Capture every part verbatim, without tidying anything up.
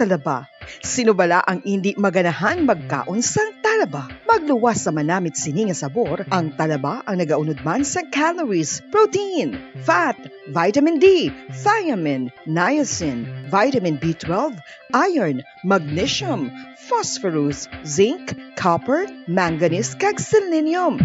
Talaba. Sino bala ang indi maganahan magkaon sang talaba? Magluwas sa manamit sini nga sabor, ang talaba ang nagaunod man sang calories, protein, fat, vitamin D, thiamine, niacin, vitamin B twelve, iron, magnesium, phosphorus, zinc, copper, manganese, kag selenium.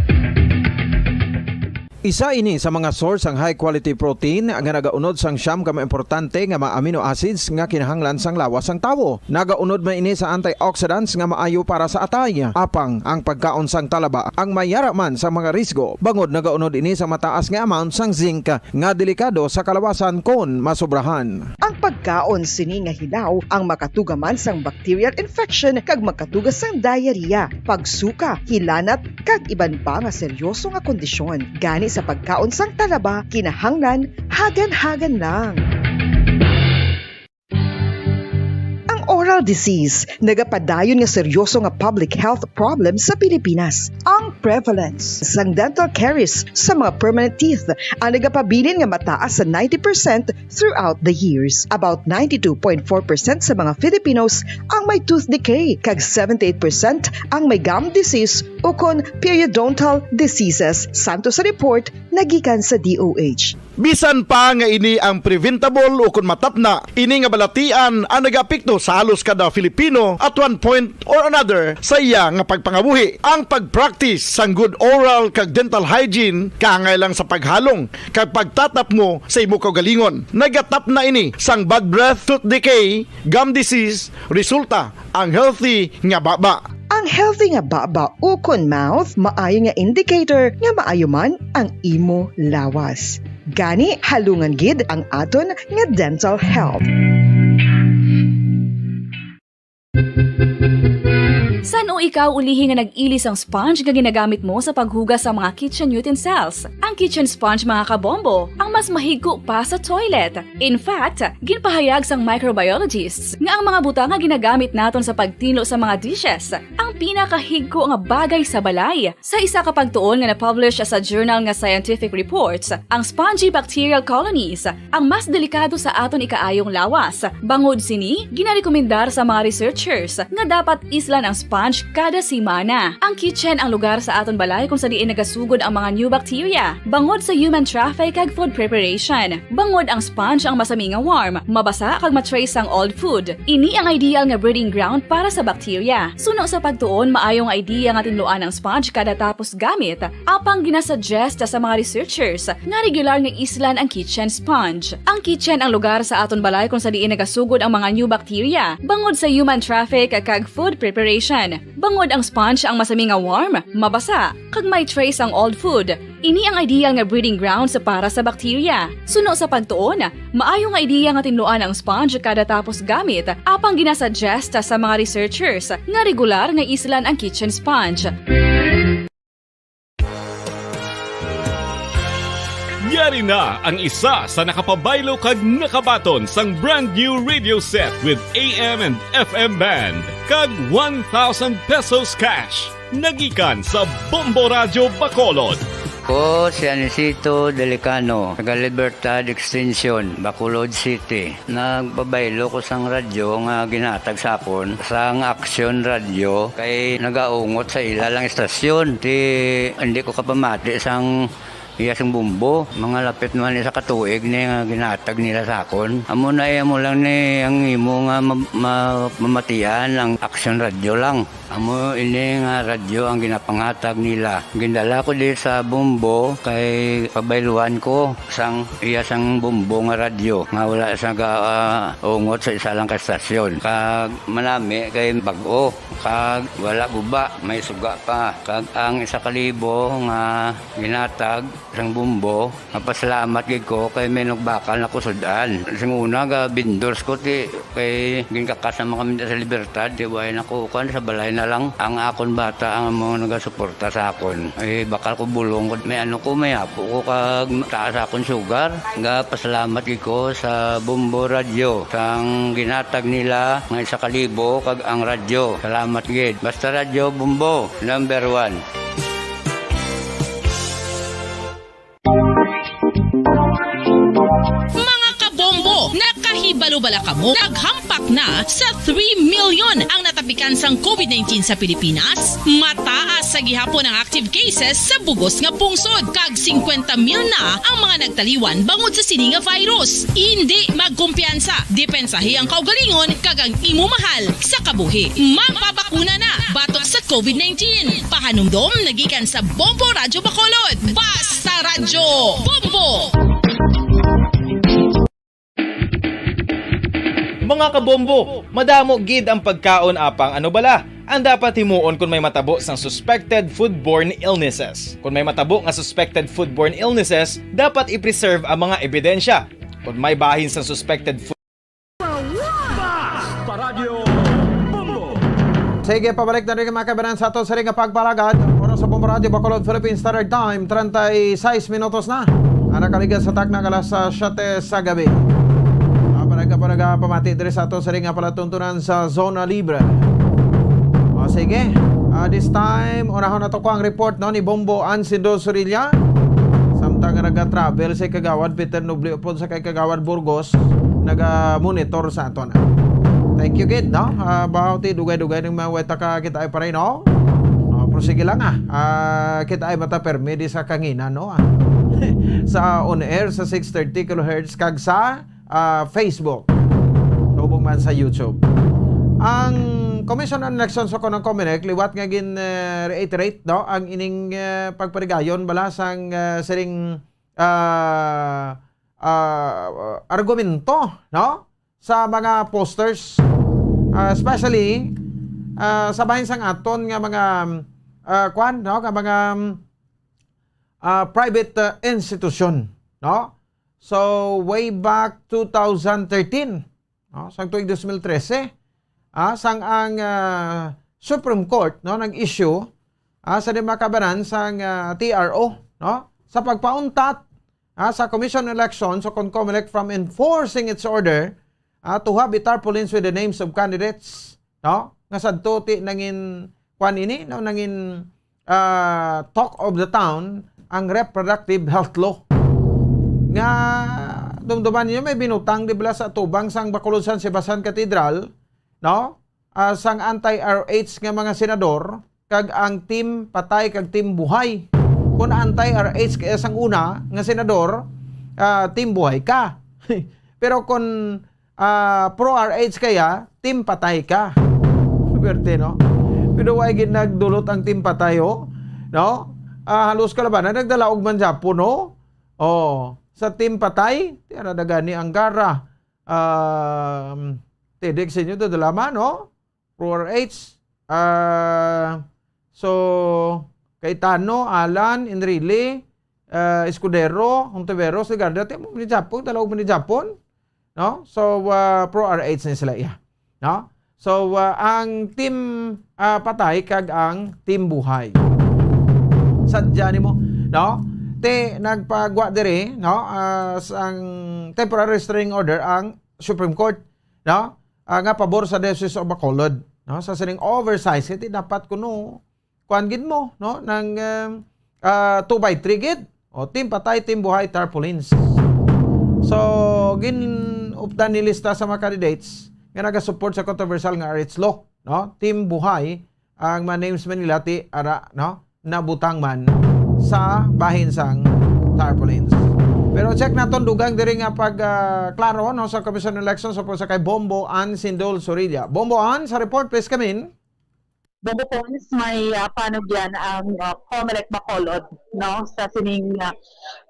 Isa ini sa mga source sang high quality protein nga nagaunod sang siyam ka mga importante nga mga amino acids nga kinahanglan sang lawas sang tawo. Nagaunod man ini sa antioxidants nga maayo para sa atay. Apang ang pagkaon sang talaba ang mayara man sa mga risgo, bangod nagaunod ini sa mataas nga amount sang zinc nga delikado sa kalawasan kon masobrahan. Ang pagkaon sini nga hilaw ang makatuga man sang bacterial infection kag makatuga sang diarrhea, pagsuka, hilanat, kag iban pa nga seryoso nga kondisyon. Gani sa pagkaon sang talaba, kinahanglan hagan-hagan lang. Ang oral disease nagapadayon nga seryoso nga public health problem sa Pilipinas. Ang prevalence sang dental caries sa mga permanent teeth ang nagapabilin nga mataas sa ninety percent throughout the years. About ninety-two point four percent sa mga Filipinos ang may tooth decay, kag seventy-eight percent ang may gum disease ukon periodontal diseases, santo sa report nga gikan sa D O H. Bisan pa nga ini ang preventable ukon matapna, ini nga balatian ang nagaapekto sa halos kada Filipino at one point or another sa iya nga pagpangabuhi. Ang pag-practice sang good oral kag dental hygiene kaangay lang sa paghalong kag pagtatapmo sa imo kaugalingon. Nagatapna ini sang bad breath, tooth decay, gum disease, resulta ang healthy nga baba. Ang healthy nga baba ukon mouth maayo nga indicator nga maayo man ang imo lawas. Gani, halungan gid ang aton nga dental health. San-o ikaw ulihi nga nag-ili sang sponge nga ginagamit mo sa paghugas sa mga kitchen utensils? Ang kitchen sponge, mga kabombo, ang mas mahigko pa sa toilet. In fact, ginpahayag sang microbiologists nga ang mga butang nga ginagamit naton sa pagtinlo sa mga dishes ang pinakahigko nga bagay sa balay. Sa isa ka pagtuon nga na-publish sa journal nga Scientific Reports, ang spongy bacterial colonies ang mas delikado sa aton ikaayong lawas. Bangod sini, ginarekomendar sa mga researchers nga dapat islan ang sponge kada semana. Ang kitchen ang lugar sa aton balay kung sa diin nagasugod ang mga new bacteria, bangod sa human traffic kag food preparation. Bangod ang sponge ang masami nga warm, mabasa kag ma-trace ang old food. Ini ang ideal nga breeding ground para sa bacteria. Suno sa pagtuon, maayo nga idea nga tinluan ang sponge kada tapos gamit. Apang ginasuggest sa mga researchers nga regular nga islan ang kitchen sponge. Ang kitchen ang lugar sa aton balay kung sa diin nagasugod ang mga new bacteria, bangod sa human traffic kag food preparation. Bangod ang sponge ang masami nga warm, mabasa, kag may trace ang old food. Ini ang ideal nga breeding grounds para sa bacteria. Suno sa pagtuon, maayo nga idea nga tinluan ang sponge kada tapos gamit, apang ginasuggest sa mga researchers nga regular nga islan ang kitchen sponge. Yari na ang isa sa nakapabaylo kag nakabaton sang brand new radio set with A M and F M band kag one thousand pesos cash. Nagikan sa Bombo Radyo Bacolod. Ko si Anisito Delicano, taga Libertad Extension, Bacolod City. Nagpabaylo ko sang radyo nga ginhatag sa akon sang Aksyon Radyo kay nagaungot sa ila lang istasyon. Ti, hindi ko kapamati sang iya sing bombo. Mga lapit naman isa ka tuig ni nga ginhatag nila sa akon. Amo na, eh, amo lang ni ang imo nga ma-, ma-, mamatian ang Aksyon Radyo lang. Amo ini nga radyo ang ginapangatag nila. Gindala ko di sa Bombo kay pabayluan ko sang iya sang Bombo nga radyo nga wala sa ga-, ah, ungot sa isa lang ka estasyon. Kag manami kay bag-o, kag wala guba, may suga pa. Kag ang isa ka libo nga ginatag sang Bombo, mapasalamat gid ko kay may nagbakal na kusud-an. Sing una, ga vendors ko ti kay ginkakas naman kami sa Libertad, ti way na ko kuan, sa balay na lang. Ang akon bata ang amo nagasuporta sa akon. Eh, bakal ko bulong ko, may ano ko, may apo ko kag taas akon sugar. Ga pasalamat gid ko sa Bombo Radyo sang ginatag nila nga isa ka libo kag ang radyo. Salamat gid. Basta Radyo Bombo, number one. Mga kabombo, nakahibalo Bala kamo, naghampak na sa three million ang natapikan sang covid nineteen sa Pilipinas. Mataas sa gihapon ang active cases sa bugos nga pungsod, kag singkwenta mil na ang mga nagtaliwan bangod sa sini nga virus. Indi magkumpiyansa, depensahi ang kaugalingon kag ang imo mahal sa kabuhi. Magpabakuna na batok sa covid nineteen. Pahanumdom nagikan sa Bombo Radyo Bacolod. Basta Radyo Bombo! Mga kabombo, madamo gid ang pagkaon apang ano bala ang dapat himuon kung may matabo sang suspected foodborne illnesses. Kung may matabo nga suspected foodborne illnesses, dapat i-preserve ang mga ebidensya. Kung may bahin sang suspected food Paradyo Bombo! Sige, pabalik na rin mga kaibanan sa ato sa ring pagpalagad. Oras sa Bombo Radio Bacolod, Philippine Standard Time, treinta y seis minutos na. Ang nakaligas sa takna alas ah, siyete sa gabi. Pabalik ka pamati diri sa ato sa ring palatuntunan sa Zona Libre. O sige, ah, this time, unahon na to ko ang report no, ni Bombo Ansindo Surilla. Samtang nga nag-travel si Kagawad Peter Nubli upod sa kay Kagawad Burgos, naga-monitor sa aton. Thank you gid, no? Ah, bahaw ti dugay-dugay ning mga weta ka kita ay pare, no? Ah, pero sige lang ah. Ah, kita ay mata permi di sa kangina, no? Ah. sa on air sa six thirty kilohertz kag sa ah, Facebook. Subong man sa YouTube. Ang Commission on Elections o kunong Comelec liwat nga gin eh, reiterate no ang ining eh, pagparigayon bala sang eh, siring ah, ah, argumento no sa mga posters, ah, especially ah, sa bahin sang aton nga mga ah, kwan no nga mga ah, private ah, institution, no? So way back two thousand thirteen, no, sang tuig dos mil trese, ah, sang ang ah, Supreme Court no nag-issue ah, sa di makabanan sang ah, T R O, no, sa pagpauntat ah, sa Commission on Elections o kon Comelec from enforcing its order ah, to have a tarpaulins with the names of candidates, no, nga sadto ti nangin kwan ini, no, nangin ah, talk of the town ang reproductive health law. Nga dumduman niyo may binutang di bala sa tubang sang Bacolod San Sebastian Cathedral, no? Ah, sang anti-R H nga mga senador kag ang team patay kag team buhay. Kung anti-R H kaya sang una nga senador, ah, team buhay ka. Pero kung ah, pro R H kaya, team patay ka. Pwerte, no? Pero why gid nagdulot ang team patay, oh? No? Ah, halos kalabanan nagdalaog man Japon, no? Oh, sa team patay, tiara na gani ang gara. Um, tidik sa inyo, dadalama, no? Pro R H. Ah, so, Cayetano, Alan, Enrile, ah, Escudero, Hontiveros, Legarda, ti mo ni Japon, dalaog mo ni Japon. No? So, ah, pro R H na sila iya. No? So, ah, ang team ah, patay kag ang team buhay. Sadya nimo, no? Te nagpagwa diri, no? Ah, sang temporary restraining order ang Supreme Court, no? Ah, nga pabor sa Diocese of Bacolod, no? Sa sining oversize, kay dapat kuno kuan gid mo, no? Nang um, ah, two by three gid. O, team patay, team buhay, tarpaulins. So, gin-updan ni lista sa mga candidates nga nagasupport sa controversial nga R H law, no? Team buhay ang mga names man nila ti ara, no? Nabutang man sa bahin sang tarpaulins. Pero check naton dugang diri nga pag ah, klaro no sa Commission on Elections sa sa kay Bombo Ann Sindol Sorilla. Bombo Ann, sa report please come in. Bubukons may ah, panugyan ang ah, Comelec Bacolod, no, sa sining ah,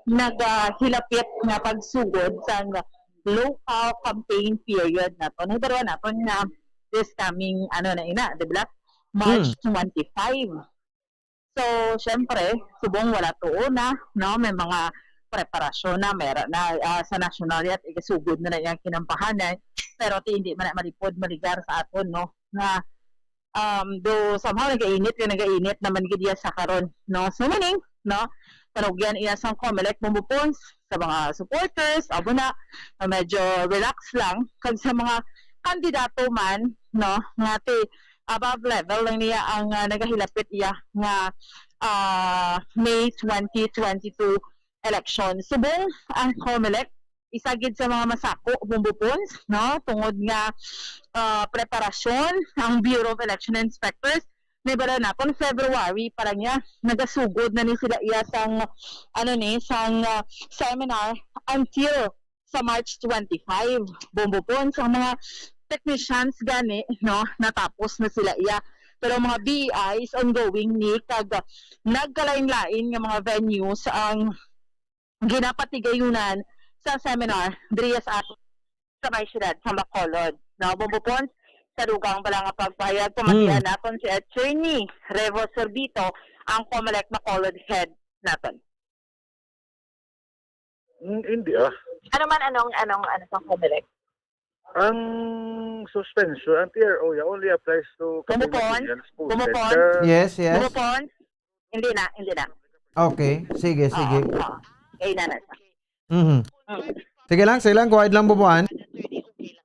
nagahilapit nga pagsugod sa local campaign period naton. Hibaruan naton nga this coming ano na ina, di ba? March twenty-five. So, syempre, subong wala tuo na, no? May mga preparasyon na, meron na ah, sa national yat, igasugod na na iyang kinampahanan, pero ti hindi man na malipod maligar sa aton, no? Nga um, do somehow nagainit nga nagainit naman gid iya sa karon, no? So meaning, no, panugyan iya sang Comelec Bumbo Pons sa mga supporters, abo na, nga medyo relax lang, kag sa mga kandidato man, no, nga ti above level lang niya ang ah, nagahilapit iya nga ah, May twenty twenty-two election. Subong ang Comelec isa gid sa mga masako, Bombo Pons, no? Tungod nga, ah, preparasyon ang Bureau of Election Inspectors. Nabal-an naton February pa lang niya nagasugod na ni sila iya sang, ano ni, sang, ah, seminar until sa March twenty-five. Bombo Pons, ang mga technicians gani, no, natapos na sila iya. Pero ang mga B E Is ongoing ni, kag nagkalain-lain nga mga venues ang ginapatigayunan sa seminar diri sa, sa may siyudad sa Bacolod. No, Bombo Pons, sa dugang bala nga pagpahayag, pamatian Hmm. naton si Attorney Revo Sorbito, ang Comelec Bacolod head naton. Mm, hindi, ah. Ano man, anong, anong, ano sa Comelec? Ang suspension, ang T R O, yeah, only applies to Bumupon? Cabinet Unions posted Bumupon? sa Yes, yes. Bumupon? Hindi na, hindi na. Okay, sige, sige. Oo, oo. Eh, na na siya. Mhm. Mm. Sige lang, sige lang, kuhaid lang, Bubuan.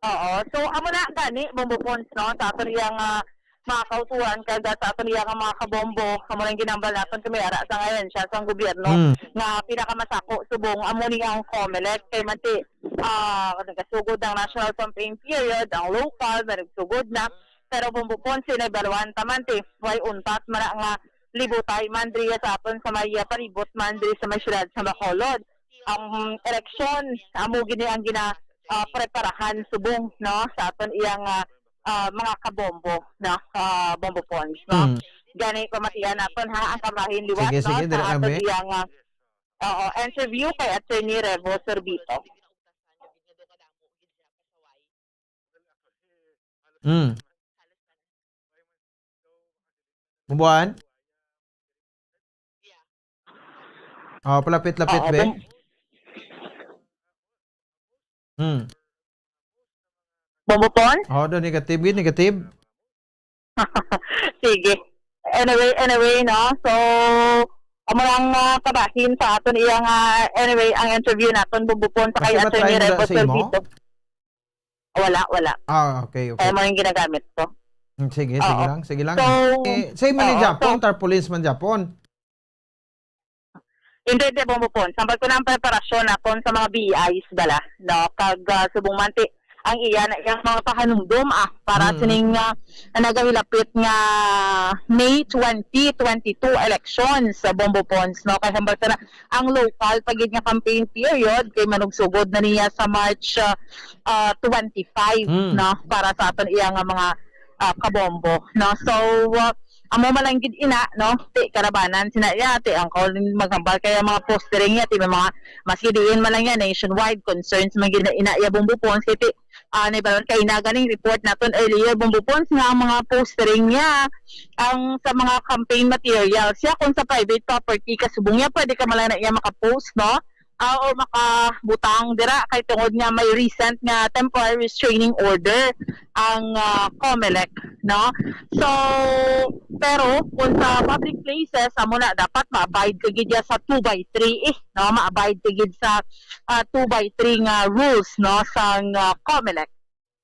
Oo. So, amo na gani, Bombo Pons, no? Sa aton iyang, ah, mga kautuan, kag sa aton iyang mga kabombo, amo nang ginambal naton kami ara sa ngayon siya sa gobyerno Mm. nga pinakamasako subong amo ni ang Comelec kay manti, ah, nagasugod ang national campaign period, ang local na nagsugod na, pero Bombo Pons, sinay baluan ta man ti, way untat man na nga libutay man diri sa aton sa may, ah, palibot man diri sa may siyudad sa Bacolod. Ang eleksyon, amo gini ang gina, ah, preparahan subong, no, sa aton iyang, ah, ah, mga kabombo, no, ah, Bombo Pons, no. Mm. Gani, pamatian naton, ha, ang kabahin liwat, Sige, no, sige, sa dira aton kami. iyang, ah, oo, interview kay Attorney Revo Sorbito. Mm. Bubuan? Oh, palapit-lapit, Oo, be. bum- Hmm. Bumupon? Oh, do negative gid, negative. Sige. Anyway, anyway, no? So, amo lang, ah, kabahin sa aton iyang, ah, anyway, ang interview naton, Bumupon sa kay Kasi Attorney matry mo na Revo sa imo? Servito. Wala, wala. Ah, okay, okay. Kaya mo yung ginagamit ko. Mm, sige, sige Oo. lang, sige lang. So, Eh, same man ni oo, Japon, so tarpaulins man Japon. Hindi, hindi, Bumupon. Sambal ko na ang preparasyon nakon sa mga B Is bala, no? Kag, ah, subong man ti, ang iya na iyang mga pahanumdom, ah, para Mm. sining, ah, nagahilapit nga May twenty twenty-two elections sa Bumupons, no? Kay sambal ko na ang local pa gid nga campaign period kay manugsugod na niya sa March, ah, ah, twenty-five, Mm. no? Para sa aton iya nga mga, ah, kabombo, no? So, ah, amo man lang gid ina, no? Ti kalabanan sina iya, ti ang kaul maghambal kay ang mga postering niya, ti may mga, maski diin man lang yan, nationwide, concerns man gid na ina iya, Bumbo Pons, kay ti, ah, naibalan kay ina ganing report naton earlier, Bumbo Pons, nga ang mga postering niya, ang sa mga campaign materials, siya kung sa private property, kasubong niya, pwede ka man lang na iya makapost, no? Ah, or makabutang dira kay tungod nga may recent nga temporary restraining order ang, ah, Comelec, no? So, pero kung sa public places, amo na dapat ma-abide ka gid sa two by three, eh, no? Ma-abide ka gid sa, ah, two by three nga rules, no, sang, ah, Comelec.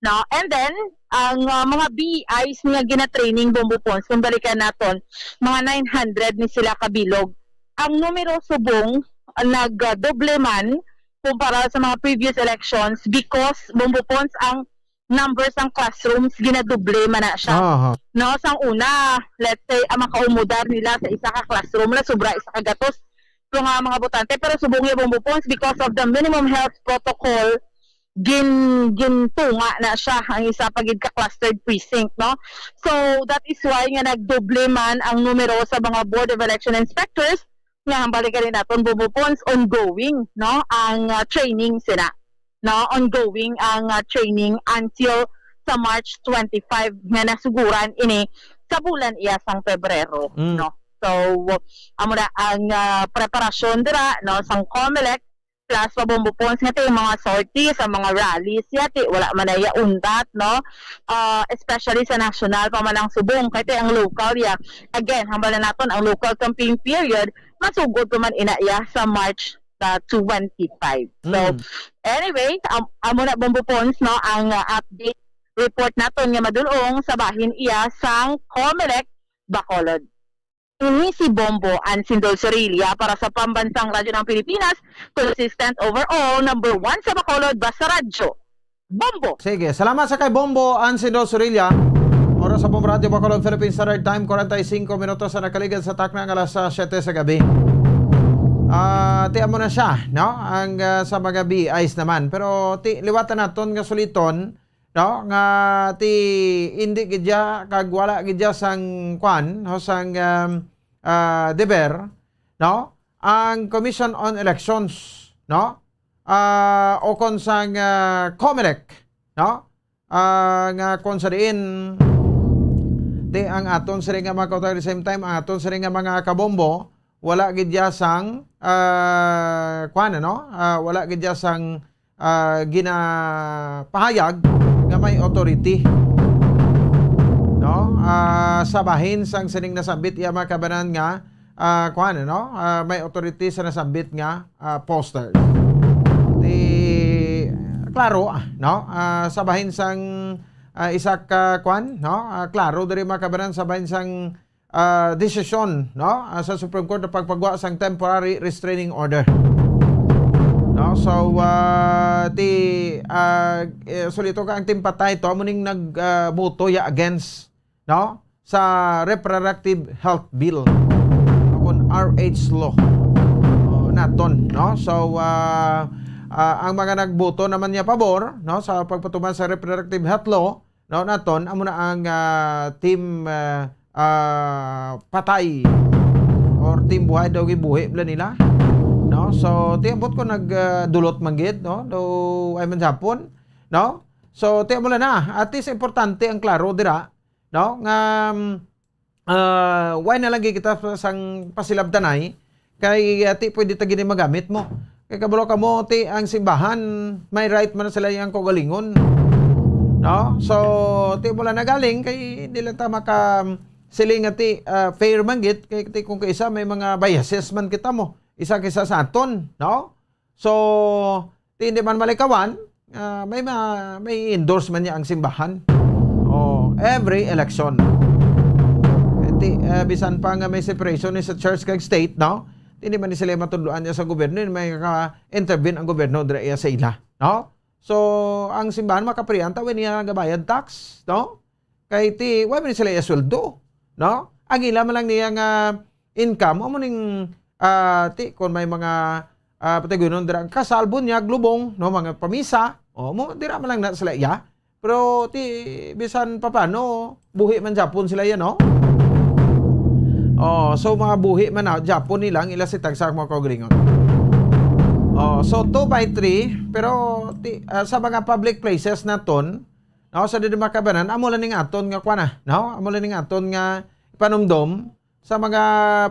No? And then, ang, ah, mga B Is nga gina-training, Bombo Pons, kung balikan naton, mga nine hundred ni sila kabilog. Ang numero subong, ah, nagdoble man kumpara sa mga previous elections because, Bombo Pons, ang numbers sang classrooms ginadoble man na siya. Aha. No, sang una, let's say, ang makaumodar nila sa isa ka classroom, la sobra isa ka gatos, mga, mga botante, pero subong niya, Bombo Pons, because of the minimum health protocol, gin-, gintunga na siya ang isa pa gid ka clustered precinct, no? So, that is why nga nagdoble man ang numero sa mga Board of Election Inspectors nga, ang balikan naton, Bombo Pons, ongoing, no, ang, ah, training sina, no? Ongoing ang, ah, training until sa March twenty-five nga nasuguran ini sa bulan iya sang Pebrero, Mm. no? So, amo na ang, ah, preparasyon dira, no, sang Comelec, plus pa, Bombo Pons, nga ti mga sorties, ang mga rallies, ya, ti wala man na ya undat, no? Ah, especially sa national pa man ang subong, kay ti ang local, ya. Again, hambal na naton, ang local campaign period, masugod pa man ina ya sa March, ah, twenty-five. So, Mm. anyway, am-, amo na, Bombo Pons, no, ang, ah, update report naton nga madulong sa bahin iya sang Comelec Bacolod. Ini si Bombo Ansindol Sorilla para sa Pambansang Radyo ng Pilipinas, consistent overall, number one sa Bacolod, basta radyo. Bombo! Sige, salamat sa kay Bombo Ansindol Sorilla. Oras sa Bombo Radyo Bacolod, Philippine Standard Time, forty-five minutos sa nakaligad sa takna nga alas, ah, siyete sa gabi. Ah, ti amo na siya, no? Ang, ah, sa mga B Is naman. Pero ti liwatan naton nga suliton, no, nga ti indi gid ya kag wala gid ya sang kwan, no, sang, um, ah, deber, no, ang Commission on Elections, no, ah, o kon sang, ah, COMELEC, no, ah, nga kon sa diin ti ang aton sini nga mga kautag, at the same time ang aton sini nga mga kabombo, wala gid ya sang, ah, kwan, ano, ah, wala gid ya sang, ah, ginapahayag nga may authority, no? Ah, sa bahin sang sining nasambit ya, mga kabanan, nga, ah, kwan, ano, ah, may authority sa nasambit nga, ah, poster. Di, klaro, ah, no? Ah, sa bahin sang, ah, isa ka kwan, no? Ah, klaro diri, mga kabanan, sa bahin sang, ah, desisyon, no, ah, sa Supreme Court na pagpagwa sang temporary restraining order. No, so, ah, ti, ah, eh, suliton ka, ang Team Patay to amo ning nag, ah, boto ya against, no, sa Reproductive Health Bill o kon R H law, oh, naton, no. So, ah, ah, ang mga nagboto naman niya pabor, no, sa pagpatuman sa Reproductive Health Law, no, naton, amo na ang, ah, Team, ah, ah, Patay or Team Buhay daw gibuhi bala nila, no? So, ti ambot ko nag, ah, dulot man gid, no? Daw ay man Japon, no? So, ti amo na, at least importante ang klaro dira, no? Nga, um, ah, why na lang gid kita pa-, sang pasilabtanay? Kay, ah, ti pwede ta gini magamit mo. Kay kabalo kamo, ti ang simbahan, may right man sila yang kaugalingon. No? So, ti mo lang nagaling, kay di lang ta maka siling nga ti, ah, fair man gid, kay ti kung kaisa may mga biases man kita mo, isa kisa sa aton, no? So, ti hindi man malikawan, ah, may ma-, may endorse man niya ang simbahan. Oh, every election. Eh, ti, eh, bisan pa nga may separation ni sa church kag state, no? Ti hindi man ni sila matudloan niya sa gobyerno, may ka-intervene ang gobyerno dira iya sa ila, no? So, ang simbahan makapirian ta when niya nagabayad tax, no? Kay ti, wa man sila iya sweldo, no? Ang ila man lang niya nga income, amo ning, ah, ti, kung may mga, ah, patigunon dira, ang kasal, bunyag, lubong, no, mga pamisa, o, mo, dira man lang na sila iya. Pero ti, bisan papaano, buhi man Japon sila yan, no? Oh, so mga buhi man na, Japon nila ang ila si tagsa mga kaugalingon. Oh, so two by three, pero ti, ah, sa mga public places naton, no, sa didi makabanan, amo lang ning aton nga kuan, ah, no? Amo lang ning aton nga panumdom sa mga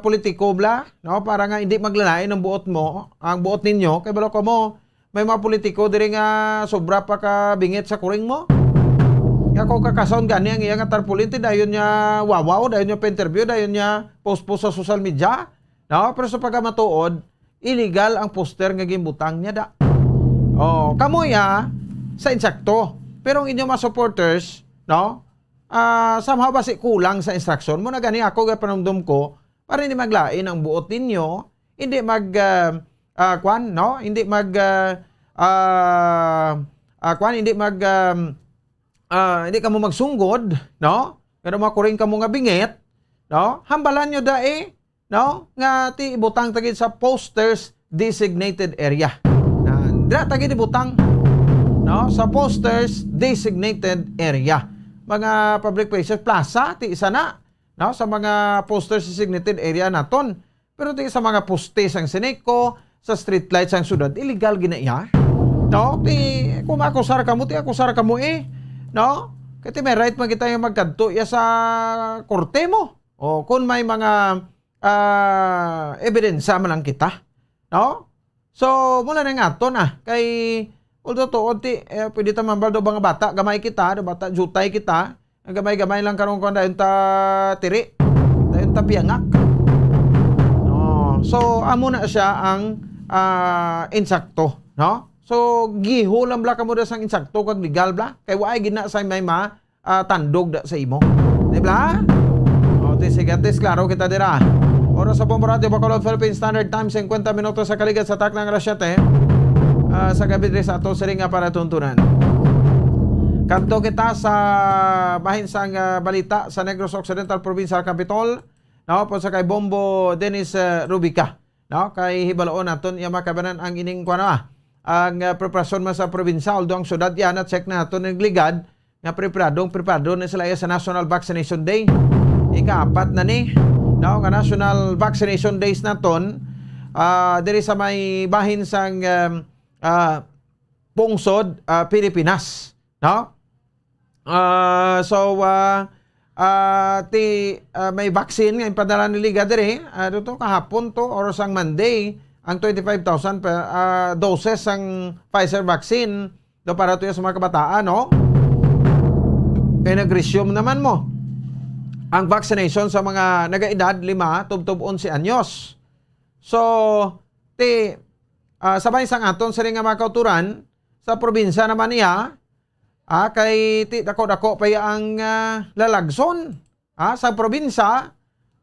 politiko bla, no? Para nga hindi maglalain ang buot mo, ang buot ninyo, kay balo ko mo, may mga politiko diri nga sobra pa ka bingit sa kuring mo. Nga kung kakason gani ang iya nga tarpaulin, ti dayon niya wawaw, dayon niya pa-interview, dayon niya post-post sa social media, no? Pero sa pagkamatuod, illegal ang poster nga ginbutang niya da. Oh, kamo ya sa insakto. Pero ang inyong mga supporters, no? Ah, somehow basi kulang sa instruction. Mo na gani ako gapanumdom ko, para hindi maglain ang buot ninyo, hindi mag, ah, ah, kwan, no? Hindi mag, ah, ah, ah, kwan, hindi mag, um, ah, hindi kamo magsunggod, no? Pero makuring kamo nga bingit, no? Hambalan nyo dai, no? Nga ti ibutang ta gid sa posters designated area. Na, dira ta gid ibutang, no? Sa posters designated area. Mga public places, plaza, ti isa na, no? Sa mga posters designated area naton. Pero ti sa mga poste sang Ceneco, sa street light sang syudad, illegal gina iya. No? Ti, kung maakusar kamo, ti akusar kamo eh. No? Kay ti may right man kita nga magkadto iya sa korte mo. O, kung may mga, ah, ebidensya man lang kita. No? So, mula na nga aton, ah. Kay, although tuod, ti, eh, pwede ta mambal do mga bata, gamay kita, do bata, jutay kita. Ang gamay-gamay lang karon ko, dayon ta tiri. Dayon ta piyangak. No. So, amo na siya ang, ah, insakto, no? So, giho lang bla kamo da sang insakto kag legal bla. Kay waay gid na sa may ma, ah, tandog da sa imo. Di bla? O, ti, Sige, at least klaro kita dira. Oras sa Bombo Radyo Bacolod, Philippine Standard Time, singkwenta minutos sa kaligad sa takna nga alas siyete, ah, sa gabi diri sa ato siring nga palatuntunan. Kadto kita sa bahin sang, ah, balita sa Negros Occidental, Provincial Capitol, no? Upod sa kay Bombo Dennis, ah, Rubica, no? Kay hibaloon naton iya makabanan ang ining kuwan, ah, ang, ah, preparasyon man sa probinsya, although ang syudad iya na-check na naton ang ligad, nga preparadong preparado na sila iya sa National Vaccination Day. Ikaapat na ni, no, nga National Vaccination Days naton, ah, diri sa may bahin sang, um, ah, pungsod, ah, Pilipinas, no? Ah, so, ah, ah, ti, ah, may vaccine nga impadala ni Liga diri, ah, to kahapon to or sang Monday, ang twenty-five thousand pa, ah, doses sang Pfizer vaccine do para to sa mga kabataan, no? Kay nag-resume naman mo ang vaccination sa mga nagaedad lima tubtob onse anyos. So, ti, ah, sabay sang aton sini nga mga kauturan, sa probinsya naman niya, ah, kay ti dako-dako pa iya ang, ah, lalagson, ah, sa probinsya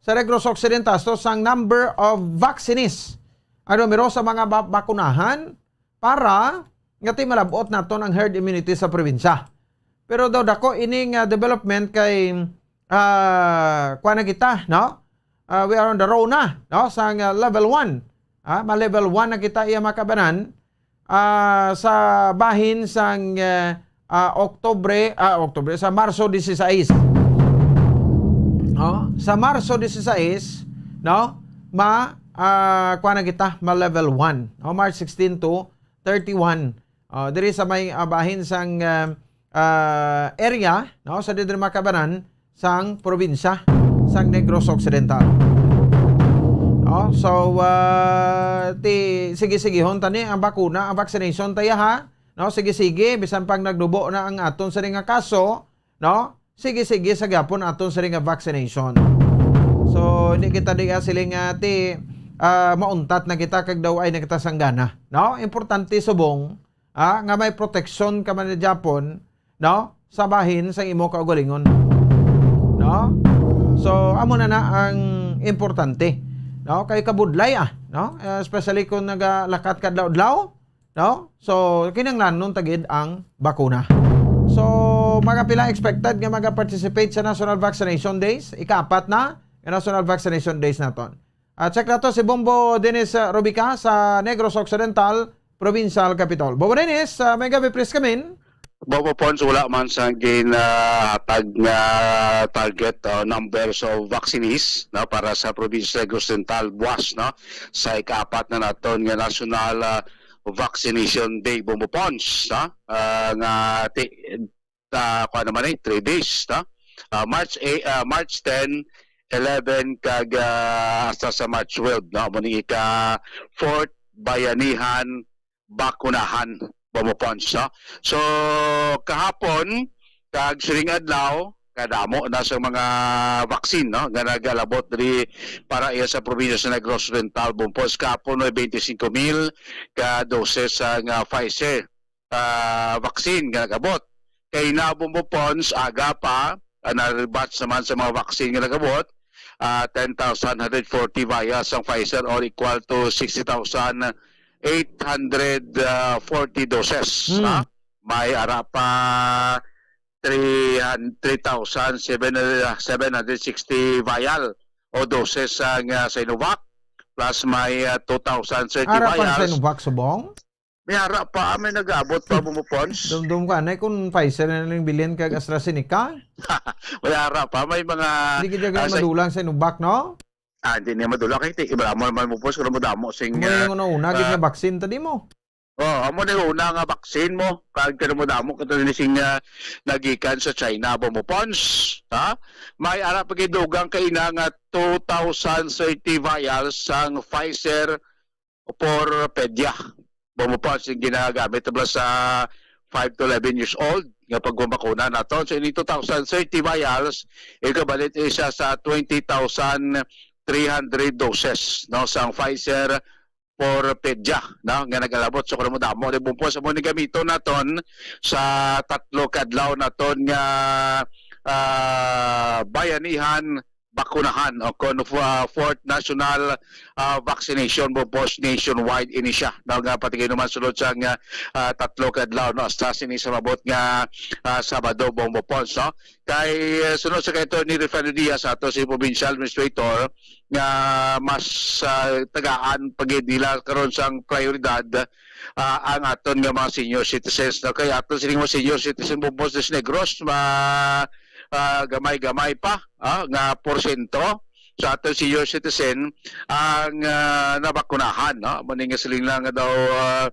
sa Negros Occidental, to sang number of vaccinees, ang numero sa mga ba-, bakunahan para nga ti malab-ot naton ang herd immunity sa probinsya. Pero daw dako ini nga development kay, ah, kuwan na kita, no? Ah, we are on the road na, no? Sa, ah, level one. Ah, ma-level one na kita iya makabanan, ah, sa bahin sang, ah, ah, Oktubre, ah, Oktubre, sa Marso dieciséis. No? Sa Marso dieciséis, no? Ma, ah, kuwan na kita, ma-level one, no? March sixteen to thirty-one. Ah, diri sa may, ah, bahin sang, ah, ah, area, no? Sa diri makabanan sang probinsya sang Negros Occidental. No? So, ah, ti, sige-sigihon tani ang bakuna, ang vaccination tayo, ha? No? Sige-sige, bisan pang nagdubo na ang aton sini nga kaso, no? Sige-sige sa gyapon aton sini nga vaccination. So, hindi kita di siling nga ti, ah, mauntat na kita kag daw ay na kita sanggana, no? Importante subong, ah, nga may proteksyon ka man gyapon, no? Sa bahin sang imo kaugalingon. No? So, amo na na ang importante. No? Kay kabudlay, ah, no? Eh, especially kung nagalakat ka adlaw-adlaw, no? So, kinahanglanon ta gid ang bakuna. So, mga pila expected nga maga-participate sa National Vaccination Days? Ikaapat na nga National Vaccination Days naton. Ah, check nato si Bombo Dennis, ah, Rubica sa Negros Occidental, Provincial Capitol. Bombo Dennis, ah, may gabi, please come in. Bombo Pons, wala man sang ginahatag nga target, ah, numbers of vaccinees, no, para sa probinsya sa Negros Occidental buwas, no, sa ikaapat na naton nga National, ah, Vaccination Day, Bombo Pons, no, ah, nga ti-, ah, kuwan naman eh, three days, no? Ah, March eight, ah, March ten, eleven, kag, ah, hasta sa March twelve, no? Amo ni ika fourth Bayanihan Bakunahan, Bombo Pons, no? So, kahapon, kag sining adlaw, kadamo na sa mga vaccine, no, nga nagalabot diri para iya sa probinsya sa Negros Oriental, Bombo Pons. Kahapon, may twenty-five mil ka doses sa nga Pfizer ah, vaccine nga nag-abot. Kay na, Bombo Pons, aga pa, ah, na-rebatch naman sa mga vaccine nga nag-abot, ah, ten thousand one hundred forty vials ang Pfizer, or equal to sixty thousand eight hundred forty doses, Hmm. ha? May ara pa three hundred, three thousand seven hundred, seven hundred sixty vial o doses sa, nga Sinovac, plus may, ah, two thousand thirty Ara pa ang vials. Sinovac subong? May ara pa, may nag-abot pa, Bombo Pons. Dumdum ka, anay kung Pfizer na lang bilin kag AstraZeneca? May ara pa, may mga, Hindi gid ah, sa madulang sa Sinovac, no? Ah, hindi niya madulang. Kay ti-, iba mo naman mo, Pons, kung madamo sing, Kung ah, yung una-una, gid ah, nga vaccine, tadi mo. Oh, amo na yung una nga vaccine mo. Kag kung madamo ka to ni sing, ah, nagikan sa China, Bombo Pons. Ha? May ara pa gid dugang kaina nga two thousand thirty vials sang Pfizer for pedia. Bombo Pons, yung ginagamit bala sa five to eleven years old nga pagbakuna naton. So, ini two thousand thirty vials, ikabalit isa sa twenty thousand three hundred doses, no, sang Pfizer for pedia, no, nga nagalabot. So, kung madamo ni, Bombo Pons, amo ni gamiton naton sa tatlo ka adlaw naton nga, ah, Bayanihan bakunahan o kon, ah, fourth national, ah, vaccination, bumpos, nationwide ini siya. No, nga patiginuman sulod sang, ah, ah, tatlo ka adlaw, no, hasta sini sa maabot nga, ah, Sabado, Bombo Pons, no? Kay, ah, sunod sa kay Attorney Refrando Diaz, ato si provincial administrator, nga mas, ah, tagaan pa gid nila karon sang prioridad, ah, ang aton nga mga senior citizens, no? Kay ato sining mga senior citizen, Bombo, sa Negros, ma-, ah, gamay-gamay pa, ah, nga porsyento sa aton senior citizen ang, ah, nabakunahan, no? Amo ni nga siling lang nga daw, ah,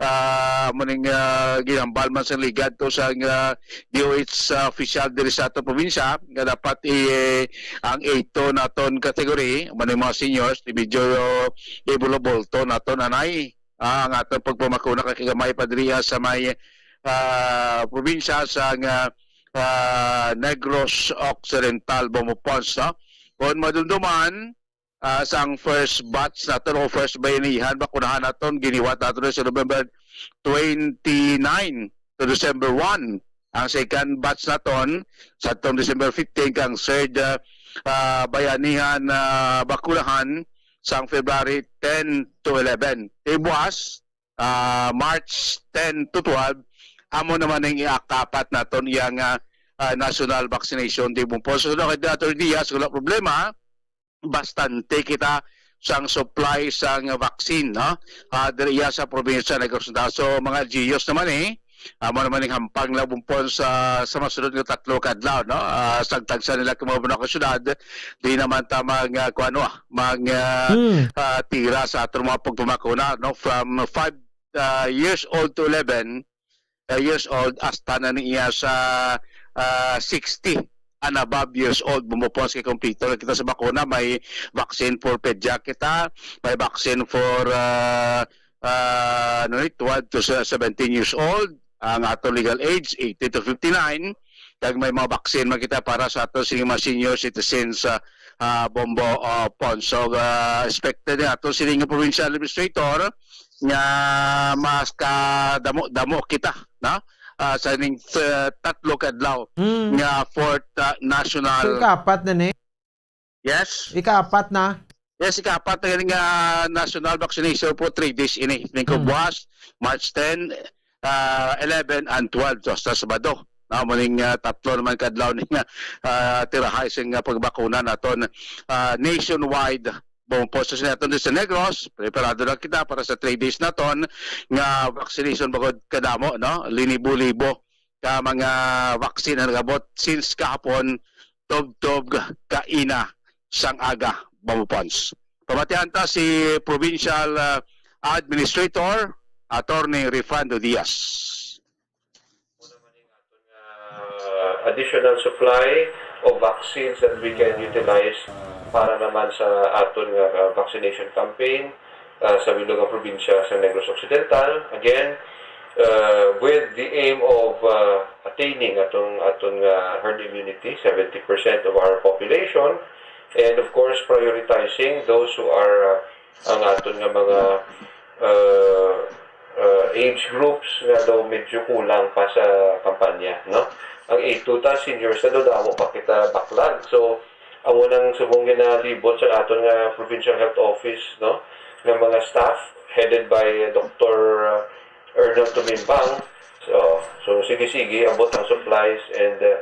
ah, amo ni nga, ah, ginhambal man sang ligad to sa, ah, D O H, ah, official diri sa aton probinsya nga dapat i-, ang A two naton category, amo ni mga seniors, di medyo ibulobulto naton anay, ah, ang aton pagpamakuna kay gamay pa diri sa may, ah, probinsya sa nga, ah, Negros Occidental, Bombo Pons, no? Kung madumduman, ah, sang first batch naton o first bayanihan, bakunahan naton, giniwat naton sa November twenty-nine to December one. Ang second batch naton, sa tong December fifteen, kang third, ah, ah, bayanihan, ah, bakunahan, sang February ten to eleven. Ibuas, ah, March ten to twelve, amo naman ang ikapat naton iya nga, ah, national vaccination day. Bumpo sa sunod kay Attorney Diaz, wala problema. Bastante kita sang supply sang vaccine, no? Ah, diri iya sa probinsya ng Negros Oriental. So, mga L G Us naman, eh, amo naman ang hampang na bumpon sa, sa masunod nga tatlo ka adlaw, no? Ah, sa tagsa nila ka mga bunakong syudad, di naman ta mag, ah, kuwan, ah, mag, ah, Hmm. ah, tira sa aton mga pagpamakuna, no? From five, ah, years old to eleven, ah, years old, hasta na niya sa, ah, sixty and above years old, bumupos kay kompleto na kita sa bakuna. May vaccine for pedia kita, may vaccine for, ah, ah, ano ni, twelve to se-, seventeen years old. Ang ato legal age, eighty to fifty-nine. Kag may mga vaccine man kita para sa ato sa mga senior citizens, ah, ah, Bombo, ah, Pons. So, ah, expected ni ato sini nga provincial administrator nga mas kadamo-damo kita, no? Ah, sa ning, ah, tatlo ka adlaw Mm. nga fourth, ah, national. So, ikapat na ni? Yes? Ikapat na? Yes, ikapat na nga national vaccination po, three days ini. Ning Mm. buwas, March ten, ah, eleven and twelve, so, sa Sabado. Na, muning, ah, tatlo naman ka adlaw ni nga, ah, tirahay sing, ah, pagbakuna naton, ah, nationwide. Buong posto sa naton sa Negros, preparado na kita para sa three days naton nga vaccination, bukod kadamo, no? Linibo-libo ka mga vaccine ang nagabot since kahapon, tubtob kaina sang aga, Bombo Pons. Pamatian ta si Provincial, ah, Administrator, Attorney Refrando Diaz. Uh, additional supply of vaccines that we can utilize para naman sa aton nga, uh, vaccination campaign, uh, sa bilog nga probinsya sa Negros Occidental. Again, uh, with the aim of, uh, attaining atong, aton nga herd immunity, seventy percent of our population, and of course, prioritizing those who are, uh, ang aton nga mga, uh, uh, age groups nga daw medyo kulang pa sa kampanya, no? Ang A two ta, seniors na daw, damo pa kita backlog. So, amo nang subong ginalibot sa aton nga Provincial Health Office, no, nga mga staff headed by Doctor Ernel Tumimbang. So, so sige-sige, abot ang supplies and, uh,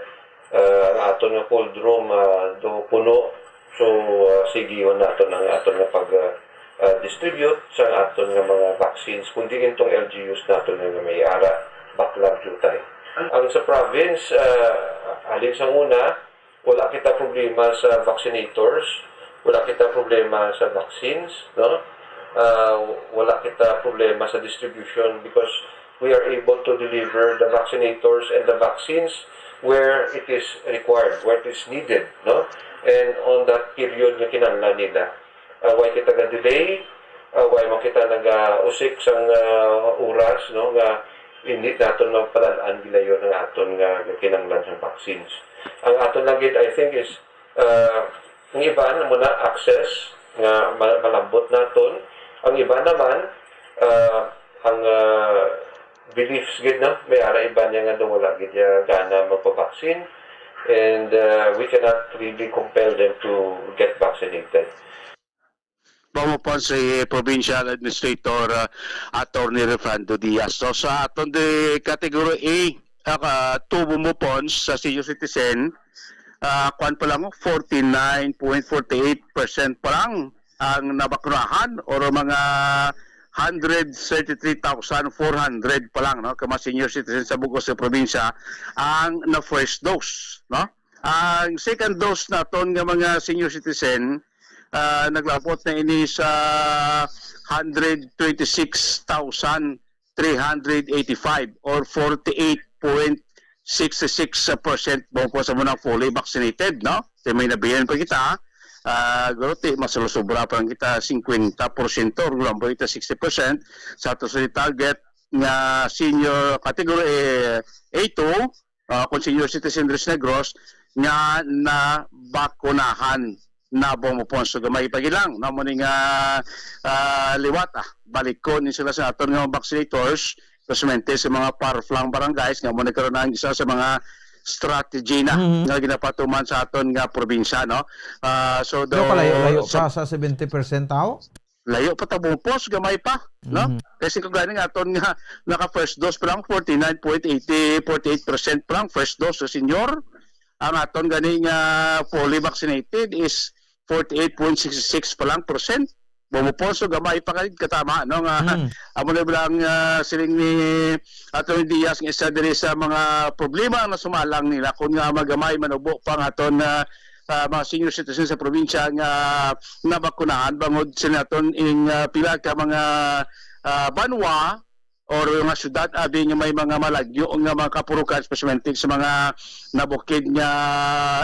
uh, ang aton nga cold room, uh, do puno. So, uh, sige, yun naton ang aton nga pag, uh, uh, distribute sa aton nga mga vaccines, kundi intong L G Us naton nga may ara, backlog jutay. Ang sa province, uh, halin sa una, wala kita problema sa vaccinators, wala kita problema sa vaccines, no? Ah, wala kita problema sa distribution because we are able to deliver the vaccinators and the vaccines where it is required, where it is needed, no? And on that period nga kinahanglan nila. Ah, why kita ga-delay? Ah, why man kita nag-usik sang, ah, oras, no, nga hindi naton mapadalan gilayon ang aton nga kinahanglan sang vaccines? Ang aton lang gid, I think, is, ah, ang iban muna access nga ma-, malambot naton. Ang iban naman, ah, ang, ah, beliefs gid, no? May ara iban niya nga daw wala gid niya gana magpa-vaccine. And uh, we cannot really compel them to get vaccinated. Bamupon si Provincial Administrator, uh, Attorney Refrando Diaz. So, sa aton di category A, uh, two Bamupon sa senior citizen, uh, kwan pa lang, forty-nine point forty-eight percent pa lang ang nabakunahan, or mga hundred thirty-three thousand four hundred pa lang, no, ka mga senior citizen sa bug-os nga probinsya ang na first dose, no? Ang second dose naton nga mga senior citizen, ah, naglabot na ini sa hundred twenty-six thousand three hundred eighty-five, or forty-eight point six six percent mo po sa muna fully vaccinated, no? Kay may nabihan pa kita, ah, guro, ti, mas sobra pa lang kita fifty percent, or kulang pa kita sixty percent sa ato sa target nga senior category, eh, A two, ah, kung senior citizen diri sa Negros, nga nabakunahan na Bamupon. So, gamay pa gid lang, no? Mao ni nga, ah, liwat, ah, balikon ni sila sa aton nga vaccinators, especially sa mga far-flung barangays, nga mao ni karon ang isa sa mga strategy na Mhm. nga ginapatuman sa aton nga probinsya, no? Ah, so, Pero though, kalayo-layo sa pa sa seventy percent tao? Layo pa ta, Bamupon, gamay pa, no? Mhm. Kasi kung gani nga aton nga naka first dose pa lang, forty-nine point eighty, forty-eight percent pa lang first dose sa senior. Ang aton gani nga fully vaccinated is forty-eight point six six pa lang percent. Bamupon, so gamay pa gid, katama, no, nga Mm. amo na lang, ah, siling ni Attorney Diaz nga isa diri sa mga problema nga sumalang nila, kung nga magamay manubo pa nga aton, ah, ah, mga senior citizens sa probinsya nga nabakunahan, bangod sila naton ing, ah, pila ka mga, ah, banwa or mga syudad abi nga may mga malagyo nga mga kapurukan, especially sa mga nabukid nga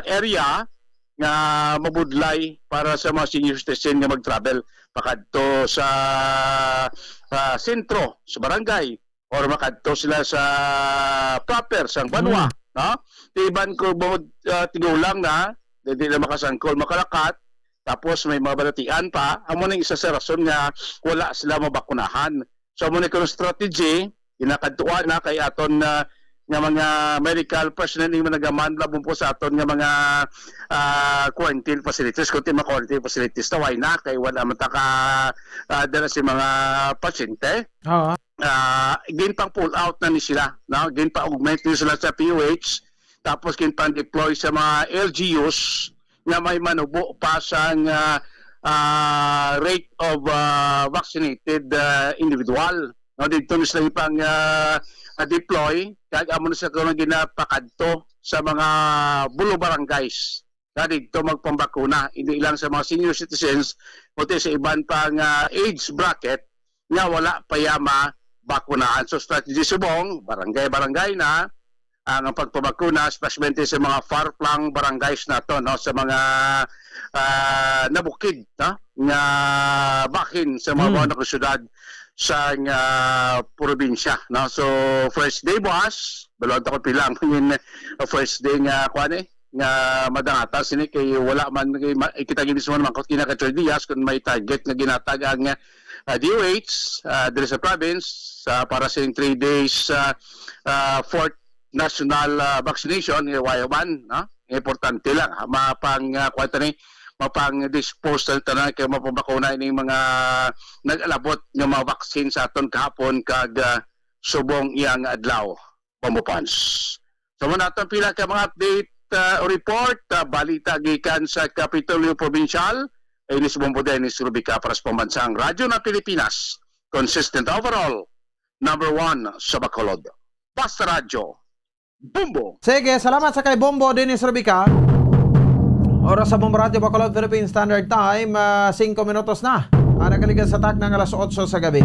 area nga mabudlay para sa mga senior citizen nga mag-travel pakadto sa, ah, sentro, sa barangay, or makadto sila sa proper sang banwa, Mm. no? Ti iban ko bukod, ah, tigulang na, di na makasangkol, makalakat, tapos may mga balatian pa, amo ning isa sa rason nga wala sila mabakunahan. So, amo ni kuno strategy, ginakadtuan na kay aton, ah, nga mga medical personnel ning mga nagamandla po sa aton nga mga, ah, quarantine facilities, kundi mga quarantine facilities, taway na kay wala man ta ka, ah, dala si mga pasyente. Oo. Ah, ginpang pull out na ni sila, no? Ginpa-augment ni sila sa P O H, tapos ginpang-deploy sa mga L G Us nga may manubo pa sang, ah, ah, rate of, ah, vaccinated, ah, individual. No, dito na sila pang, ah, ah, deploy, kag amo na sa karon ginapakadto sa mga bulo barangays nga didto magpambakuna, hindi lang sa mga senior citizens, kundi sa iban pa nga age bracket nga wala pa ya mabakunahan. So, strategy subong, barangay-barangay na ang pagpabakuna, especially sa mga far-flung barangays nato, no, sa mga, ah, nabukid, no, nga bahin sa mga Mm. mga syudad sa nga probinsya, no. So, first day buwas, balon ta ko pila ang, uh, first day nga kuan, eh, nga madangatan sini kay wala man kay ma-, kita gid mismo naman kung kinaka-three days kung may target nga ginatag ang, ah, D O H, ah, diri sa province, sa para sa three days, ah, ah, fourth national, ah, vaccination, eh, wala man, no? Importante lang, ah, mapang, ah, kuwan ta ni, mapang-dispose ang tanan kay mapabakuna ining mga nag-alabot nga mga vaccine sa aton kahapon kag, ah, subong iyang adlaw. Bamboo Ponds. So, muna atong pila ka mga update, uh, report, uh, balita gikan sa Kapitolyo Provincial. Inis Bombo Dennis Rubica para sa Pambansang Radyo ng Pilipinas. Consistent overall, number one sa Bacolod. Basta Radyo, Bombo. Sige, salamat sa kay Bombo Dennis Rubica. Oras sa Bombo Radyo Bacolod Philippine Standard Time, ah, singko minutos na. Ah, nagaligan sa takna nga alas otso sa gabi.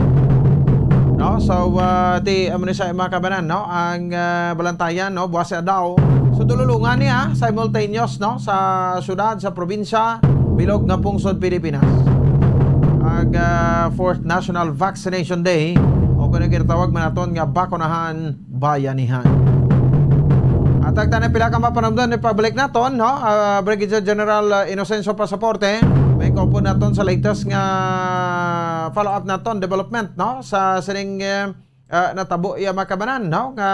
No? So, ah, ti, amo ni sa mga kabanan, no? Ang, ah, balantayan, no? Buwas sa daw. So, dululungan niya, simultaneous, no? Sa syudad, sa probinsya, bilog nga pungsod Pilipinas. Ang, ah, fourth National Vaccination Day, o kung ginatawag man naton nga bakunahan, bayanihan. At ang tanan pila ka mapanumdom ni pabalik naton, no? Ah, Brigadier General, ah, Inocencio Pasaporte, may kaupod naton sa latest nga follow-up naton, development, no? Sa sining, eh, ah, natabo iya makabanan, no? Nga,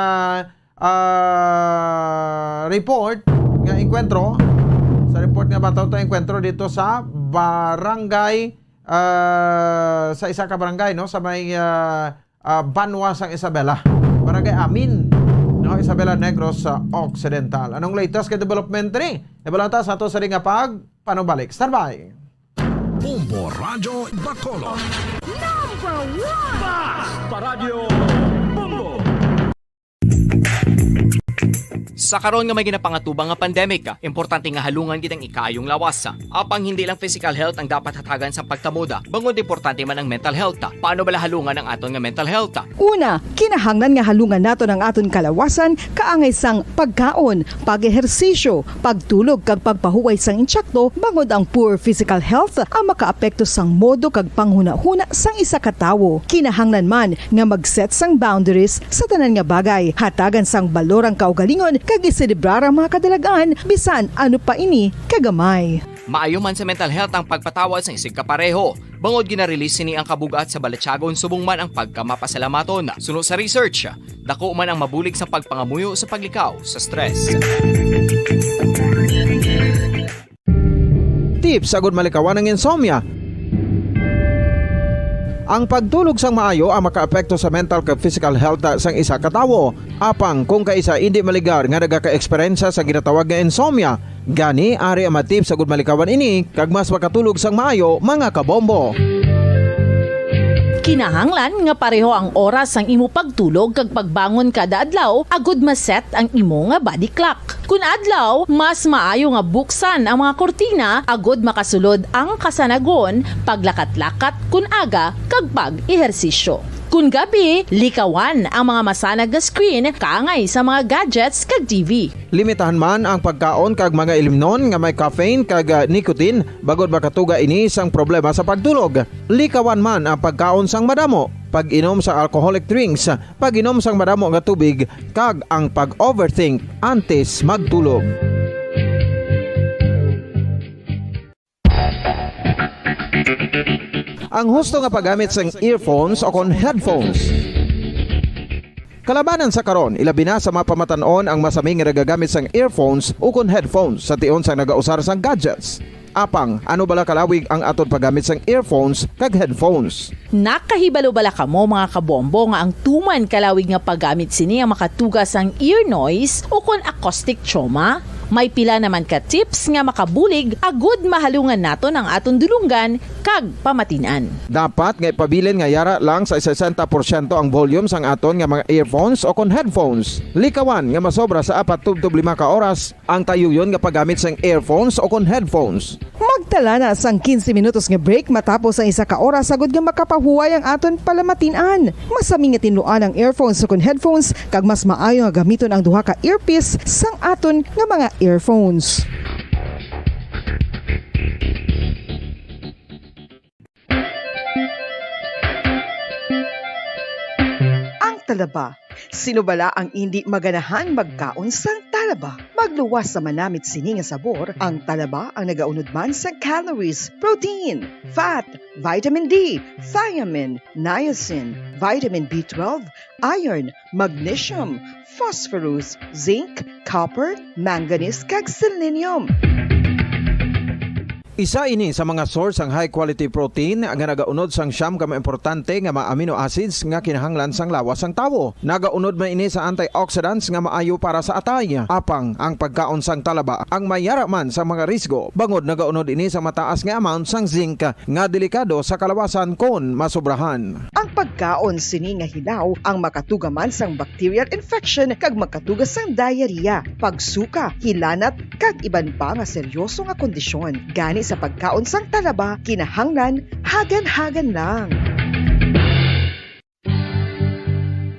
ah, report nga engkwentro, sa report nga bataw ta, engkwentro dito sa barangay, ah, sa isa ka barangay, no, sa may, ah, ah, banwa sang Isabela, Barangay Amin, no, Isabela Negros sa Occidental. Anong latest nga development diri? Ibalata sa ato sa nga pagpanubalik. Standby. Bombo Radyo Bacolod. Number one! Bas pa Radyo Bombo! Sa karon nga may ginapangatubang nga pandemic, importante nga halungan gid ang ikaayong lawas. Apang hindi lang physical health ang dapat hatagan sa pagtamuda, bangod importante man ang mental health. Paano bala halungan ang aton nga mental health? Una, kinahanglan nga halungan naton ang aton kalawasan kaangay sang pagkaon, pag-ehersisyo, pagtulog kag pagpahuway sang insakto, bangod ang poor physical health ang makaapekto sang modo kag panghunahuna sang isa ka tawo. Kinahanglan man nga mag-set sang boundaries sa tanan nga bagay, hatagan sang balor ang kaugalingon kag iselebrar ang mga kadalagan, bisan ano pa ini kagamay. Maayo man sa mental health ang pagpatawad sang isigkapareho, bangod gina-release sini ang kabug-at sa balatyagon subong man ang pagkamapasalamaton. Suno sa research, dako man ang mabulig sa pagpangamuyo sa paglikaw sa stress. Tips agud malikawan ang insomnia. Ang pagtulog sang maayo ang makaapekto sa mental kag physical health sang isa ka tawo. Apang kung kaisa indi maligar nga nagaka-eksperyensya sa ginatawag nga insomnia, gani ari ang mga tips agud malikawan ini kag mas makatulog sang maayo, mga kabombo. Kinahanglan nga pareho ang oras sang imo pagtulog kag pagbangon kada adlaw agud ma-set ang imo nga body clock. Kun adlaw, mas maayo nga buksan ang mga kurtina agud makasulod ang kasanagon, paglakat-lakat kun aga, kag pag-ehersisyo. Kun gabi, likawan ang mga masanag nga screen kaangay sa mga gadgets kag T V. Limitahan man ang pagkaon kag mga ilimnon nga may caffeine kag, ah, nicotine, bangod makatuga ini sang problema sa pagtulog. Likawan man ang pagkaon sang madamo, pag-inom sa alcoholic drinks, pag-inom sang madamo nga tubig, kag ang pag-overthink antes magtulog. Ang husto nga paggamit sang earphones o kon headphones. Kalabanan sa karon, ilabi na sa mga pamatan-on ang masami nga nagagamit sang earphones o kon headphones sa tion sang nagausar sang gadgets. Apang, ano bala kalawig ang aton paggamit sang earphones kag headphones? Nakahibalo bala kamo, mga kabombo, nga ang tuman kalawig nga paggamit sini ang makatuga sang ear noise o kon acoustic trauma? May pila naman ka tips nga makabulig agud mahalungan naton ang aton dulonggan kag pamatin-an. Dapat nga ipabilin nga yara lang sa sesenta porsyento ang volume sang aton nga mga earphones o kon headphones. Likawan nga masobra sa apat tubtob lima ka oras ang tayuyon nga paggamit sang earphones o kon headphones. Magtala na sang quince minutos nga break matapos ang isa ka oras agud nga makapahuway ang aton palamatin-an. Masami nga tinluan ang earphones ukon headphones, kag mas maayo nga gamiton ang duha ka earpiece sang aton nga mga earphones. Ang talaba. Sino bala ang indi maganahan magkaon sang talaba? Magluwas sa manamit sini nga sabor, ang talaba ang nagaunod man sa calories, protein, fat, vitamin D, thiamine, niacin, vitamin B twelve, iron, magnesium, phosphorus, zinc, copper, manganese, kag selenium. Isa ini sa mga source sang high quality protein nga nagaunod sang siyam ka mga importante nga mga amino acids nga kinahanglan sang lawas sang tawo. Nagaunod man ini sa antioxidants nga maayo para sa atay. Apang ang pagkaon sang talaba ang may yara man sa mga risgo, bangod nagaunod ini sa mataas nga amount sang zinc nga delikado sa kalawasan kon masobrahan. Ang pagkaon sini nga hilaw ang makatuga man sang bacterial infection kag makatuga sang diarrhea, pagsuka, hilanat, kag iban pa nga seryoso nga kondisyon. Gani sa pagkaon sang talaba, kinahanglan hagan-hagan lang.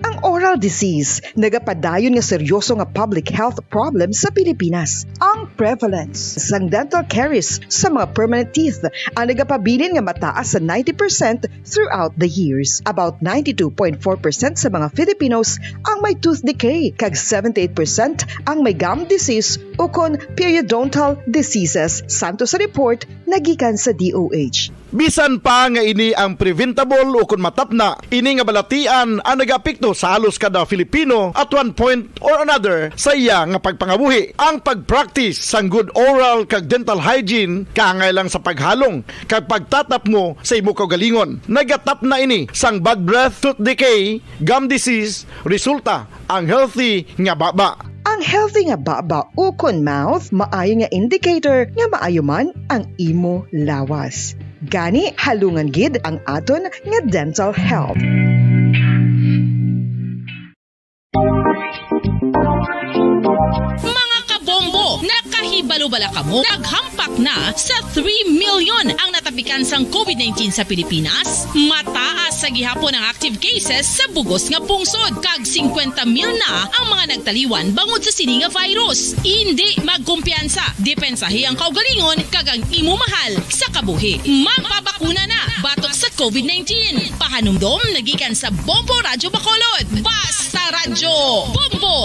Ang oral disease nagapadayon nga seryoso nga public health problem sa Pilipinas. Ang prevalence sang dental caries sa mga permanent teeth ang nagapabilin nga mataas sa ninety percent throughout the years. About ninety-two point four percent sa mga Filipinos ang may tooth decay, kag seventy-eight percent ang may gum disease ukon periodontal diseases, santo sa report nga gikan sa D O H. Bisan pa nga ini ang preventable ukon matapna, ini nga balatian ang nagaapekto sa halos kada Filipino at one point or another sa iya nga pagpangabuhi. Ang pag-practice sang good oral kag dental hygiene kaangay lang sa paghalong kag pagtatapngo sa imo kaugalingon. Nagatapna ini sang bad breath, tooth decay, gum disease, resulta ang healthy nga baba. Ang healthy nga baba ukon mouth maayo nga indicator nga maayo man ang imo lawas. Gani, halungan gid ang aton nga dental health. Mga kabombo, nakahibalo bala kamo? Naghampak na sa three million ang natapikan sang covid nineteen sa Pilipinas. Mataas sa gihapon ang active cases sa bugos nga pungsod, kag singkwenta mil na ang mga nagtaliwan bangod sa sini nga virus. Indi magkumpiyansa, depensahi ang kaugalingon kag ang imo mahal sa kabuhi. Magpabakuna na batok sa covid nineteen. Pahanumdom nagikan sa Bombo Radyo Bacolod. Basta Radyo Bombo!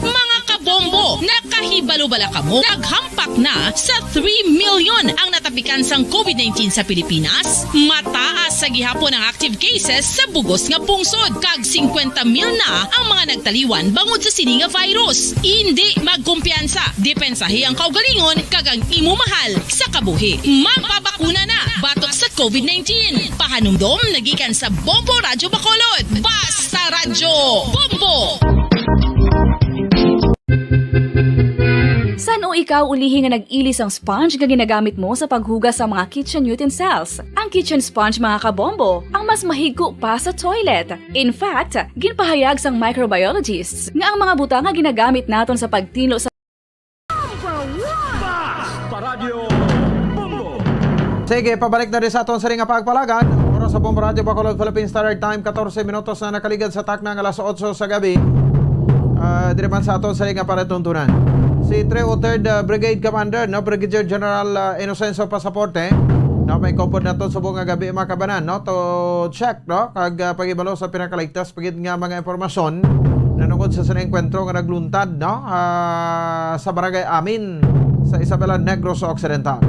Mga kabombo, nakahibalo bala kamo? Naghampak na sa three million ang natapikan sang covid nineteen sa Pilipinas. Mataas sa gihapon ang active cases sa bugos nga pungsod, kag singkwenta mil na ang mga nagtaliwan bangod sa sini nga virus. Indi magkumpiyansa, depensahi ang kaugalingon kag ang imo mahal sa kabuhi. Magpabakuna na batok sa covid nineteen. Pahanumdom nagikan sa Bombo Radyo Bacolod. Basta Radyo Bombo! San-o ikaw ulihi nga nag-ili sang sponge nga ginagamit mo sa paghugas sa mga kitchen utensils? Ang kitchen sponge, mga kabombo, ang mas mahigko pa sa toilet. In fact, ginpahayag sang microbiologists nga ang mga butang nga ginagamit naton sa pagtinlo sa Basta Radyo Bombo! Sige, pabalik na rin sa aton sa ring nga pagpalagad. Oras sa Bombo Radyo Bacolod, Philippine Standard Time, katorse minutos na nakaligad sa takna nga alas otso sa gabi. Ah, diri man sa aton sa ring nga palatuntunan. Si three oh third, ah, Brigade Commander, no, Brigadier General, ah, Inocencio Pasaporte, no, may kupod naton subong nga gabi, mga kabanan, no, to check, no, kag, ah, paghibalo sa pinakaligtas pa gid nga mga impormasyon nanungod sa sini enkwentro nga nagluntad, no, ah, sa Barangay Amin sa Isabela, Negros Occidental.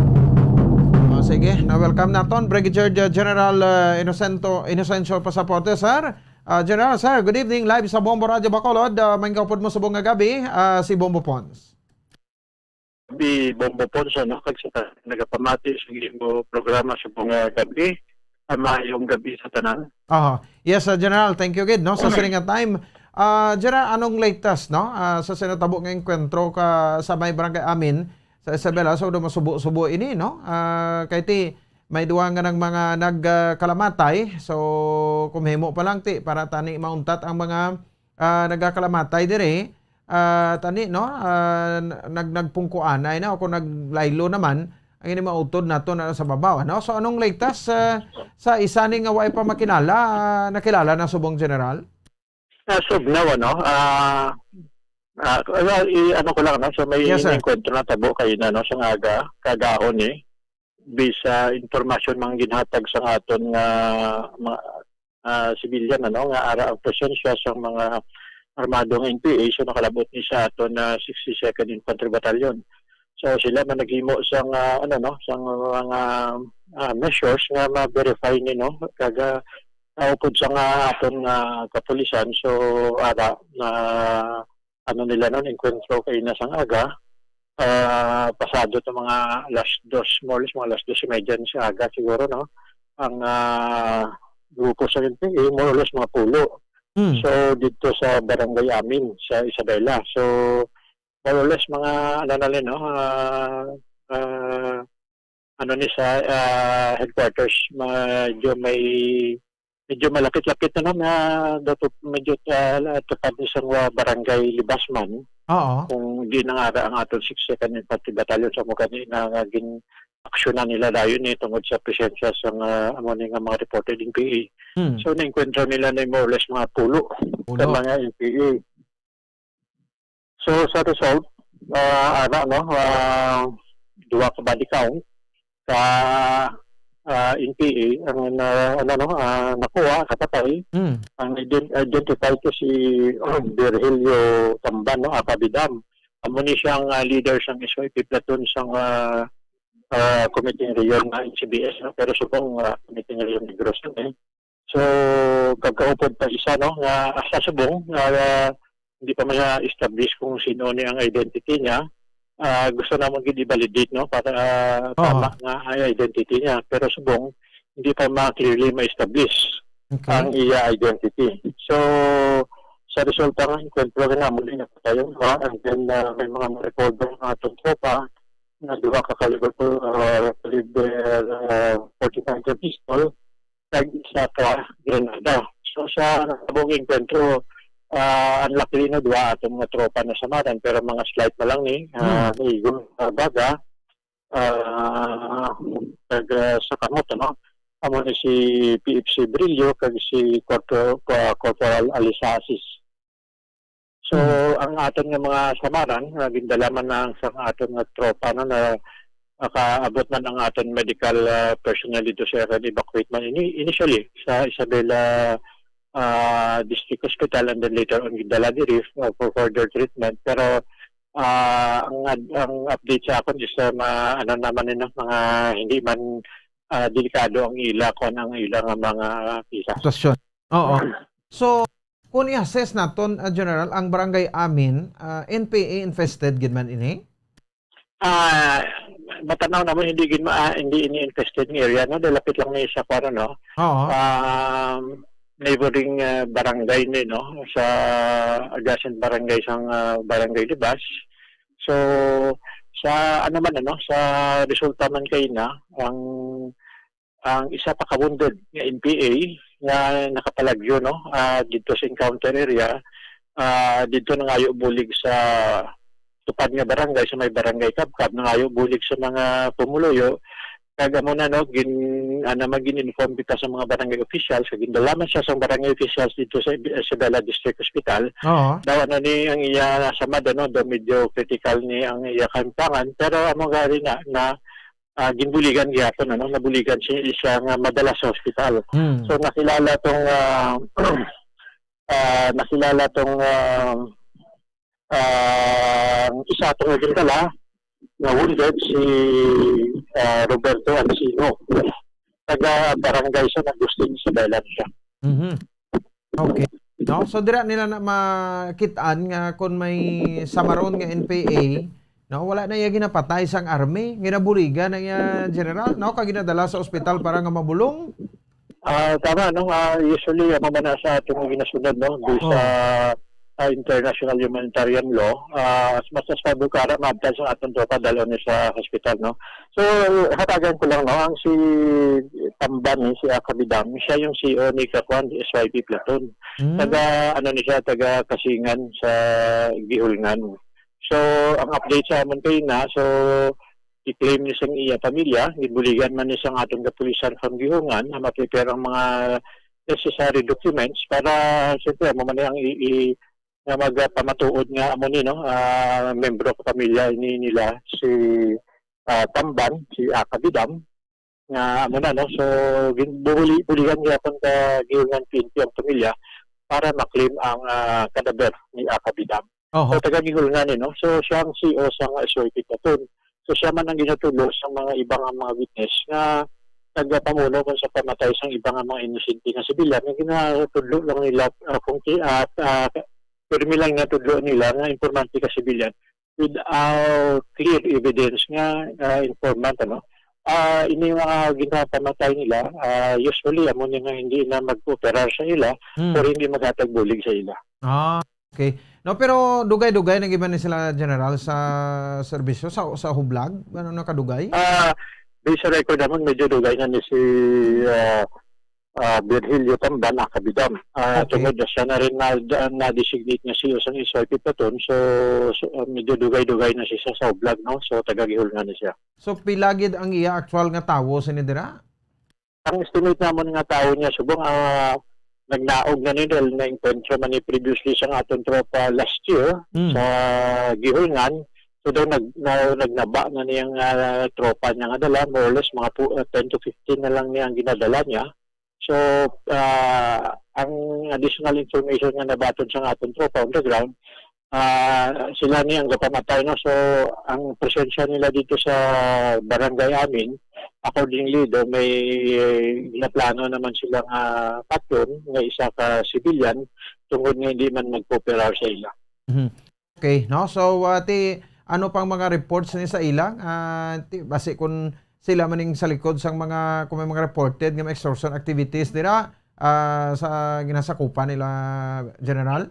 O, sige, na-welcome naton Brigadier Ge-, General, ah, Inocento, Inocencio Pasaporte, sir. Ah, General, sir, good evening. Live sa Bombo Radyo Bacolod. Ah, may kaupod mo subong nga gabi, ah, si Bombo Pons. Bi Bombo Ponce, no? Kag sa ta-, nagapamati sa imo programa sa mga gabi. Ah, maayong gabi sa tanan. Aha. Yes, uh, General, thank you gid, no, sa sining nga time. Ah, General, anong latest, no? Ah, sa sinatabo nga engkwentro ka sa may Barangay Amin sa Isabela, so do masubo-subo ini, no? Ah, kay ti may duha nga nang mga nagkalamatay. So, kung mahimo pa lang ti para tani mauntat ang mga ah, nagakalamatay diri, ah, tani, no? Ah, nag-, nagpungkuanay na o kung naglaylo naman ang ini mautod nato na sa babaw, ano? So, anong latest, ah, sa isa ni nga way pa makilala, ah, nakilala na subong, General? Ah, subnaw, ano? Ah, ah, well, i-, ano ko lang, no? So, may Yes, sir. enkwentro na tabo kayo na, no? Sa nga aga, kagahon, eh. Based sa impormasyon nga ginhatag sa aton nga mga, ah, civilian, ano, nga ara ang presensya sa mga armado nga N P A, so nakalabot ni sa aton na sixty-second Infantry Battalion. So sila man naghimo sa nga, ano, no, sa mga, ah, measures nga ma-verify ni, no, kag, ah, upod sa nga aton nga kapulisan. So ara na ano nila nun, engkwentro kay na sang aga, ah, pasado to mga alas dos, more or less mga alas dos y media ni sa aga siguro, no? Ang, ah, grupo sa N P A, more or less mga pulo. Hmm. So, dito sa Barangay Amin, sa Isabela. So, more or less mga, ano na rin, no? Ah, ah, ano ni sa, ah, headquarters, medyo may, medyo malapit-lapit na lang na dapat medyo, ah, tupad ni sa mga barangay Libasman. Oo. Kung di na nga ang aton sixty-second Infantry Battalion sa mga na nga gin-aksyonan nila dayon ni tungod sa presensya sa nga, amo ni nga mga reported N P A. Hmm. So, naengkwentro nila na more or less mga pulo Pulo. Sa mga N P A. So, sa result, ah, ana, no, ah, duha ka body count sa, ah, N P A ang na, ano, no, ah, nakuha, kapatay. Mm. Ang ident-, identify ko si Virgilio Tamban, no, Apabidam. Amo ni siyang, ah, leader sang S Y P platoon sang, ah, ah, Committee Rayon nga N C B S, no, pero subong, ah, Committee Rayon Negros yun, eh. So, kagkaupod pa isa, no, nga sa subong, nga hindi pa man na-establish kung sino ni ang identity niya. Ah, gusto namon gid i-validate, no, para, ah, Oo. Tama nga ang identity niya. Pero subong, hindi pa ma-clearly ma-establish Okay. Ang iya identity. So, sa resulta nga, enkwentro rin naman din napatay ang duha. And then, ah, may mga ma-recover nga atong tropa na duha ka caliber, ah, caliber, ah, forty-five ka pistol, kag isa ka granada. So, sa nakabong enkwentro, ah, unluckily, no, duha atong mga tropa nasamaran, pero mga slight na lang ni, ah, Hmm. naigong, ah, baga, ah, kag, ah, sa kamot, ano? Amo ni si P F C Brillo kag si Corpo-, ah, Corporal Alisa Asis. So, Hmm. ang aton nga mga samaran, nga gindala man na sa aton nga tropa, no, na nakaabot man ang aton medical, ah, personnel dito sa aton, evacuate man ini-, initially sa Isabela, ah, District Hospital, and then later on gindala diri, ah, for further treatment. Pero, ah, ang ad-, ang update sa akon is, ah, ma-, ano naman, yun, no, mga hindi man, ah, delikado ang ila, kung ang ila nga mga pisa. Sitwasyon. Oo. So, kung i-assess naton, ah, General, ang Barangay Amin, ah, N P A infested gid man ini? Ah, matanaw naman, hindi gid ma-, ah, hindi ini infested nga area, no? Dahil lapit lang ni sa kuwan, no? Oo. Um, neighboring, ah, barangay ni, no? Sa adjacent barangay sang, ah, Barangay Libas. So, sa ano man, ano, sa resulta man kay na, ang, ang isa pa ka wounded nga N P A nga nakapalagyo, no, ah, dito sa encounter area, ah, dito nangayo bulig sa tupad nga barangay, sa may barangay Kabkab, nangayo bulig sa mga pumuluyo. Kag amo na, no, gin-, ah, naman gin-inform kita sa mga barangay officials, kag gindala man siya sa barangay officials dito sa Isabela District Hospital. Oo. Daw ano ni ang iya samad, ano, daw medyo critical ni ang iya kahimtangan, pero amo gani na, na, ah, ginbuligan gyapon, ano, nabuligan siya, siya nga madala sa hospital. Hmm. So, nakilala tong, ah, ah, nakilala tong, ah, ah, isa tong nagdala nga wounded, si, ah, Roberto Ancino. Taga barangay sa Agustin, sa Dalan siya. Mhm. Okay. No? So, dira nila na makit-an nga kung may samaron nga N P A, no, wala na iya ginapatay sang army, ginabuligan na iya general, no, kag ginadala sa ospital para nga mabulong. Ah, tama, no? Ah, usually, amo man na sa aton nga ginasunod, no? Based Oh. sa, ah, international humanitarian law, ah, as much as possible, para maabtan sa aton tropa, dalhon ni sa hospital, no? So, hatagan ko lang, no? Ang si Tamban, eh, si Akabidam, siya yung C E O ni Kakuan, S Y P Platoon. Hmm. Taga, ano ni siya, taga Kasingan sa Gihulngan. So, ang update sa amon kay na, so, i-claim ni sang iya pamilya, gibuligan man ni sang aton kapulisan from Gihulngan na ma-prepare ang mga necessary documents para, siyempre, amo man ang i-, i-, nga magpamatuod nga amo ni, no, ah, membro ka pamilya ini nila si, ah, Tamban, si Akabidam, nga amo na, no? So, gin-, bubuli-, buligan gyapon ka Gihulngan P N P ang pamilya para ma-claim ang, ah, kadaber ni Aka Bidam. Oho. So, taga Gihulngan ni, no? So, siya ang C E O sang S Y P Platoon. So, siya man ang ginatudlo sa mga iba nga mga witness nga nagapamuno kon sa pamatay sang iba nga mga inosente nga sibilyan nga ginatudlo lang nila, ah, kung ki-, ah, ah, pirmi lang nga tudlo nila nga informante ka sibilyan without clear evidence nga, ah, informant, ano. Ah, ini mga ginapamatay nila, ah, usually amo ni nga hindi na mag-cooperar sa ila Hmm. or hindi maghatag bulig sa ila. Ah, okay. No, pero dugay-dugay na gid man ni sila, General, sa serbisyo, sa, sa hublag? Ano na kadugay? Ah, based sa record naman, medyo dugay na ni si, ah, ah, Virgilio Tamban, Aka Bidam. Ah, Okay. tungod na siya na rin na, na, na-designate nga C E O sang S Y P Platoon, so, so, ah, medyo dugay-dugay na siya sa hublag, no? So, taga Gihulngan na siya. So, pila gid ang iya actual nga tawo sini dira? Ang estimate namon nga tawo niya subong, ah, nagnaog na ni dahil na-encuentro man ni previously sa aton tropa last year Mm. sa Gihulngan. So, daw nag-, na-, nagnaba na niyang, ah, tropa niya nga dala, more or less mga pu-, ah, ten to fifteen na lang niya ang ginadala niya. So, ah, ang additional information nga nabaton sa aton tropa on the ground, ah, sila ni ang gapamatay, no? So, ang presensya nila dito sa barangay amin, accordingly, do may ginaplano naman sila nga patyon nga isa ka civilian tungod nga hindi man magkooperar sa ila. Mhm. Okay, no? So, ah, ti, ano pang mga reports ni sa ila? Ah, ti, basi kung sila man ning sa likod sang mga, kung may mga reported nga mga extortion activities dira, ah, sa ginasakupan nila, General?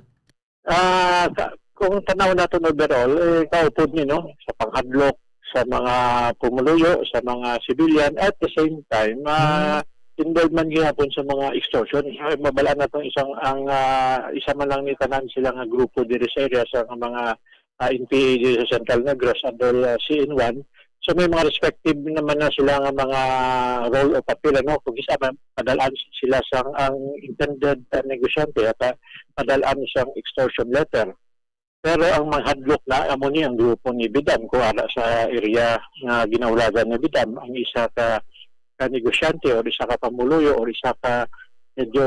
Ah, ka-, kung tanaw naton overall, eh, kaupod ni, no, sa panghadlok sa mga pumuluyo, sa mga civilian, at the same time, ah, Hmm. involved man gihapon sa mga extortion. Eh, mabalaan naton isang, ang, ah, isa man lang ni tanan sila nga grupo diri sa area sa mga, ah, N P A diri sa Central Negros under, ah, C N one. So, may mga respective naman na sila nga mga role o papel, ano, kung isa man, padal-an sila sa ang intended, ah, negosyante at, ah, padal-an sang extortion letter. Pero ang manghadlok na, amo ni ang grupo ni Bidam, kung ara sa area nga ginahulagan ni Bidam, ang isa ka, ka negosyante or isa ka pamuluyo or isa ka medyo,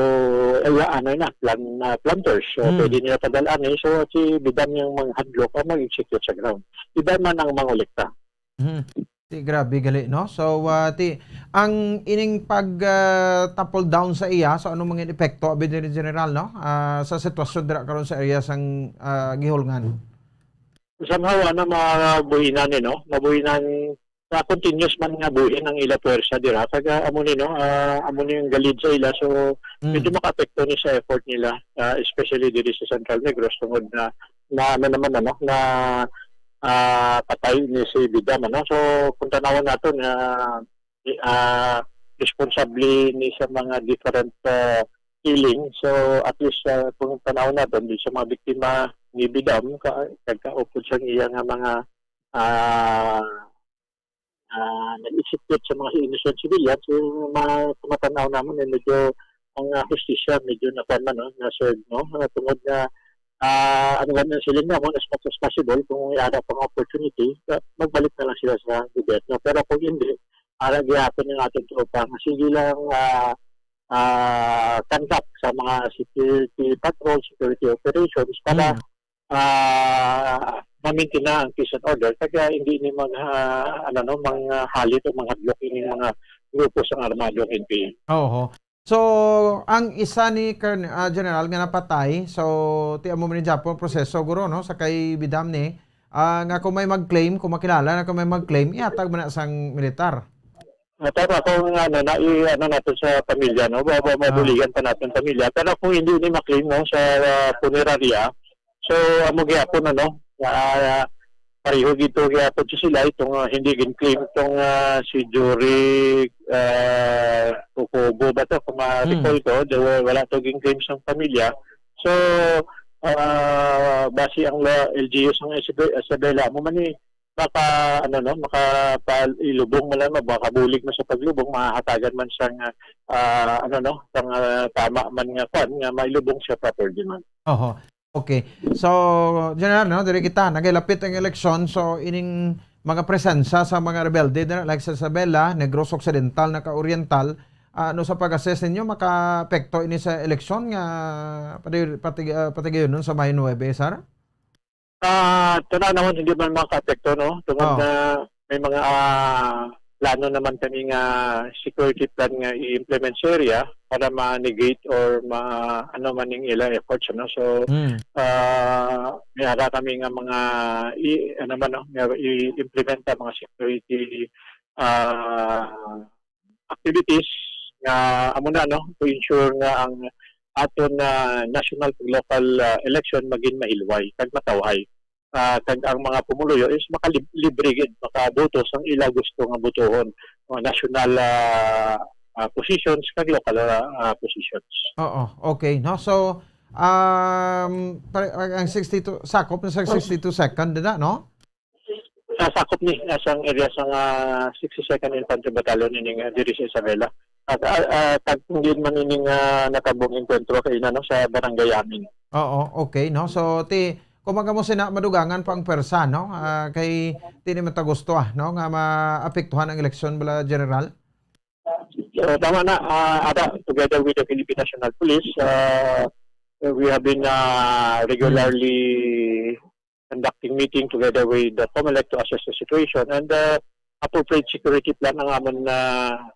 ay, ano na, plan-, ah, planters. So, Hmm. pwede nila padal-an, eh. So, si Bidam yung manghadlok ang mag-execute sa ground. Iba man ang mangolekta. Mhm. Ti, grabe gali, no? So, ah, ti, ang ining pag, ah, topple down sa iya, so, ano mga epekto, abi diri, General, no? Ah, sa sitwasyon dira karon sa area sang, ah, Gihulngan? Somehow, ano, mabuhinan, eh, no? Mabuhinan, na continuous man nga buhin ang ila puwersa dira. Kag, ah, amo ni, no? Ah, amo ni ang galid sa ila. So, Mm. medyo makaapekto ni sa effort nila, ah, especially diri sa Central Negros, tungod na, na, ano naman, ano, na, ah, patay ni si Bidam, ano? So, kung tanawon naton, ah, ah, responsable ni sa mga different, ah, killing. So, at least, ah, kung tanawon naton, di sa mga biktima ni Bidam, ka-, kagkaupod sa iya nga mga, ah, ah, nag-execute sa mga innocent civilian, so, ma-, matan-aw namon, eh, medyo ang, ah, hustisya, medyo na, kuwan man, no, na-serve, no? Ah, tungod nga, ah, ano gani ang siling namon, as much as possible, kung may ara pa nga opportunity, ah, magbalik na lang sila sa gobyerno. Pero kung hindi, ara gihapon ang aton tropa nga sige lang, ah, ah, conduct sa mga security patrol, security operations para, Mm. ah, ma-maintain na ang peace and order. Kaya hindi ni mag, ah, ano, no, mang, ah, halit o manghadlok ini mga grupo sang armado N P A. Oho. So, ang isa ni Colonel, ah, General nga napatay, so, ti amo man ni Japon proseso, guro, no, sa kay Bidam ni, ah, nga kung may mag-claim, kung makilala na kung may mag-claim, ihatag man na sang militar. Ah, tama, kung ano, na, i-, ano natin sa pamilya, no? Ba, ba, Ah. mabuligan pa natin pamilya. Pero kung hindi ni maklaim, no, sa, ah, punerarya, so, amo gyapon, ano, ah, pareho gito gyapon sa sila, itong, ah, hindi gin-claim itong, ah, si Jory, ah, Okobo ba to? Kung ma-recall Hmm. ko, di, wa-, wala to gin-claim sa pamilya. So, ah, base ang la-, L G U sa Isabela, Isabela, amo man ni, maka, ano, no, makapailubong man lang, makabulig man sa paglubong, mahatagan man sang, ah, ano, no, sang, ah, tama man nga kwan, nga mailubong siya properly man. Oho. Okay. So, General, no, diri kita, nagilapit ang eleksyon. So, ining mga presensya sa mga rebelde dira, like sa Isabela, Negros Occidental, naka Oriental, ah, ano sa pag-assess ninyo, makaapekto ini sa eleksyon nga pati, pati, ah, patigayunon sa Mayo nuebe, sir? Ah, tanaw naman, hindi man makaapekto, no? Tungod Oh. na may mga, ah, plano naman kami nga security plan nga i-implement sa area para ma-negate or ma-, ano man ning ila efforts, ano? So, Mm. ah, may ara kami nga mga i-, ano man, no, nga i-implement ang mga security, ah, activities nga amo na, no, to ensure nga ang aton, ah, national kag local, ah, election maging mahilway kag matawhay. Ah, kag ang mga pumuluyo is makalib-, libre gid makaboto sang ila gusto nga botohon, mga national, ah, ah, positions kag local, ah, ah, positions. Oo, okay, no? So, um, pare-, ang sixty-two, sakop na sa sixty-two second na, no? Ah, sakop ni, ah, sang area sang, ah, sixty-second Infantry Battalion ining, ah, diri sa Isabela. At, ah, ah, kag hindi man ining, ah, natabong engkwentro kay na, no, sa Barangay Amin. Oo, okay, no? So, ti, kung magamo sina, madugangan pa ang pwersa, no? Ah, kay ti ni man ta gusto, ah, no, nga maapektuhan ang eleksyon bala, General? So, tama na, ah, ada, together with the Philippine National Police, ah, we have been, ah, regularly conducting meeting together with the COMELEC to assess the situation and, uh, appropriate security plan ang amon na,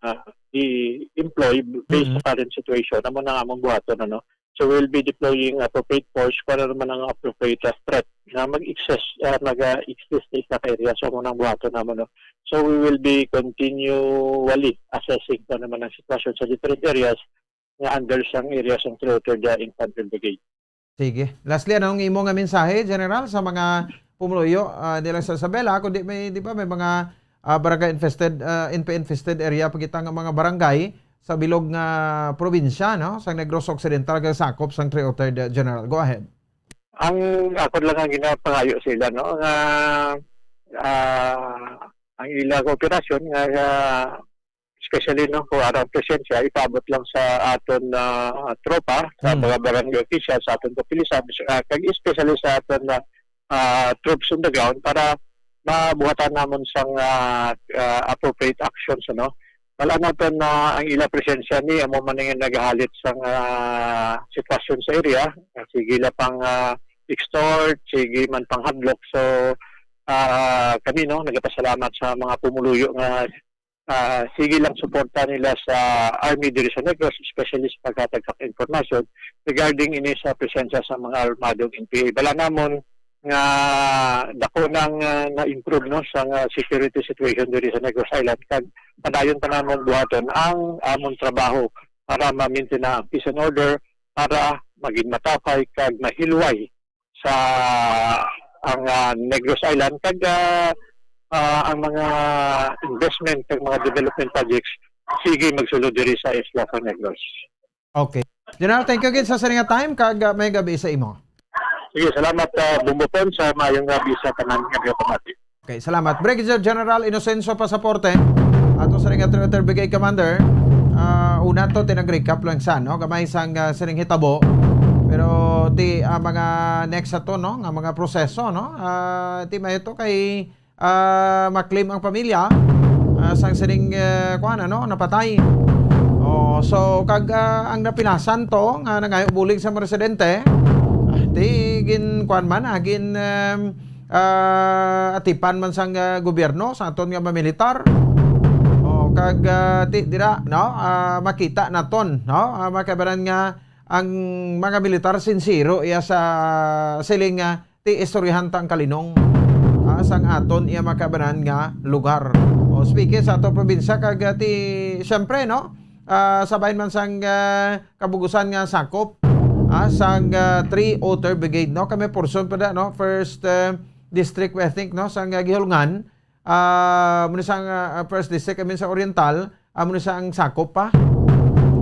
uh, i-employ based sa Mm. current situation. Amo na ang among buhaton, ano. So we'll be deploying appropriate force kung ano naman ang appropriate, uh, threat na mag-exist, uh, mag, uh, exist sa isa ka area. So amo na ang buhaton naman, no. So we will be continually assessing kung ano man ang sitwasyon sa different areas nga under sang area sang three oh third Infantry Brigade. Sige. Lastly, anong imo nga mensahe, General, sa mga pumuluyo, ah, dira sa Isabela, kundi may, di ba, may mga, ah, barangay infested, ah, N P infested area pa kita nga mga barangay sa bilog nga probinsya, no, sa Negros Occidental, nga sakop sang three oh third, ah, General? Go ahead. Ang ako lang ang ginapangayo sila, no, nga, ah, ang ila kooperasyon nga, ah, especially, no, kung arang presensya, ipaabot lang sa aton, ah, tropa, sa Hmm. mga barangay officials, sa aton kapulisan, ah, kag especially sa aton, ah, ah, troops on the ground para mabuhatan namon sang, ah, ah, appropriate actions, ano. Wala naton na ang ila presensya ni amo man ang nagahalit sang, ah, sitwasyon sa area. Sige lang pang, ah, extort, sige man pang hadlok. So, ah, kami, no, nagapasalamat sa mga pumuluyo nga ah, sige lang suporta nila sa Army diri sa Negros, especially sa paghatag sa information regarding ini sa presensya sa mga armadong N P A. Bala namon nga dako nang, ah, na-improve, no, sa nga security situation diri sa Negros Island, kag padayon pa namon buhaton ang amon trabaho para ma-maintain ang peace and order, para maging matapay kag mahilway sa ang, ah, Negros Island, kag, ah, ah, ang mga investment kag mga development projects sige magsulod diri sa isla sa Negros. Okay. General, thank you again sa sining nga time, kag, ah, may gabi sa imo. Sige, salamat, ah, Bombo Pon, sa maayong gabi sa tanan nga mga pamati. Okay, salamat. Brigadier General Inocencio Pasaporte, ato sa ring Atributor Brigade Commander. Ah, una to, tinag-recap lang sa, no? Gamay sang, ah, sining hitabo. Pero ti, ah, mga next ato, no? Nga mga proseso, no? Ah, ti may ito kay, ah, ma-claim ang pamilya, ah, sang sining, eh, kuwan, ano, napatay. Oh, so, kag, ah, ang napinasan to, nga nangayo bulig sa mga residente, ah, ti gin, kuwan man, ah, gin, em, ah, atipan man sang, ah, gobyerno, sa aton nga mga militar. O, kag, ah, ti-, dira, no? Ah, makita naton, no? Ah, mga kaibanan nga ang mga militar sinsero iya sa siling nga ti istoryahan ta ang kalinong, ah, sang aton iya mga kaibanan nga lugar. O, speaking sa aton probinsya, kag, ah, ti, siyempre, no? Ah, sa bahin man sang, ah, kabugusan nga sakop, ah, sang, ah, three oh third Brigade, no? Kami portion pa da, no? First, ah, District, I think, no? Sang, ah, Gihulngan, ah, muna sang, ah, First District, I mean, sa Oriental, ah, muna sang sakop pa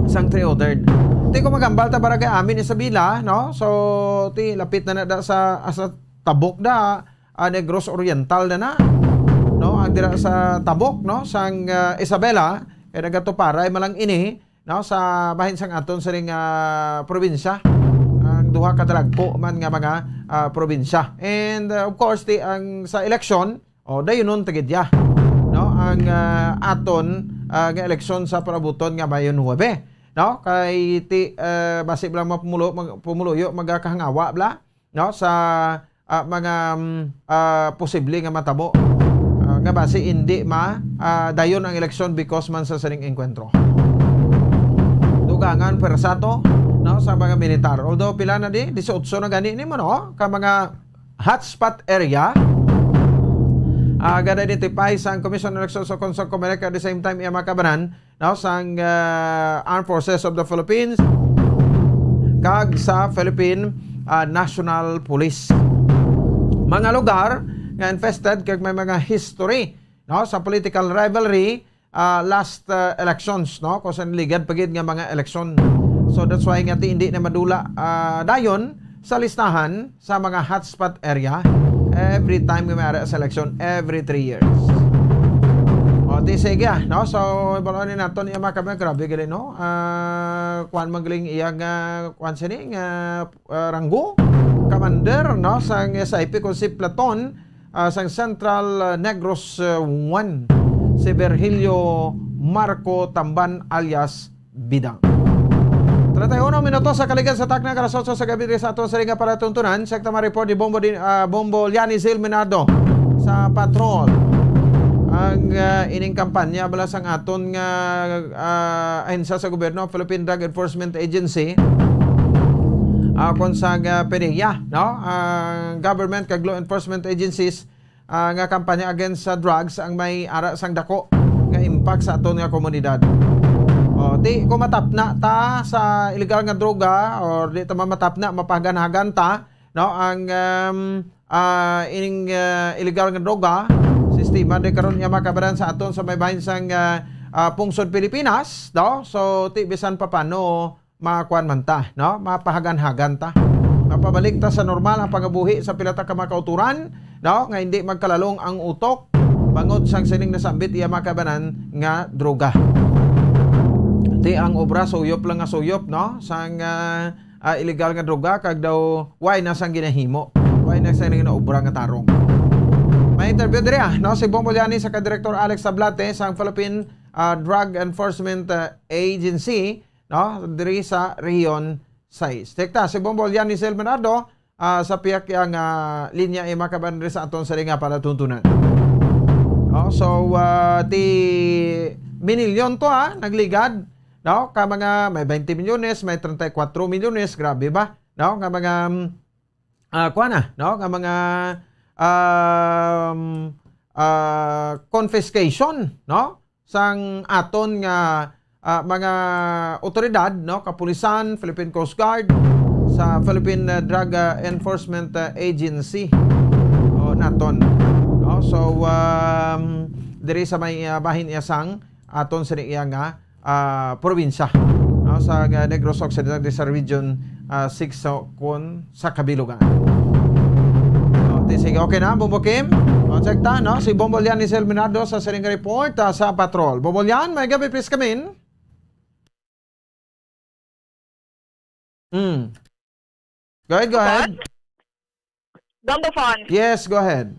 sang three oh third. Ti ko magambal ta barangay Amin Isabela, no? So, ti lapit na na da sa, ah, sa Tabok da, ah, Negros Oriental na na, no? Ang dira sa Tabok, no? Sang, ah, Isabela, kay nagatuparay malang ini, no, sa bahin sang aton sining, ah, probinsya, ang duha ka dalagko man nga mga, ah, probinsya. And, ah, of course, ti ang sa eleksyon, O, dayunon ta gid ya, no, ang, ah, aton, ah, nga eleksyon sa palabuton nga Mayo nuebe, no? Kay ti, ah, basi lang mga pumulo-, mag-, pumuluyo magakahangawa bala, no, sa, ah, mga, mm, ah, posible nga matabo, ah, nga basi indi ma, ah, dayon ang eleksyon because man sa sining engkwentro. Dugangan pwersa to, no, sa mga militar. Although pila na di, disiotso na gani nimo, no, ka mga hotspot area. Ah, gana identify sang Commission on Elections o kon sa Comelec, at the same time, iya mga kabanan, no, sang, ah, Armed Forces of the Philippines kag sa Philippine, ah, National Police. Mga lugar nga infested kag may mga history, no, sa political rivalry, ah, last, ah, elections, no? Kung sa ligad pa gid nga mga eleksyon. So, that's why nga ti hindi na madula, ah, dayon sa listahan sa mga hotspot area every time nga may ara sa eleksyon, every three years. O, ti sige, ah, no? So, ibalon ni naton iya mga kabayan, grabe gali, no? Ah, kuan man galing iya nga, kuan sini, nga, ah, ranggo, commander, no? Sang S I P, kung si Platon, ah, sang Central, ah, Negros, ah, one, si Virgilio Marco Tamban alias Bidang. Treinta y uno minutos sa kaligad sa takna, alas otso sa gabi diri sa aton siring nga palatuntunan. Check ta man report ni Bombo din, ah, Bombo Liani Zil Minardo sa patrol. Ang, ah, ining kampanya bala sang aton nga, ah, ahensya sa gobyerno, Philippine Drug Enforcement Agency, ah, kon sa, ah, PDEA, no? Ang government kag law enforcement agencies, ah, nga kampanya against sa drugs ang may ara sang dako nga impact sa aton nga komunidad. O, ti, kung matapna ta sa illegal nga droga or di ta man matapna, mapahaganhagan ta, no, ang, um, ah, ining, ah, illegal nga droga, sistema di karon nga makabaran sa aton sa may bahin sang, ah, ah, pungsod Pilipinas, no? So, ti, bisan pa paano, makuan man ta, no? Mapahaganhagan ta. Mapabalik ta sa normal ang pangabuhi sa pila ta ka mga kauturan, no? Nga hindi magkalalong ang utok bangod sang sining nasambit iya mga kabanan nga droga. Ti ang obra suyop lang nga suyop, no? Sang, ah, ah, illegal nga droga kag daw way na sang ginahimo. Way na sang ginaobra nga tarong. May interview diri, ah, no? Si Bong Bolyani sa kay Director Alex Tablate sang Philippine, ah, Drug Enforcement, ah, Agency, no, diri sa Rehiyon sais. Check ta, si Bombo Lian ni Sel Bernardo, ah, sa pihak iya nga linya, iya mga kabayan diri sa aton siring nga palatuntunan. No, so, ah, ti minilyon to, ah, nagligad, no, ka mga may twenty milyones, may treinta y cuatro milyones, grabe ba? No, nga mga, mm, ah, kuwan na, no, nga mga, um, ah, confiscation, no? Sang aton nga, ah, mga awtoridad, no, kapulisan, Philippine Coast Guard, sa Philippine, ah, Drug, ah, Enforcement, ah, Agency, o naton, no? So, um, diri sa may, ah, bahin iya sang aton sini iya nga, ah, probinsya, no, sa, ah, Negros Occidental, sa Region, ah, six sa, kun sa kabilugan. O, ti, sige, okay na, Bombo Kim? O, check ta, no? Si Bombo Lian ni Sel Minardo sa siring nga report, ah, sa patrol. Bombo Lian, may gabi, please come in. Mm. Go ahead, go ahead. Bombo Fons. Yes, go ahead.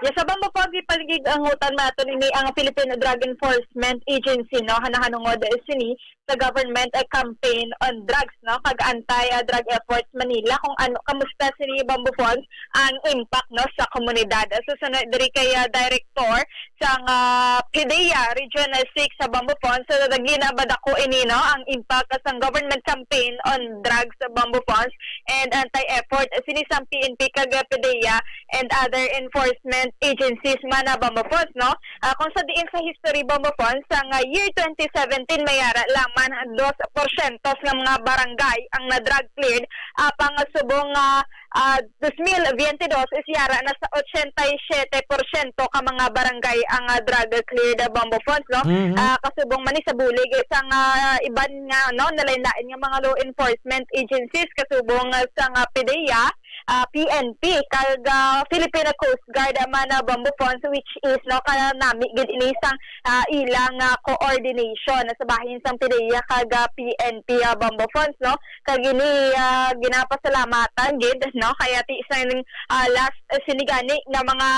Yes, sa Bombo Fons, ipaligid ang utan naton ini ang Philippine Drug Enforcement Agency, no? Hanahanungod sini sa government, eh, campaign on drugs, no? Kag anti, ah, drug efforts Manila. Kung ano, kamusta sini, Bombo Fons, ang impact, no, sa komunidad? Susunod diri kay, ah, Director sang, ah, PDEA Region six sa Bombo Fons. So, nagina ba dako ini, no, ang impact sang government campaign on drugs sa Bombo Fons and anti-effort sini sang P N P kag PDEA and other enforcement agencies man na Bombo Fons, no? Ah, kung sa diin sa history Bombo Fons, sa nga year twenty seventeen, may ara lamang dos porsyento nga mga barangay ang na-drug cleared, apang subong nga, ah, dos mil biyente dos is yara na sa ochenta y siete porsyento ka mga barangay ang, ah, drug cleared, ah, Bombo Fons, no? Mhm. Ah, kasubong man ni sa bulig, eh, sa nga iban nga, no, nalain-lain nga mga law enforcement agencies, kasubong, ah, sa nga PDEA, ah, P N P kag, ah, Philippine Coast Guard, ah, man, ah, Bombo Fons, which is, no, kanami gid ini sang, ah, ilang, ah, coordination sa bahin sang PDEA kag, ah, P N P, ah, Bombo Fons, no? Kag ini, ah, ginapasalamatan gid, no, kay ati sa, ah, last, ah, sini gani nga mga,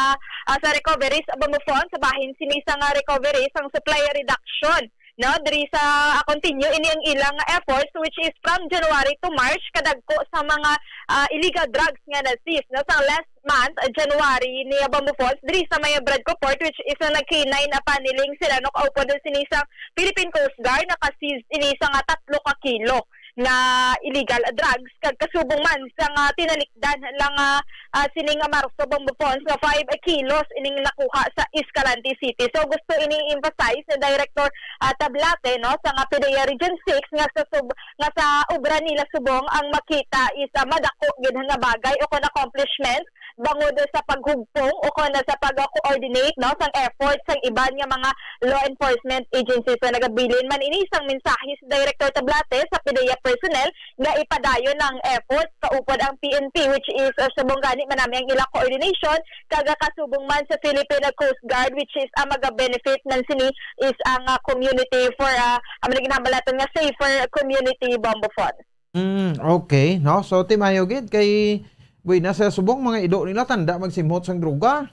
ah, sa recoveries, ah, Bombo Fons, sa bahin sini sa nga recovery sang supply reduction, no, diri sa, ah, continue ini ang ilang efforts, which is from January to March, kadagko sa mga, ah, illegal drugs nga na-seize, no, sa last month, ah, January, ni Bombo Fons, diri sa may Bradco Port, which is ang nag-K nine na paneling sila, no, kaupod sini sa Philippine Coast Guard, naka-seize ini sa nga tatlo ka kilo nga illegal drugs, kag kasubong man sa nga tinalikdan lang, ah, ah, sining Marso, Bombo Fons, nga five kilos ining nakuha sa Escalante City. So, gusto ini emphasize ni Director, ah, Tablate, no, sa nga PDEA Region six nga sa sub-, nga sa obra nila subong ang makita is, ah, madako gid nga bagay o kon accomplishment bangod sa paghugpong o kon sa pag-coordinate, no, sang effort sang iban nga mga law enforcement agencies. So, nagabilin man ini sang mensahe si Director Tablate sa PDEA personnel nga ipadayon ang effort kaupod ang P N P, which is, uh, subong gani manami ang ila coordination, kag kasubong man sa Philippine Coast Guard, which is ang maga-benefit man sini is ang, uh, community for, uh, ang ginahambal naton nga safer community, Bombo Fon. Mm, okay, no? So, ti maayo gid kay buena sa subong mga ido nila tanda magsimhot sang droga.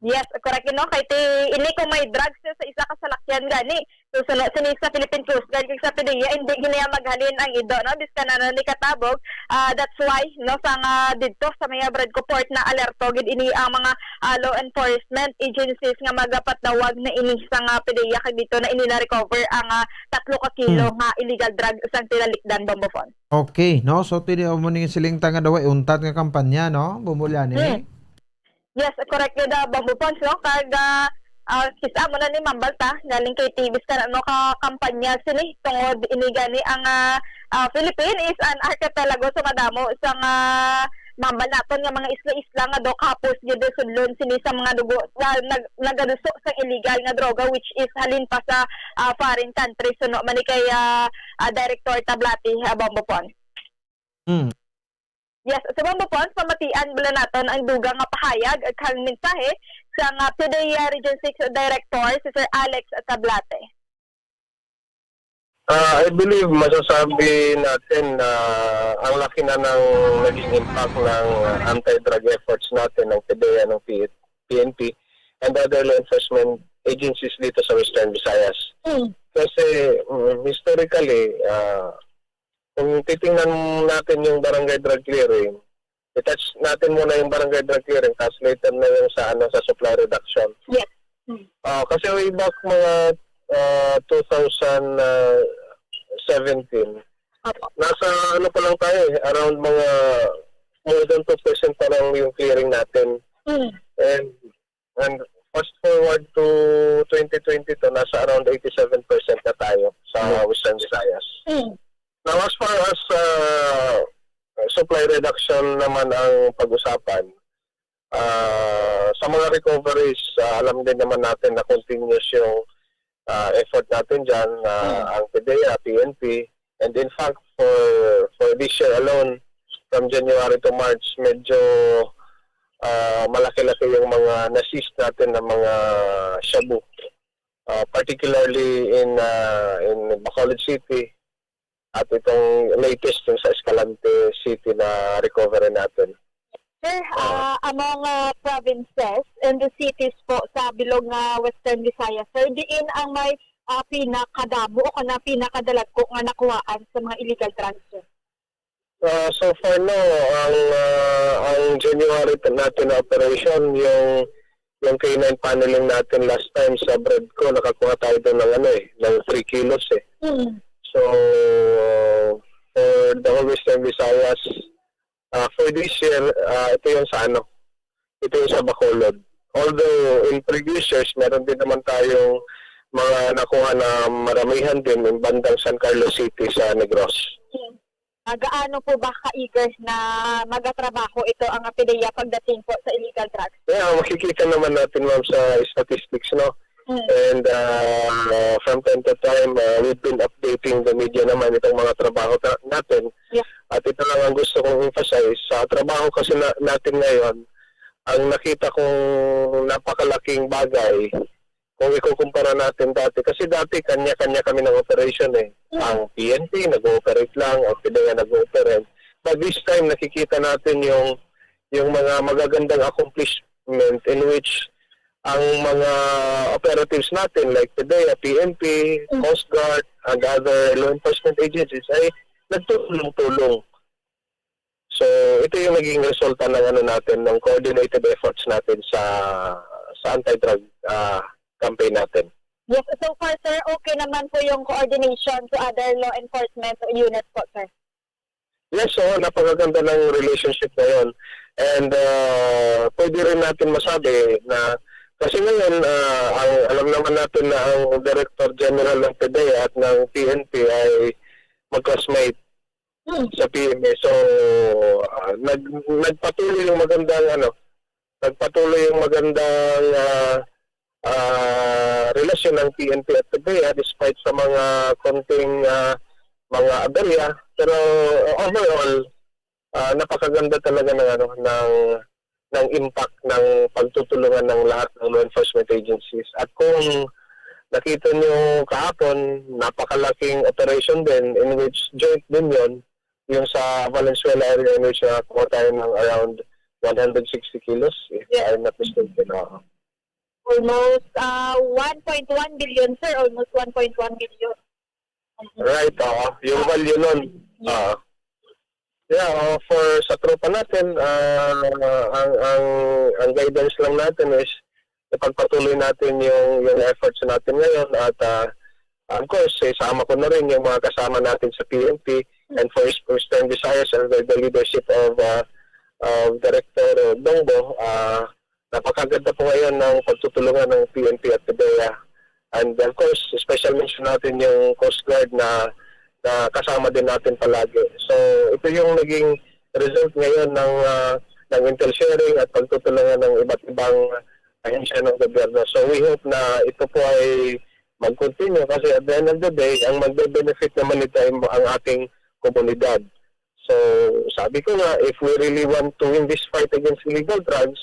Yes, correct, no? Kay ti, ini kung may drugs sa isa ka salakyan gani, so, suno sini sa Philippine Coast Guard kag sa PDEA, hindi gid niya maghalin ang ido, no? Bisan ano ni katabog, ah, that's why, no, sa nga didto sa may Bradco Port na alerto gid ini ang mga, ah, law enforcement agencies nga magapatawag na ini sa nga PDEA kag dito na ini na-recover ang, ah, tatlo ka kilo Hmm. nga illegal drug sang tinalikdan, Bombo Fon. Okay, no? So, ti di mo ning siling ta nga daw ay untat nga kampanya, no? Bumulya ni. Hmm. Yes, correct gid, ah, Bombo Pons, no? Kag, ah, ah, kis-a mo na ni Mambal ta, galing kay T V sa ano ka kampanya sini, tungod ini gani ang, ah, ah, Philippine is an archipelago, so madamo sa nga Mambal naton nga mga isla-isla nga daw kapos gid sudlon sini sa mga dugo, ah, nag-, nagaduso sa illegal nga droga, which is halin pa sa, ah, foreign countries, suno man ni kay, ah, ah, Director Tablati, ah, Bombo Pons. Hmm. Yes, sa Bombo Pons, pamatian bala naton ang dugang nga pahayag kag mensahe sang, ah, PDEA Region six Director, si Sir Alex Tablate. Ah, I believe masasabi natin na ang laki na ng naging impact ng anti-drug efforts natin ng PDEA, ng P-, P N P, and other law enforcement agencies dito sa Western Visayas. Mm. Kasi, mm, historically, ah, kung titingnan natin yung barangay drug clearing, i-touch natin muna yung barangay drug clearing, tapos later na yung sa, ano, sa supply reduction. Yes. Hmm. Ah, kasi way back mga, ah, two thousand seventeen, Apo. Nasa ano pa lang tayo eh, around mga more than two percent pa lang yung clearing natin. Hmm. And And fast forward to twenty twenty-two, nasa around eighty-seven percent na tayo sa Western Visayas. Mm. Now, as far as, uh, supply reduction naman ang pag-usapan, uh, sa mga recoveries, uh, alam din naman natin na continuous yung, uh, effort natin dyan, uh, ang PDEA, P N P, And in fact, for for this year alone, from January to March, medyo, ah, malaki-laki yung mga na-seize natin na mga shabu. Ah, particularly in, ah, in Bacolod City at itong latest yung sa Escalante City na recovery natin. Sir, ah, among, ah, provinces and the cities po sa bilog nga Western Visayas, sir, diin ang may, ah, pinakadamo o kana pinakadalagko nga nakuhaan sa mga illegal drugs, sir? Ah, so far, no, ang, ah, ang January t-, natin na operation, yung, yung K nine paneling natin last time sa Bradco, nakakuha tayo doon ng, ano, eh, ng three kilos, eh. Mm. So, for the whole Western Visayas, Ah, for this year, ah, ito yung sa ano, ito yung sa Bacolod. Although in previous years, meron din naman tayong mga nakuha na maramihan din in bandang San Carlos City sa Negros. Ah, gaano po ba ka-eager na magatrabaho ito ang PDEA pagdating po sa illegal drugs? Yeah, makikita naman natin, ma'am, sa statistics, no? Mm. And, ah, from time to time, ah, we've been updating the media naman itong mga trabaho ta-, natin. Yeah. At ito lang ang gusto kong emphasize, sa trabaho kasi na-, natin ngayon, ang nakita kong napakalaking bagay, kung ikukumpara natin dati, kasi dati kanya-kanya kami ng operation eh. Mm. Ang P N P nag-ooperate lang, ang PDEA nag-ooperate. But this time, nakikita natin yung, yung mga magagandang accomplishment in which ang mga operatives natin like PDEA, P N P, Mm. Coast Guard, and other law enforcement agencies ay nagtulong-tulong. So, ito yung naging resulta ng ano natin, ng coordinated efforts natin sa, sa anti-drug, ah, campaign natin. Yes, so far, sir, okay naman po yung coordination to other law enforcement units po, sir. Yes, oo, napakaganda ng relationship ngayon. And, ah, pwede rin natin masabi na, kasi ngayon, ah, ang, alam naman natin na ang Director General ng PDEA at ng P N P ay mag-classmate Hmm. sa P M A. So, ah, nag-, nagpatuloy yung magandang, ano, nagpatuloy yung magandang, ah, ah, relasyon ng P N P at PDEA despite sa mga konting, ah, mga aberya. Pero, ah, overall, ah, napakaganda talaga ng, ano, ng, ng impact ng pagtutulungan ng lahat ng law enforcement agencies. At kung nakita nyo kahapon, napakalaking operation din in which joint din yun, yung sa Valenzuela area in which, ah, kumuha tayo ng around one hundred sixty kilos, if Yes. I'm not mistaken. Oo. Almost, ah, one point one billion, sir. Almost one point one billion. Right, oo. Yung value nun. Yes. Oo. Yeah, oo, for sa tropa natin, ah, ang, ang, ang guidance lang natin is ipagpatuloy natin yung, yung efforts natin ngayon at, ah, of course, isama ko na rin yung mga kasama natin sa P N P and for East-, Eastern Visayas under the leadership of, ah, of Director Dongbo, ah, napakaganda po ngayon ng pagtutulungan ng P N P at PDEA. And of course, special mention natin yung Coast Guard na, na kasama din natin palagi. So, ito yung naging result ngayon ng, ah, ng intel sharing at pagtutulungan ng iba't ibang ahensya ng gobyerno. So, we hope na ito po ay mag-continue kasi at the end of the day, ang magbe-benefit naman nito ay ang ating komunidad. So, sabi ko nga, if we really want to win this fight against illegal drugs,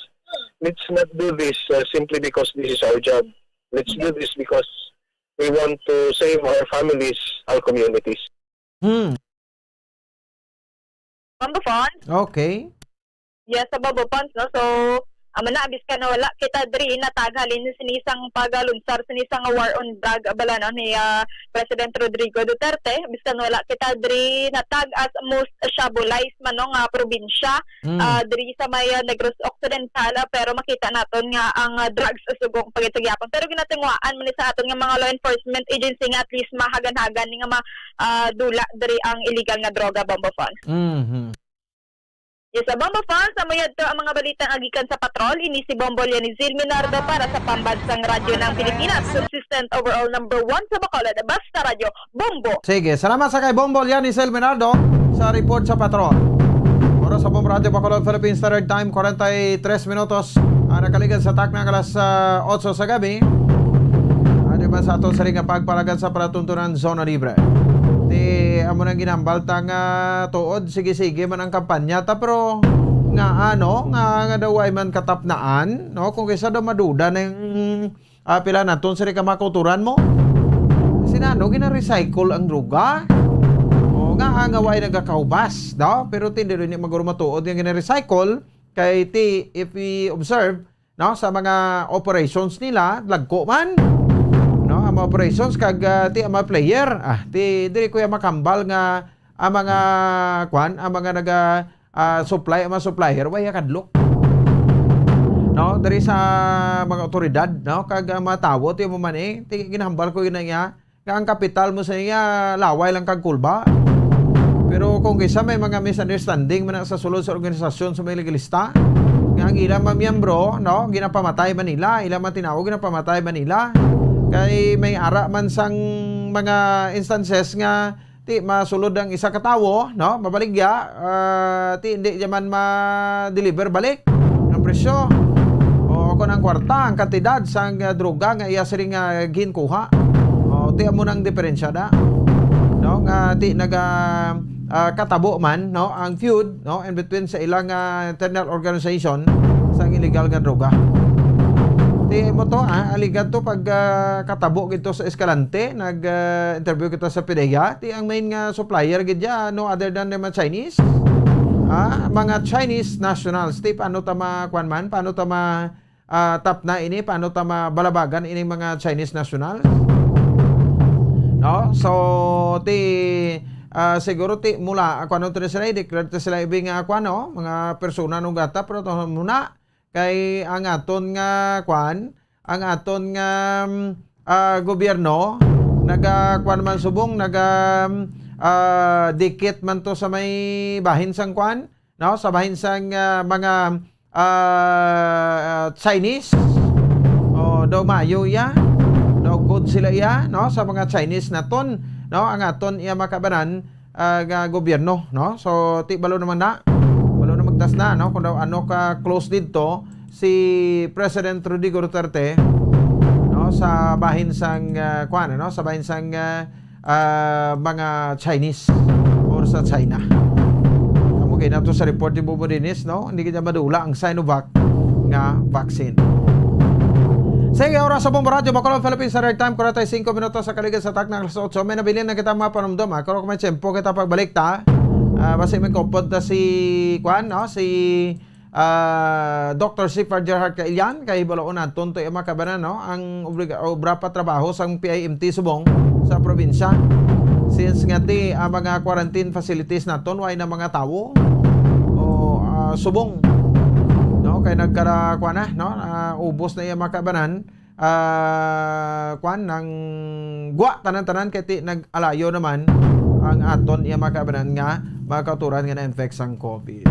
let's not do this, uh, simply because this is our job. Let's do this because we want to save our families, our communities. Hmm. Bombo Fons? Okay. Yes, sa Bombo Fons, no? So, amo na, bisan na wala kita diri natag halin sini sang pagalunsar sini sang war on drug, bala, no, ni, ah, President Rodrigo Duterte, bisan wala kita diri natag as most shabulize man, no, nga probinsya, Mm. ah, diri sa may, ah, Negros Occidental, ah, pero makita naton nga ang, ah, drugs sugo ang pagitugyapan. Pero ginatinguhaan man ni sa aton nga mga law enforcement agency nga at least mahagan-hagan ni nga ma-, ah, dula diri ang illegal nga droga, Bombo Fons. Mhm. Yes, sa Bombo Fons, amo yadto ang mga balita nga gikan sa patrol. Ini si Bombo Lianizil Minardo para sa Pambansang Radyo ng Pilipinas, consistent overall number one sa Bacolod. Basta Radyo, Bombo. Sige, salamat sa kay Bombo Lianizil Minardo sa report sa patrol. Oras sa Bombo Radyo Bacolod, Philippine Standard Time, kwarenta y tres minutos ang nakaligad sa takna nga alas, ah, otso sa gabi. Ano ba sa ato sa ring nga pagpalagad sa palatuntunan Zona Libre? Di amo nang ginambal ta nga tuod, sige-sige man ang kampanya ta, pero nga ano, nga, nga daw ay man katapnaan, no? Kung kisa daw maduda na yung, ah, pila na ton sila ka makuturan mo? Sinano gina-recycle ang droga? O nga, nga way nagakaubas, no? Pero tindi rin yung maguro matuod nga gina-recycle, kay ti, if we observe, no, sa mga operations nila, lagko man, no, ang mga operations kag, ah, ti ang mga player, ah, ti diri ko ya makambal nga ang mga, kwan, ang mga naga, ah, supply, ang mga supplier, way kadlok, no, diri sa mga otoridad, no, kag ang mga tawo, ti mo man eh, ti ginahambal ko yun na iya, nga ang kapital mo sa iya, laway lang kag kulba. Pero kung kisa may mga misunderstanding man na sa sulod sa organisasyon sa mga legalista, nga ang ilang mga miyembro, no, ginapamatay man nila, ilang mga tinawo ginapamatay man nila. Kay may ara man sang mga instances nga ti masulod ang isa ka tawo, no, mabaligya, ah, ti hindi niya man ma-deliver balik ang presyo. O Kung ang kwarta, ang kantidad sang, ah, droga nga iya siring nga ginkuha. O, ti amo nang diferensya na. No, nga ti naga, ah, katabo man, no, ang feud, no, in between sa ilang, ah, internal organization sang illegal nga droga. Ti mo to, ah, aligad to pag, ah, katabo gid to sa Escalante, nag, ah, interview kita sa PDEA. Ti ang main nga supplier gid ya, no other than the mga Chinese. Ah, mga Chinese nationals. Ti paano ta ma-, kwan man, paano ta ma-, ah, tap na ini, paano ta mabalabagan ini mga Chinese national? No? So, ti, ah, siguro ti mula, kung ano to ni sila, i-declare to sila ibi nga, kwan, no? Mga persona non grata, pero to muna, kay ang aton nga, kwan, ang aton nga, mm, ah, gobyerno, naga, kwan man subong, naga, mm, ah, dikit man to sa may bahin sang, kwan, no? Sa bahin sang, ah, mga, ah, Chinese. O, daw maayo iya, daw good sila iya, no? Sa mga Chinese naton, no? Ang aton iya makabanan, ah, nga gobyerno, no? So, ti balo naman na, balo na magtas na, no? Kung daw ano ka close didto si President Rodrigo Duterte, no? Sa bahin sang, ah, kuwan, no? Sa bahin sang, ah, ah, mga Chinese or sa China. Amo kay nato sa report ni Bobo Dinis, no? Hindi kita madula ang Sinovac nga vaccine. Sige, oras sa Bombo Radyo, Bacolod, Philippines Standard Time, forty-five minutos sa kaligid sa takna alas otso. May nabilin na kita mga panumdom, ha? Pero kung may tiyempo kita pagbalik ta, ah, basi may kupod ta si, kwan, no? Si, ah, Doctor Sifar Gerhard Kailian, kay hibaloon naton to, mga kabanan, no? Ang obliga-, obra pa trabaho sang P I M T subong sa probinsya. Since nga ti, ang mga quarantine facilities naton, way na mga tawo o, ah, subong, no? Kay nagkara-, kuwan na, no? Ah, ubos na iya mga kabanan. Ah, kuwan, nang gwa tanan-tanan kay ti nag-alayo naman ang aton iya mga kabanan nga mga kauturan nga na-infect sang COVID.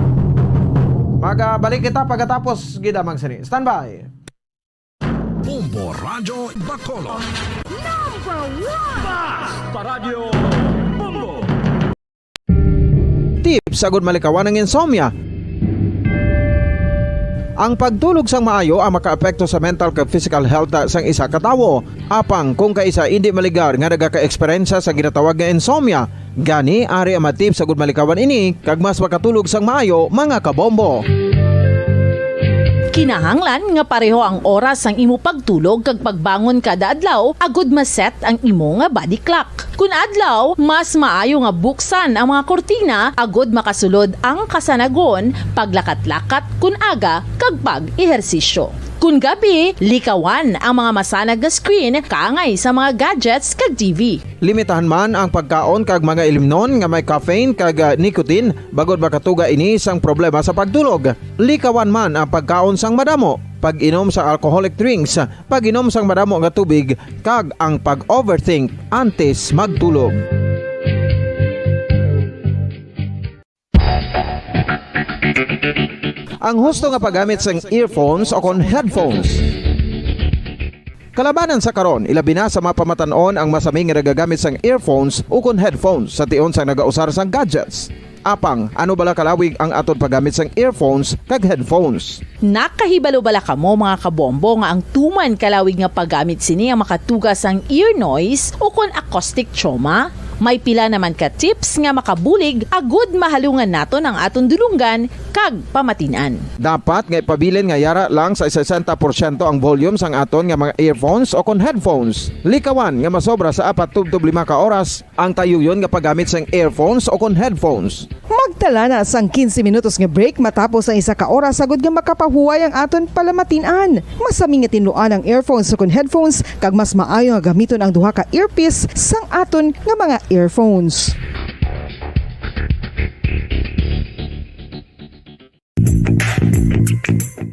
Magabalik kita pagkatapos gid lamang sini. Standby. Bombo Radyo Bacolod. Number one! Bas! Paradyo Bombo! Tips agud malikawan ang insomnia. Ang pagtulog sang maayo ang makaapekto sa mental kag physical health sang isa ka tawo. Apang kung kaisa indi maligar nga nagaka-eksperyensya sa ginatawag nga insomnia, gani ari ang mga tips agud malikawan ini kag mas makatulog sang maayo, mga kabombo. Kinahanglan nga pareho ang oras sang imo pagtulog kag pagbangon kada adlaw agud ma-set ang imo nga body clock. Kun adlaw, mas maayo nga buksan ang mga kurtina agud makasulod ang kasanagon, paglakat-lakat kun aga, kag pag-ehersisyo. Kun gabi, likawan ang mga masanag nga screen kaangay sa mga gadgets kag T V. Limitahan man ang pagkaon kag mga ilimnon nga may caffeine kag, ah, nicotine bangod makatuga ini sang problema sa pagtulog. Likawan man ang pagkaon sang madamo, pag-inom sa alcoholic drinks, pag-inom sang madamo nga tubig, kag ang pag-overthink antes magtulog. Ang husto nga paggamit sang earphones o kon headphones. Kalabanan sa karon, ilabi na sa mga pamatan-on ang masami nga nagagamit sang earphones o kon headphones sa tion sang nagausar sang gadgets. Apang, ano bala kalawig ang aton paggamit sang earphones kag headphones? Nakahibalo bala kamo, mga kabombo, nga ang tuman kalawig nga paggamit sini ang makatuga sang ear noise o kon acoustic trauma? May pila naman ka tips nga makabulig agud mahalungan naton ang aton dulonggan kag pamatin-an. Dapat nga ipabilin nga yara lang sa sesenta porsyento ang volume sang aton nga mga earphones o kon headphones. Likawan nga masobra sa apat tubtob lima ka oras ang tayuyon nga paggamit sang earphones o kon headphones. Magtala na sang quince minutos nga break matapos ang isa ka oras, agud nga makapahuway ang aton palamatin-an. Masami nga tinluan ang earphones o kon headphones, kag mas maayo nga gamiton ang duha ka earpiece sang aton nga mga earphones.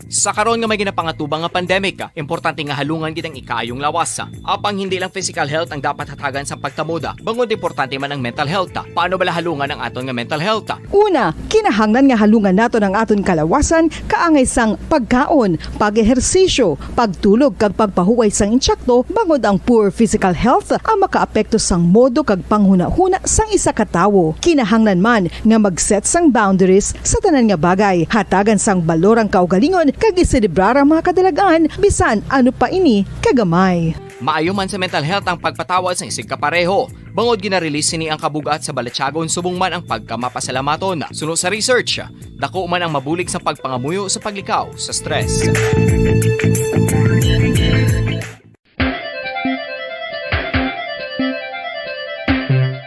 Sa karon nga may ginapangatubang nga pandemic, importante nga halungan gid ang ikaayong lawas. Apang hindi lang physical health ang dapat hatagan sa pagtamod, bangod importante man ang mental health. Paano bala halungan ang aton nga mental health? Una, kinahanglan nga halungan naton ang aton kalawasan kaangay sang pagkaon, pag-ehersisyo, pagtulog kag pagpahuway sang intsakto, bangod ang poor physical health ang makaapekto sang modo kag panghunahuna sang isa ka tawo. Kinahanglan man nga mag-set sang boundaries sa tanan nga bagay. Hatagan sang balor ang kaugalingon kag iselebrar ang mga kadalagan bisan ano pa ini kagamay. Maayo man sa mental health ang pagpatawad sang isigkapareho, bangod gina-release sini ang kabug-at sa balatyagon subong man ang pagkamapasalamaton. Suno sa research, dako man ang mabulig sa pagpangamuyo sa paglikaw sa stress.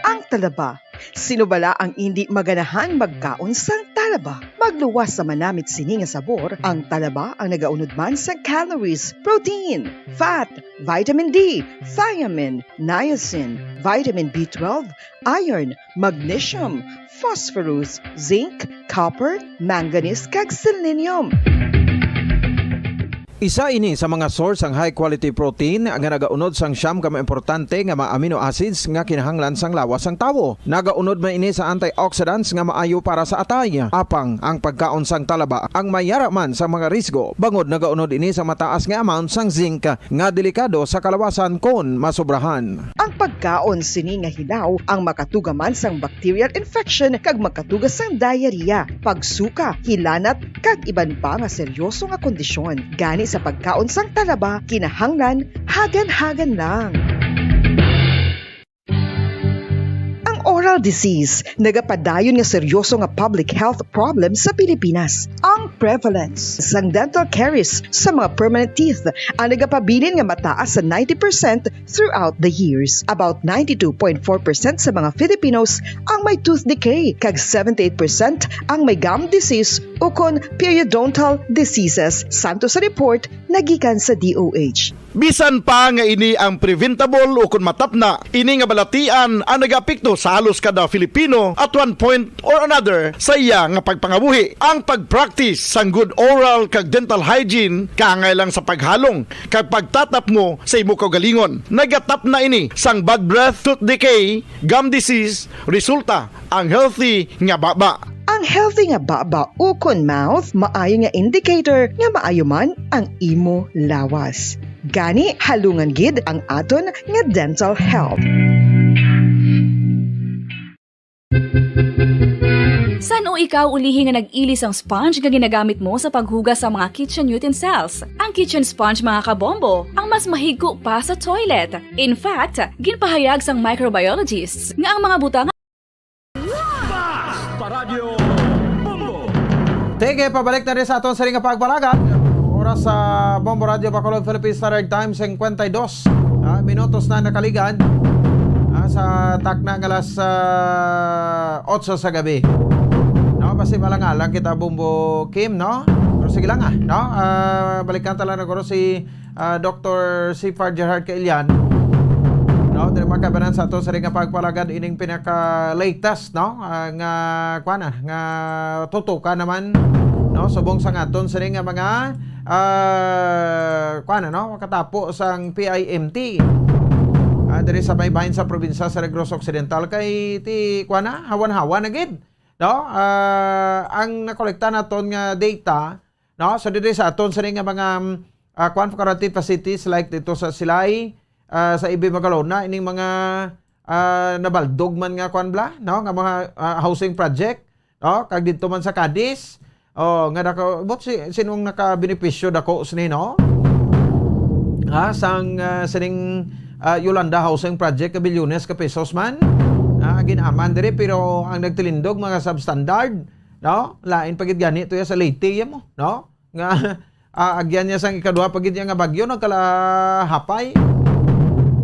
Ang talaba. Sino bala ang indi maganahang magkaon sang talaba? Magluwas sa manamit sini nga sabor, ang talaba ang nagaunod man sa calories, protein, fat, vitamin D, thiamine, niacin, vitamin B twelve, iron, magnesium, phosphorus, zinc, copper, manganese, kag selenium. Isa ini sa mga source sang high quality protein nga nagaunod sang siyam ka mga importante nga mga amino acids nga kinahanglan sang lawas sang tawo. Nagaunod man ini sa antioxidants nga maayo para sa atay. Apang ang pagkaon sang talaba ang may yara man sa mga risgo, bangod nagaunod ini sa mataas nga amount sang zinc nga delikado sa kalawasan kon masobrahan. Ang pagkaon sini nga hilaw ang makatuga man sang bacterial infection kag makatuga sang diarrhea, pagsuka, hilanat, kag iban pa nga seryoso nga kondisyon. Gani sa pagkaon sang talaba, kinahanglan hagan-hagan lang. Ang oral disease nagapadayon nga seryoso nga public health problem sa Pilipinas. Ang prevalence sang dental caries sa mga permanent teeth ang nagapabilin nga mataas sa ninety percent throughout the years. About ninety-two point four percent sa mga Filipinos ang may tooth decay, kag seventy-eight percent ang may gum disease ukon periodontal diseases, santo sa report nagikan sa D O H. Bisan pa nga ini ang preventable ukon matapna, ini nga balatian ang nagaapekto sa halos kada Filipino at one point or another sa iya nga pagpangabuhi. Ang pag-practice sang good oral kag dental hygiene kaangay lang sa paghalong kag pagtatapmo sa imo kaugalingon. Nagatapna ini sang bad breath, tooth decay, gum disease, resulta ang healthy nga baba. Ang healthy nga baba ukon mouth maayo nga indicator nga maayo man ang imo lawas. Gani, halungan gid ang aton nga dental health. San-o ikaw ulihi nga nag-ili sang sponge nga ginagamit mo sa paghugas sa mga kitchen utensils? Ang kitchen sponge, mga kabombo, ang mas mahigko pa sa toilet. In fact, ginpahayag sang microbiologists nga ang mga butang Basta Radyo Bombo. Sige, pabalik na rin sa aton siring nga pagpalagad. Oras sa Bombo Radio Bacolod, Philippine Standard Time, cincuenta y dos, ah, minutos na nakaligad, ah, sa takna nga alas, ah, otso sa gabi. No, basi malangalang kita, Bombo Kim, no? Pero sige lang, ah, no? Ah, balikan ta lang na guro si ah, Doktor Sifar Gerhard Kailian, no, diri makabanan sa ato sa ring nga pagpalagad ining pinaka-latest, no, ah, nga, kuwan na, nga tutukan naman, no, subong sa aton sa ring nga mga, ah, kuwan na, no, makatapo sang P I M T, ah, diri sa may bahin sa probinsya sa Negros Occidental kay ti, kuwan na, hawan-hawan na gid, no, ah, ang nakolekta naton nga data, no? So, diri sa aton sini nga mga, mm, ah, kuwan, quarantine facilities like dito sa Silay, ah, sa Ibi Magalona, ining mga, ah, nabaldog man nga kuwan bla, no? Nga mga, ah, housing project, no? Kag dito man sa Cadiz, oh, nga naka-, but si, sinong nakabenepisyo dako sini, no? Ha, sang, ah, sining, ah, Yolanda Housing Project, ka bilyones ka pesos man, ah, ginaman diri, pero ang nagtilindog, mga substandard, no? Lain pa gid gani to ya sa Leyte, ya mo, no? Nga, ah, agyan niya sang ikaduha pa gid niya nga bagyo, nagkalahapay.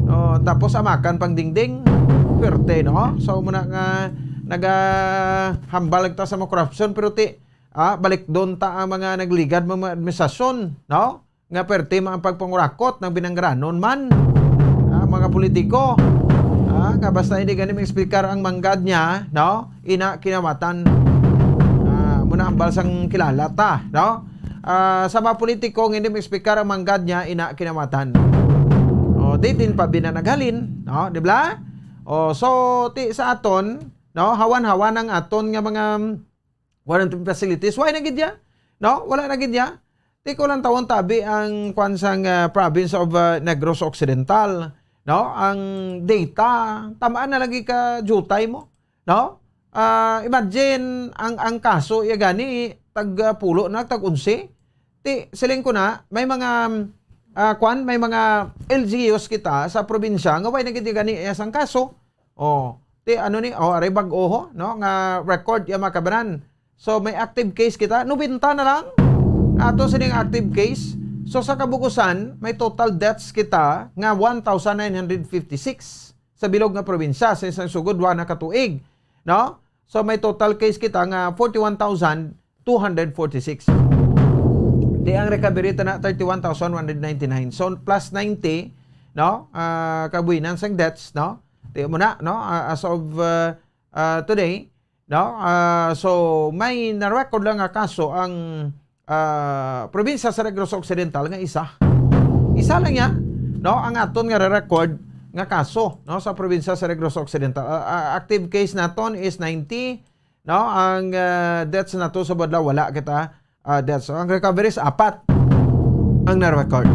Oh, tapos amakan pang dingding. Perte, no? So, muna nga nagahambal ta sa mga korupsyon, pero ti, ah, balik doon ta ang mga nagligad, mga administrasyon, no? Nga perte man ang pagpangurakot ng binangranon man. Ah, mga politiko, ah, nga basta hindi gani ma-explicar ang manggad niya, no? Ina kinawatan. Ah, muna ang balsang kilala ta, no? Ah, sa mga politiko nga hindi ma-explicar ang manggad niya, ina kinawatan. O, di din pa bina naghalin, no? Di ba? O, so, ti sa aton, no? Hawan-hawan ang aton nga mga quarantine facilities. Why na gid ya? No? Wala na gid ya. Ti ko lang tawon tabi ang kwan sang, ah, province of, ah, Negros Occidental, no? Ang data, tamaan na lagi ka jutay mo, no? Ah, imagine ang, ang kaso ya gani tag, ah, pulo na, tag onse. Ti, siling ko na, may mga, ah, kwan, may mga L G Us kita sa probinsya nga way na gid gani iya sang kaso. Oh, ti ano ni, oh, aray bag-o ho, no, nga record ya mga kabanan. So may active case kita, nobenta na lang. Ato sining active case. So sa kabugusan, may total deaths kita nga one thousand nine hundred fifty-six sa bilog nga probinsya sa isang sugod wa na ka tuig, no? So may total case kita nga forty-one thousand two hundred forty-six. Di ang recovery ta na thirty-one thousand one hundred ninety-nine. So plus ninety, no? Ah, kabuhinan sang deaths, no? Di mo na, no? Ah, as of, ah, ah, today, no? Ah, so may na-record lang nga kaso ang, ah, probinsya sa Negros Occidental nga isa. Isa lang ya, no? Ang aton nga re-record nga kaso, no, sa probinsya sa Negros Occidental. Ah, ah, active case naton is ninety, no? Ang, ah, deaths nato sa Badlaw, wala kita, ah, deaths. So, ang recoveries, apat ang na-record.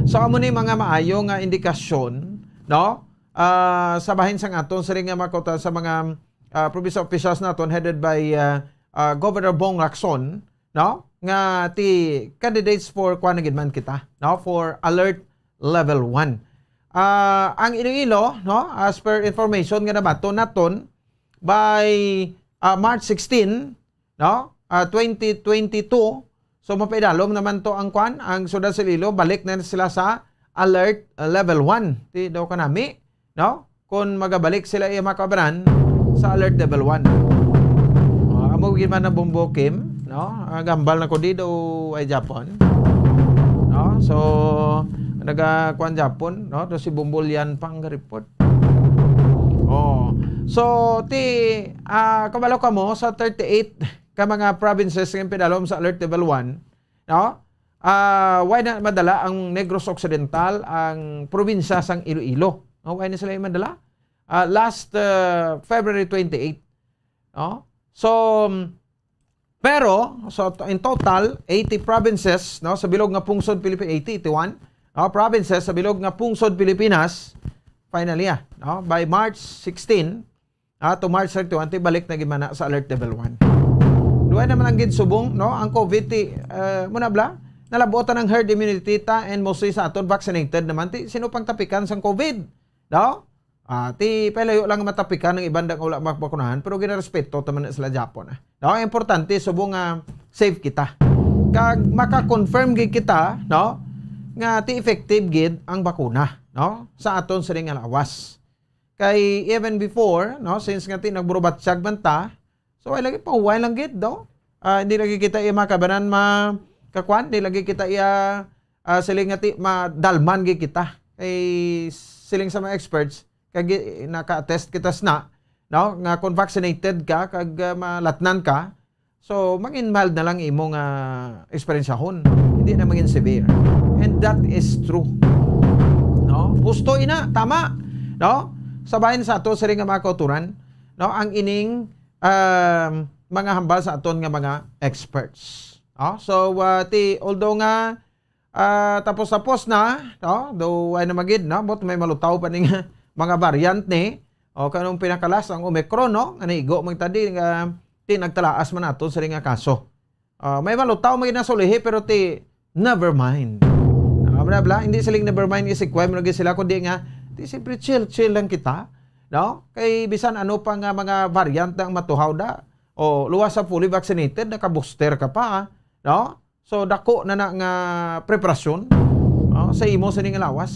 So, amo ni mga maayo nga indikasyon, no? Ah, sa bahin sang aton siring nga mga kauturan sa mga, ah, provincial officials naton headed by, ah, ah, Governor Bong Lacson, no? Nga ti candidates for kuan na gid man kita, no? For alert level one. Ah, ang Iloilo, no? As per information nga nabaton naton by, ah, March sixteen, no? Ah, twenty twenty-two. So, mapaidalom naman to ang kwan, ang siyudad sa Iloilo, balik na sila sa alert, ah, level one. Ti daw kanami, no? Kung magabalik sila iya mga kabanan sa alert level one. Oh, amo gid man ang Bombo Kim, no? Ah, gambal na ko di daw ay Japon. No? So, naga kwan Japon, no? Do si Bombo Lian pang report. Oh. So, ti, ah, kabalo ka mo sa thirty-eight ka mga provinces nga pinalom sa alert level one, no? Ah, why na madala ang Negros Occidental, ang probinsya sang Iloilo? No, why na sila madala? Ah, last, ah, February twenty-eight, no? So, pero, so, to-, in total, eighty provinces, no, sa bilog nga pungsod Pilipinas, eighty, eighty-one, no, provinces sa bilog nga pungsod Pilipinas, finally, ah, no, by March sixteen, ah, to March thirty-one, ti balik na gid man na sa alert level one. Duhay naman ang gid subong, no, ang COVID, ti, ah, muna bla, nalabuotan ang herd immunity ta, and mostly sa aton vaccinated naman, ti, sino pang tapikan sang COVID? No? Ah, ti pailayo lang matapikan ang iban da nga wala mabakunahan, pero ginarespeto ta man na sila Japon, ah. No, ang importante subong nga safe kita. Kag maka-confirm gid kita, no, nga ti effective gid ang bakuna, no, sa aton sini nga lawas. Kay even before, no, since nga ti nagburubatyag man ta, so, ay lagi, pahuway lang gid, no? Ah, hindi lagi kita iya mga kabanan ma-, kakuan, hindi lagi kita iya, ah, siling nga ti-, madalman gid kita. Kay siling sa mga experts, kay gi-, naka-attest kita sina, no? Nga kung vaccinated ka, kag, ah, malatnan ka, so, mangin mild na lang imo nga eksperensyahon. Hindi na mangin severe. And that is true. No? Husto ina, tama. No? Sa bahin sa ato, siling nga mga kauturan, no? Ang ining um, mga hambal sa aton nga mga experts. Oh, so, uh, ti, although nga, uh, tapos-tapos na, no? Do, ay na magid, no? But may malutaw pa ning mga variant ni. O, kanong pinakalas ang Omicron, no? Nga naigo magtadi nga ti nagtalaas man nato sa nga kaso. Ah, may malutaw, may nasulihi, pero ti, never mind. Ah, bla, bla, hindi siling never mind, isig kwem lagi sila, kundi nga, ti, siyempre, chill, chill lang kita. No? Kay bisan ano pa nga mga variant na ang matuhaw da, o luwas sa fully vaccinated, naka-booster ka pa, no? So, dako na na nga preparasyon, no? Sa imo sa ning lawas.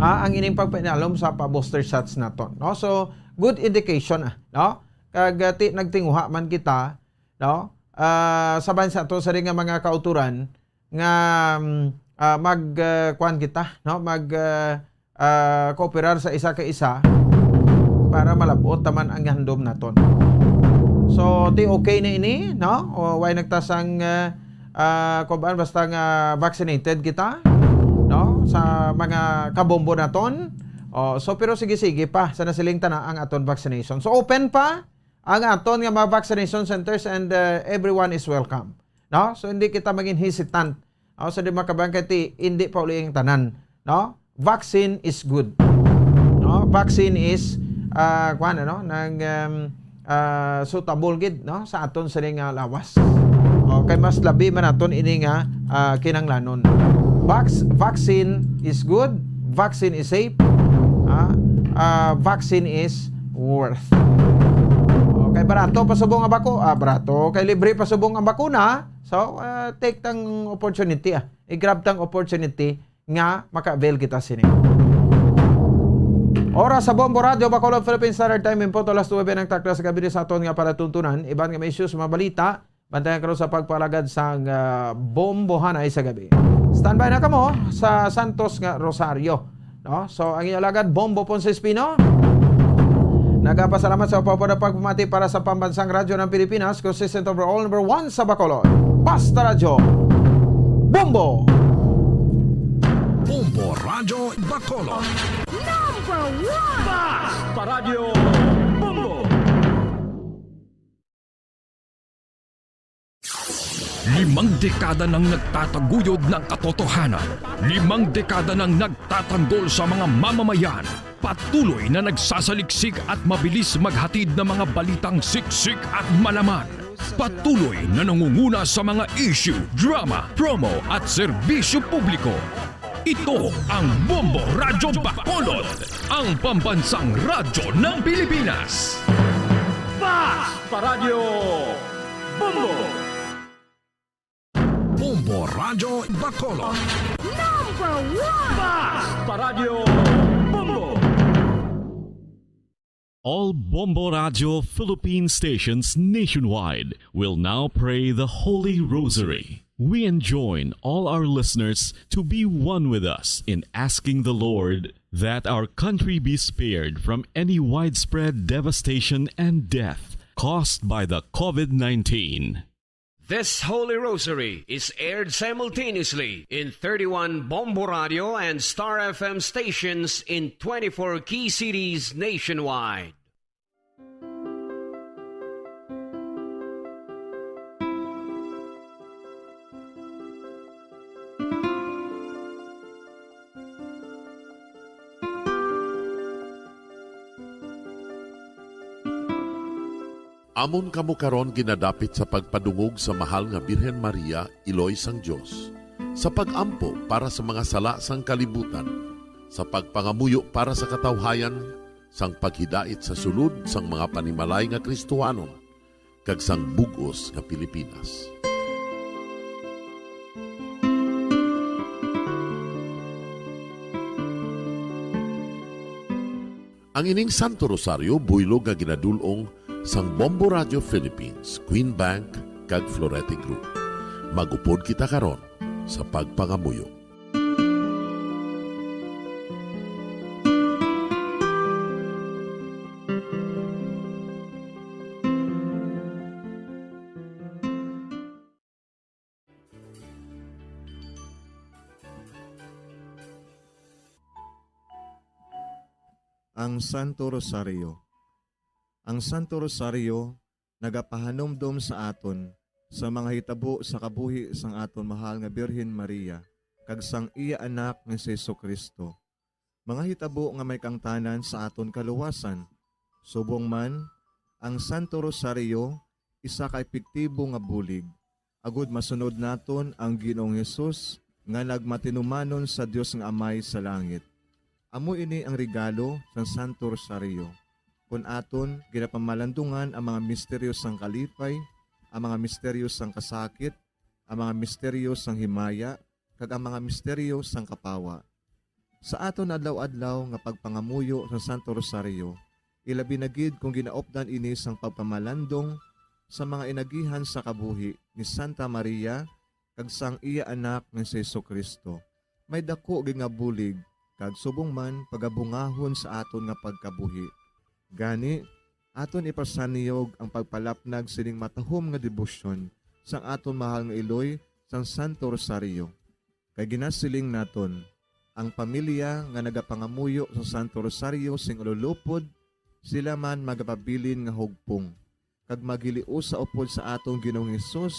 Ah, ang ining pagpainalom sa pa-booster shots naton, no? So, good indication, ah, no? Kag, ah, ti-, nagtinguha man kita, no? Ah, sa bansa to sa ring nga mga kauturan nga, mm, ah, mag, ah, kuwan kita, no? Mag, ah, ah, kooperar sa isa ka isa para malabot taman ang handom naton. So, ti okay na ini, no? O, way nagtasang, ah, ah, kuwan, basta nga vaccinated kita, no? Sa mga kabombo naton. O, so, pero sige-sige pa sa nasiling tana ang aton vaccination. So, open pa ang aton nga mga vaccination centers and, uh, everyone is welcome. No? So, hindi kita maging hesitant. No? So, di makabangkay ti, hindi pa uli ang tanan. No? Vaccine is good. No? Vaccine is, uh, kuwan, ano, nang, um, ah, suitable gid, no, sa aton sini nga lawas. Okay, mas labi man naton ini nga, ah, kinahanglanon. Vax-, vaccine is good, vaccine is safe, ah, ah, vaccine is worth. Okay, barato pa subong ang bako-, ah, barato kay libre pa subong ang bakuna. So, ah, take tang opportunity, ah. I-grab tang opportunity nga maka-avail kita sini. Oras sa Bombo Radio Bacolod, Philippine Standard Time, input alas nuebe ng takna sa gabi sa aton nga palatuntunan. Iban nga may issues, mga balita, bantayan karon sa pagpalagad sang, ah, Bombohanay sa gabi. Standby na kamo sa Santos nga Rosario, no? So, ang inyong alagad, Bombo Ponce Espino. Nagapasalamat sa pagpapamati para sa Pambansang Radyo ng Pilipinas, consistent overall, number one sa Bacolod. Basta Radyo, Bombo! Bombo Radyo Bacolod. Number one! Basta Radyo Bombo! Limang dekada nang nagtataguyod ng katotohanan. Limang dekada nang nagtatanggol sa mga mamamayan. Patuloy na nagsasaliksik at mabilis maghatid ng mga balitang siksik at malaman. Patuloy na nangunguna sa mga issue, drama, promo at serbisyo publiko. Ito ang Bombo Radyo Bacolod, ang pambansang radyo ng Pilipinas. Basta Radyo Bombo! Bombo Radyo Bacolod. Number one! Basta Radyo Bombo! All Bombo Radyo Philippine stations nationwide will now pray the Holy Rosary. We enjoin all our listeners to be one with us in asking the Lord that our country be spared from any widespread devastation and death caused by the COVID nineteen. This Holy Rosary is aired simultaneously in thirty-one Bombo Radio and Star F M stations in twenty-four key cities nationwide. Amon kamo karon ginadapit sa pagpadungog sa Mahal nga Birhen Maria, Iloy sang Dios, sa pag-ampo para sa mga sala sang kalibutan, sa pagpangamuyo para sa katawhayan, sang paghidait sa sulod sang mga panimalay nga Kristohanon, kag sang bug-os nga Pilipinas. Ang ining Santo Rosario buylog nga ginadul-ong sang Bombo Radio Philippines, Queen Bank, kag Florete Group. Mag-upod kita karon sa pagpangamuyo. Ang Santo Rosario. Ang Santo Rosario nagapahanumdom sa aton sa mga hitabo sa kabuhi sang aton mahal nga Birhen Maria kag sang iya Anak nga si Jesu-Cristo, mga hitabo nga may kaangtanan sa aton kaluwasan. Subong man, ang Santo Rosario isa ka epektibo nga bulig agud masunod naton ang Ginoong Hesus nga nagmatinumanon sa Dios nga Amay sa langit. Amo ini ang regalo sang Santo Rosario, kon aton ginapamalandungan ang mga misteryo sang kalipay, ang mga misteryo sang kasakit, ang mga misteryo sang himaya, kag ang mga misteryo sang kapawa. Sa aton adlaw-adlaw nga pagpangamuyo sang Santo Rosario, ilabi na gid kon ginaupdan ini sang pagpamalandong sa mga inagihan sa kabuhi ni Santa Maria kag sang iya Anak nga si Jesu-Cristo, may daku gid nga bulig kag subong man pagabungahon sa aton nga pagkabuhi. Gani, aton ipasanyog ang pagpalapnag sining matahom nga debosyon sang aton mahal nga iloy sang Santo Rosario. Kay ginasiling naton, ang pamilya nga nagapangamuyo sa Santo Rosario sing ululupod, sila man magapabilin nga hugpong, kag maghiliusa upod sa aton Ginoong Hesus,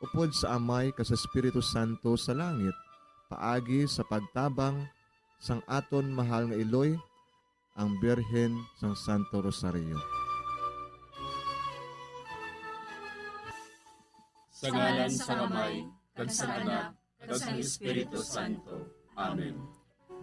upod sa Amay kag sa Espiritu Santo sa langit, paagi sa pagtabang sang aton mahal nga iloy, ang Birhen sang Santo Rosario. Sa ngalan sang Amay, kag sang Anak, kag sang Espiritu Santo. Amen.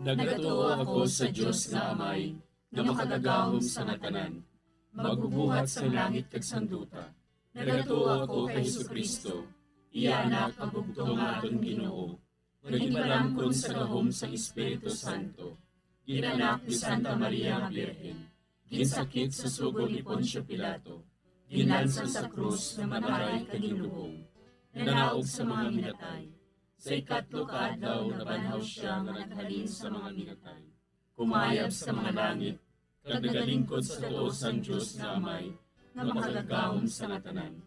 Nagatuo ako sa Dios nga Amay, nga makagagahom sa nga tanan, magbubuhat sang langit kag sang duta. Nagatuo ako kay Jesu-Cristo, iya Anak nga bugtong nga aton Ginoo, nga ginpalangkon sa gahom sang Espiritu Santo, ginanak ni Santa Maria nga Birhen, ginsakit sa sugo ni Poncio Pilato, ginlansang sa krus, namatay kag ginlubong, nanaog sa mga minatay. Sa ikatlo ka adlaw nabanhaw sia nga naghalin sa mga minatay. Kumayab sa mga langit, kag nagalingkod sa tuo sang Dios nga Amay, nga makagagahom sa nga tanan.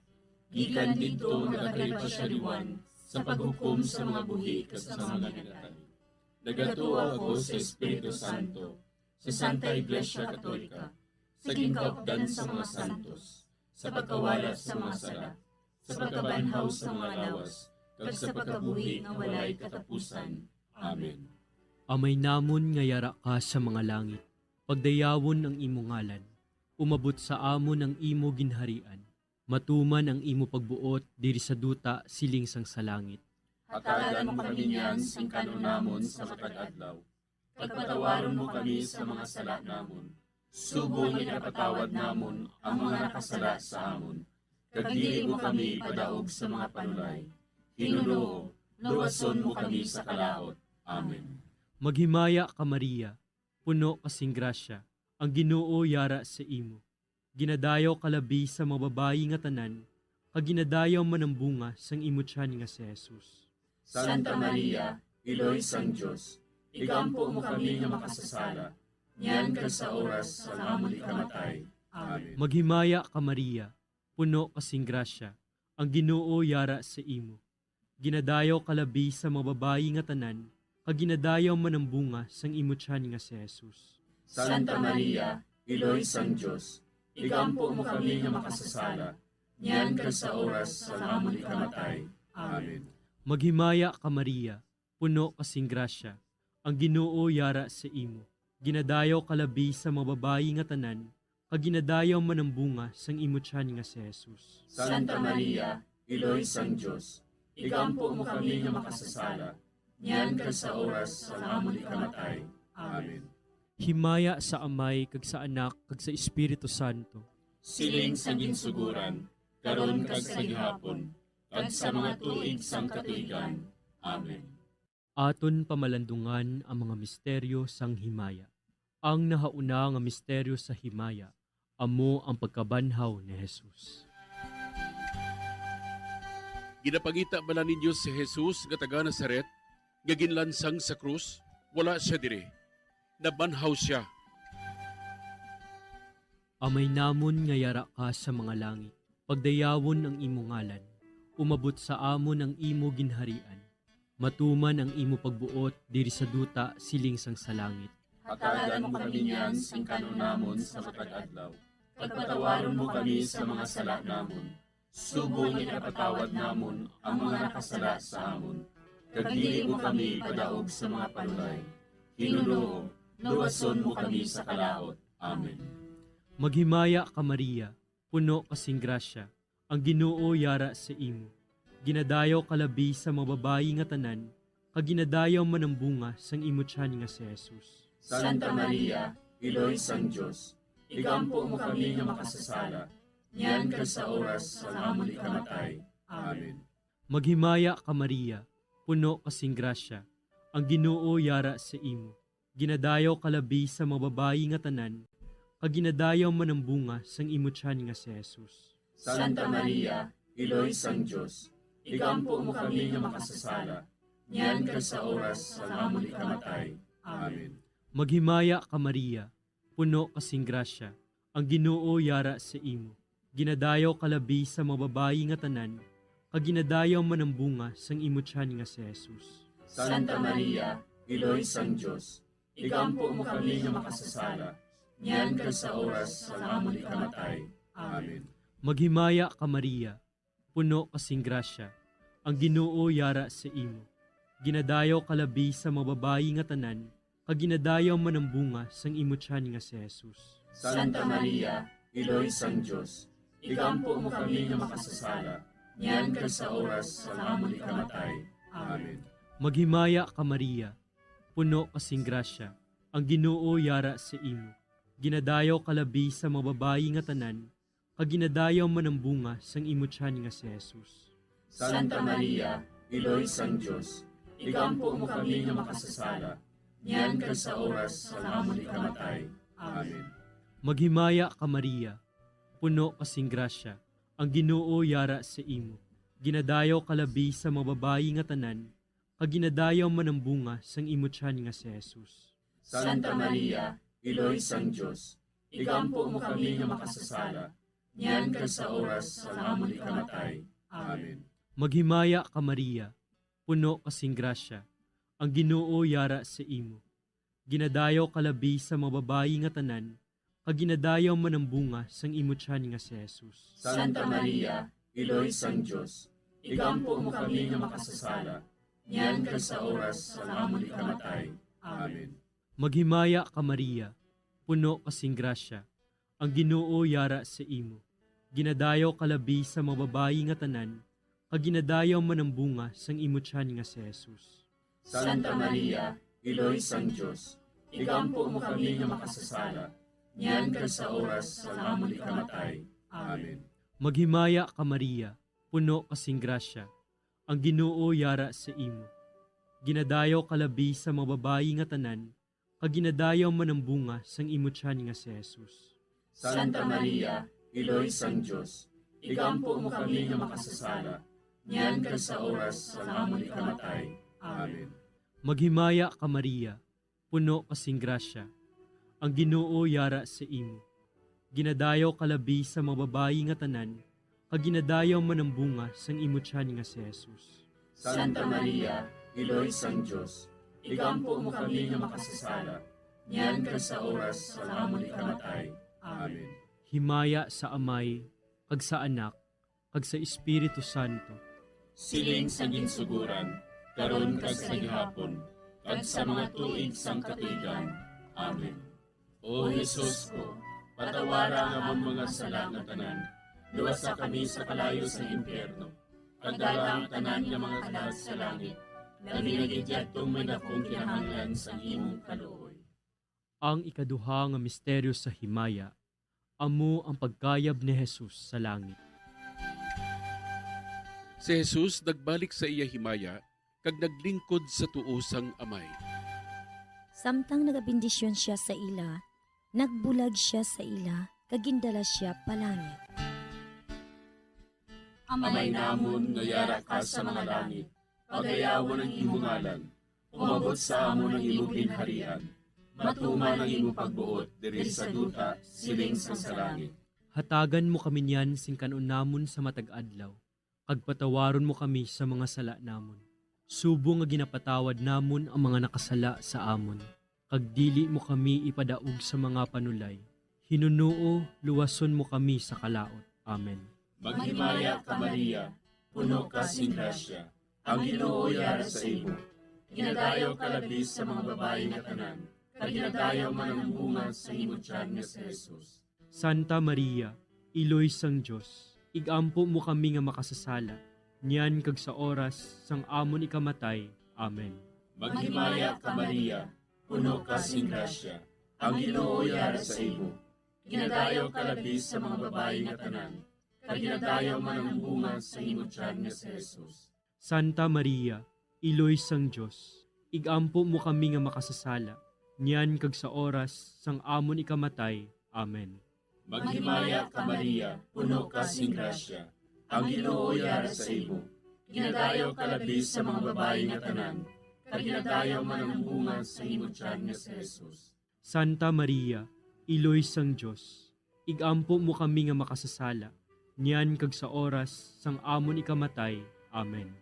Gikan didto nagakalipa sia liwan sa paghukom sa mga buhi kag sa mga minatay. Nagatuo ako sa Espiritu Santo, sa Santa Iglesia Katolika, sa ginkaupdan sa mga santos, sa pagkawala sa mga sala, sa pagkabanhaw sa mga lawas, kag sa pagkabuhi nga walay katapusan. Amen. Amay namon nga yara ka sa mga langit, pagdayawon ang imo ngalan. Umabot sa amon ang imo ginharian. Matuman ang imo pagbuot diri sa duta siling sang sa langit. Hatagan mo kami niyan sing kan-on namon sa matag adlaw. Kag patawaron mo kami sa mga sala namon, subong nga ginapatawad namon ang mga nakasala sa amon. Kag dili mo kami ipadaog sa mga panulay. Hinunoo, luwason mo kami sa kalaut. Amen. Maghimaya ka, Maria, puno ka sing grasya, ang Ginoo yara sa imo. Ginadayaw ka labi sa mga babayi nga tanan, kag ginadayaw man ang bunga sang imo tiyan nga si Jesus. Santa Maria, Iloy sang Dios, igampo mo kami nga makasasala, niyan kag sa oras sang amon ikamatay. Amen. Maghimaya ka, Maria, puno ka sing grasya, ang Ginoo yara sa imo. Ginadayaw ka labi sa mga babayi nga tanan, kag ginadayaw man ang bunga sang imo tiyan nga si Jesus. Santa Maria, Iloy sang Dios, igampo mo kami nga makasasala, niyan kag sa oras sang amon ikamatay. Amen. Maghimaya ka, Maria, puno ka sing grasya, ang Ginoo yara sa imo. Ginadayaw ka labi sa mga babayi nga tanan, kag ginadayaw man ang bunga sang imo tiyan nga si Jesus. Santa Maria, Iloy sang Dios, igampo mo kami nga makasasala, niyan kag sa oras sang amon ikamatay. Amen. Himaya sa Amay, kag sa Anak, kag sa Espiritu Santo. Siling sa ginsuguran, karon kag sa gihapon, kag sa mga tuig sang katuigan. Amen. Aton pamalandungan ang mga misteryo sang himaya. Ang nahauna nga misteryo sa himaya amo ang pagkabanhaw ni Jesus. Ginapangita bala ninyo si Jesus nga taga Nazaret nga ginlansang sa krus? Wala sia diri. Nabanhaw sia. Amay namon nga yara ka sa mga langit, pagdayawon ang imo ngalan. Umabot sa amon ang imo ginharian. Matuman ang imo pagbuot diri sa duta siling sang sa langit. Hatagan mo kami niyan sing kan-on namon sa matag adlaw. Kag patawaron mo kami sa mga sala namon, subong nga ginapatawad namon ang mga nakasala sa amon. Kag dili mo kami ipadaog sa mga panulay. Hinunoo, luwason mo kami sa kalaut. Amen. Maghimaya ka, Maria, puno ka sing grasya, ang Ginoo yara sa imo. Ginadayaw ka labi sa mga babayi nga tanan, kag ginadayaw man ang bunga sang imo tiyan nga si Jesus. Santa Maria, Iloy sang Dios, igampo mo kami nga makasasala, niyan kag sa oras sang amon ikamatay. Amen. Maghimaya ka, Maria, puno ka sing grasya, ang Ginoo yara sa imo. Ginadayaw ka labi sa mga babayi nga tanan, kag ginadayaw man ang bunga sang imo tiyan nga si Jesus. Santa Maria, Iloy sang Dios, igampo mo kami nga makasasala, niyan kag sa oras sang amon ikamatay. Amen. Maghimaya ka, Maria, puno ka sing grasya, ang Ginoo yara sa imo. Ginadayaw ka labi sa mga babayi nga tanan, kag ginadayaw man ang bunga sang imo tiyan nga si Jesus. Santa Maria, Iloy sang Dios, igampo mo kami nga makasasala, niyan kag sa oras sang amon ikamatay. Amen. Maghimaya ka, Maria, puno ka sing grasya, ang Ginoo yara sa imo. Ginadayaw ka labi sa mga babayi nga tanan, kag ginadayaw man ang bunga sang imo tiyan nga si Jesus. Santa Maria, Iloy sang Dios, igampo mo kami nga makasasala, niyan kag sa oras sang amon ikamatay. Amen. Maghimaya ka, Maria, puno ka sing grasya, ang Ginoo yara sa imo. Ginadayaw ka labi sa mga babayi nga tanan, kag ginadayaw man ang bunga sang imo tiyan nga si Jesus. Santa Maria, Iloy sang Dios, igampo mo kami nga makasasala, niyan kag sa oras sang amon ikamatay. Amen. Maghimaya ka, Maria, puno ka sing grasya, ang Ginoo yara sa imo. Ginadayaw ka labi sa mga babayi nga tanan, kag ginadayaw man ang bunga sang imo tiyan nga si Jesus. Santa Maria, Iloy sang Dios, igampo mo kami nga makasasala, niyan kag sa oras sang amon ikamatay. Amen. Maghimaya ka, Maria, puno ka sing grasya, ang Ginoo yara sa imo. Ginadayaw ka labi sa mga babayi nga tanan, kag ginadayaw man ang bunga sang imo tiyan nga si Jesus. Santa Maria, Iloy sang Dios, igampo mo kami nga makasasala, niyan kag sa oras sang amon ikamatay. Amen. Maghimaya ka, Maria, puno ka sing grasya, ang Ginoo yara sa imo. Ginadayaw ka labi sa mga babayi nga tanan, kag ginadayaw man ang bunga sang imo tiyan nga si Jesus. Santa Maria, Iloy sang Dios, igampo mo kami nga makasasala, niyan kag sa oras sang amon ikamatay. Amen. Maghimaya ka, Maria, puno ka sing grasya, ang Ginoo yara sa imo. Ginadayaw ka labi sa mga babayi nga tanan, kag ginadayaw man ang bunga sang imo tiyan nga si Jesus. Santa Maria, Iloy sang Dios, igampo mo kami nga makasasala, niyan kag sa oras sang amon ikamatay. Amen. Maghimaya ka, Maria, puno ka sing grasya, ang Ginoo yara sa imo. Ginadayaw ka labi sa mga babayi nga tanan, kag ginadayaw man ang bunga sang imo tiyan nga si Jesus. Santa Maria, Iloy sang Dios, igampo mo kami nga makasasala, niyan kag sa oras sang amon ikamatay. Amen. Himaya sa Amay, kag sa Anak, kag sa Espiritu Santo. Siling sa ginsuguran, karon kag sa gihapon, kag sa mga tuig sang katuigan. Amen. O Jesus ko, patawara ang amon mga sala nga tanan, luwasa kami sa kalayo sa impyerno, kag dala ang tanan nga mga kalag sa langit, labi na gid yadtong may dakong kinahanglan sang imong kaluoy. Ang ikaduha nga misteryo sa himaya, amo ang pagkayab ni Jesus sa langit. Si Jesus nagbalik sa iya himaya kag naglingkod sa tuo sang Amay. Samtang nagabendisyon sia sa ila, nagbulag sia sa ila kag gindala sia palangit. Amay namon nga yara ka sa mga langit, pagayawon ang imo ngalan. Umabot sa amon ang imo ginharian. Matuman ang imo pagbuot diri sa duta, siling sang sa langit. Hatagan mo kami niyan sing kan-on namon sa matag adlaw, kag patawaron mo kami sa mga sala namon, subong nga ginapatawad namon ang mga nakasala sa amon, kag dili mo kami ipadaog sa mga panulay. Hinunoo, luwason mo kami sa kalaut. Amen. Maghimaya ka, Maria, puno ka sing grasya, ang Ginoo yara sa imo. Ginadayaw ka labi sa mga babayi nga tanan, kag ginadayaw man ang bunga sa imo tiyan nga si Jesus. Santa Maria, Iloy sang Dios, igampo mo kami nga makasasala, niyan kag sa oras sang amon ikamatay. Amen. Maghimaya ka, Maria, puno ka sing grasya, ang Ginoo yara sa imo. Ginadayaw ka labi sa mga babayi nga tanan, kag ginadayaw man ang bunga sa imo tiyan nga si Jesus. Santa Maria, Iloy sang Dios, igampo mo kami nga makasasala, niyan kag sa oras sang amon ikamatay. Amen. Maghimaya ka, Maria, puno ka sing grasya, ang Ginoo yara sa imo. Ginadayaw ka labi sa mga babayi nga tanan, kag ginadayaw man ang bunga sa imo tiyan nga si Jesus. Santa Maria, Iloy sang Dios, igampo mo kami nga makasasala, niyan kag sa oras sang amon ikamatay. Amen.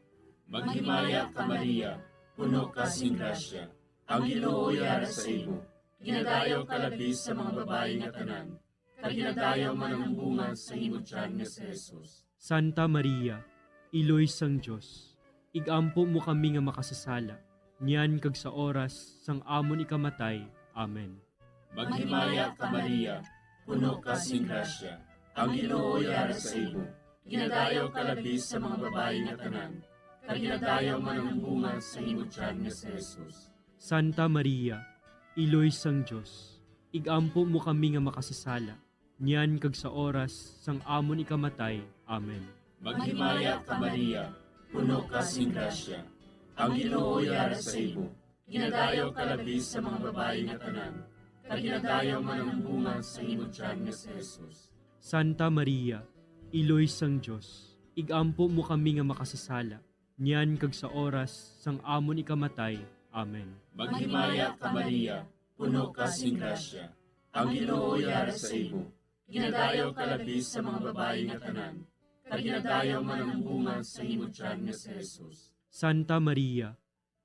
Maghimaya ka, Maria, puno ka sing grasya, ang Ginoo yara sa imo. Ginadayaw ka labi sa mga babayi nga tanan, kag ginadayaw man ang bunga sa imo tiyan nga si Jesus. Santa Maria, Iloy sang Dios, igampo mo kami nga makasasala, niyan kag sa oras sang amon ikamatay. Amen. Maghimaya ka, Maria, puno ka sing grasya, ang Ginoo yara sa imo. Ginadayaw ka labi sa mga babayi nga tanan, kag ginadayaw man ang bunga sa imo tiyan nga si Jesus. Santa Maria, Iloy sang Dios, igampo mo kami nga makasasala, niyan kag sa oras sang amon ikamatay. Amen. Maghimaya ka, Maria, puno ka sing grasya. Ang Ginoo yara sa imo. Ginadayaw ka labi sa mga babayi nga tanan, kag ginadayaw man ang bunga sa imo tiyan nga si Jesus. Santa Maria, Iloy sang Dios, igampo mo kami nga makasasala, niyan kag sa oras sang amon ikamatay. Amen. Maghimaya ka, Maria, puno ka sing grasya. Ang Ginoo yara sa imo. Ginadayaw ka labi sa mga babayi nga tanan, kag ginadayaw man ang bunga sa imo tiyan nga si Jesus. Santa Maria,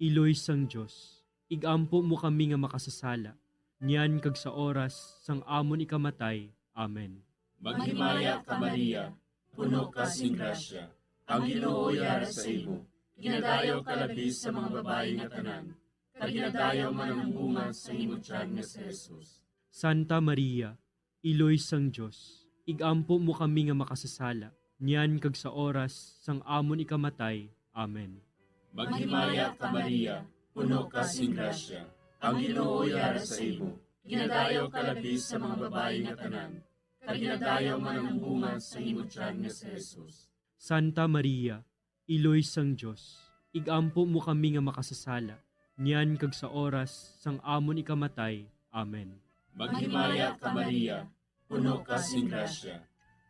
Iloy sang Dios, igampo mo kami nga makasasala, niyan kag sa oras sang amon ikamatay. Amen. Maghimaya ka, Maria, puno ka sing grasya. Ang Ginoo yara sa imo. Ginadayaw ka labi sa mga babayi nga tanan, kag ginadayaw man ang bunga sa imo tiyan nga si Jesus. Santa Maria, Iloy sang Dios, igampo mo kami nga makasasala, niyan kag sa oras sang amon ikamatay. Amen. Maghimaya ka, Maria, puno ka sing grasya. Ang Ginoo yara sa imo. Ginadayaw ka labi sa mga babayi nga tanan, kag ginadayaw man ang bunga sa imo tiyan nga si Jesus. Santa Maria, Iloy sang Dios, igampo mo kami nga makasasala, niyan kag sa oras sang amon ikamatay. Amen. Maghimaya ka, Maria, puno ka sing grasya.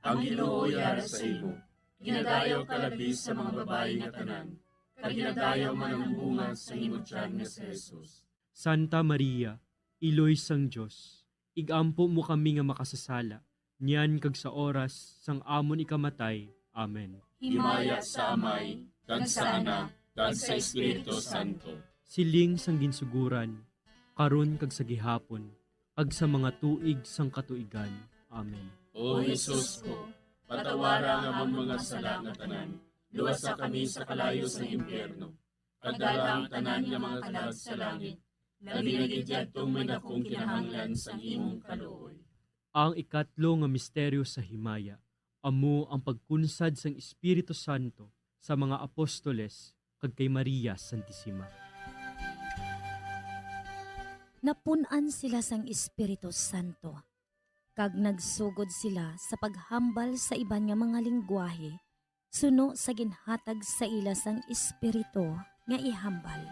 Ang Ginoo yara sa imo. Ginadayaw ka labi sa mga babayi nga tanan, kag ginadayaw man ang bunga sa imo tiyan nga si Jesus. Santa Maria, Iloy sang Dios, igampo mo kami nga makasasala, niyan kag sa oras sang amon ikamatay. Amen. Himaya sa Amay, kag sa Anak, kag sa Espiritu Santo. Siling sang ginsuguran, karon kag sa gihapon, kag sa mga tuig sang katuigan. Amen. O Jesus ko, patawara ang amon mga sala nga tanan, luwasa kami sa kalayo sang impyerno, kag dala ang tanan nga mga kalag sa langit, labi na gid yadtong may dakong kinahanglan sang imong kaluoy. Ang ikatlo nga misteryo sa himaya amo ang pagkunsad sang Espiritu Santo sa mga apostoles kag kay Maria Santisima. Napun-an sila sang Espiritu Santo, kag nagsugod sila sa paghambal sa iban nga mga linggwahe suno sa ginhatag sa ila sang Espiritu nga ihambal.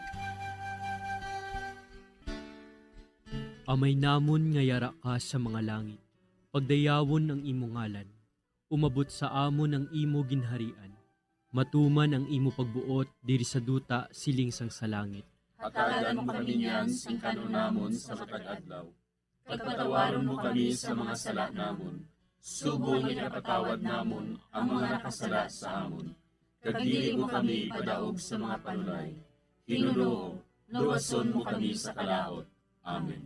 Amay namon nga yara ka sa mga langit, pagdayawon ang imo ngalan. Umabot sa amon ang imo ginharian. Matuman ang imo pagbuot diri sa duta siling sang sa langit. Hatagan mo kami niyan sing kan-on namon sa matag adlaw. Kag patawaron mo kami sa mga sala namon, subong nga ginapatawad namon ang mga nakasala sa amon. Kag dili mo kami ipadaog sa mga panulay. Hinunoo, luwason mo kami sa kalaut. Amen.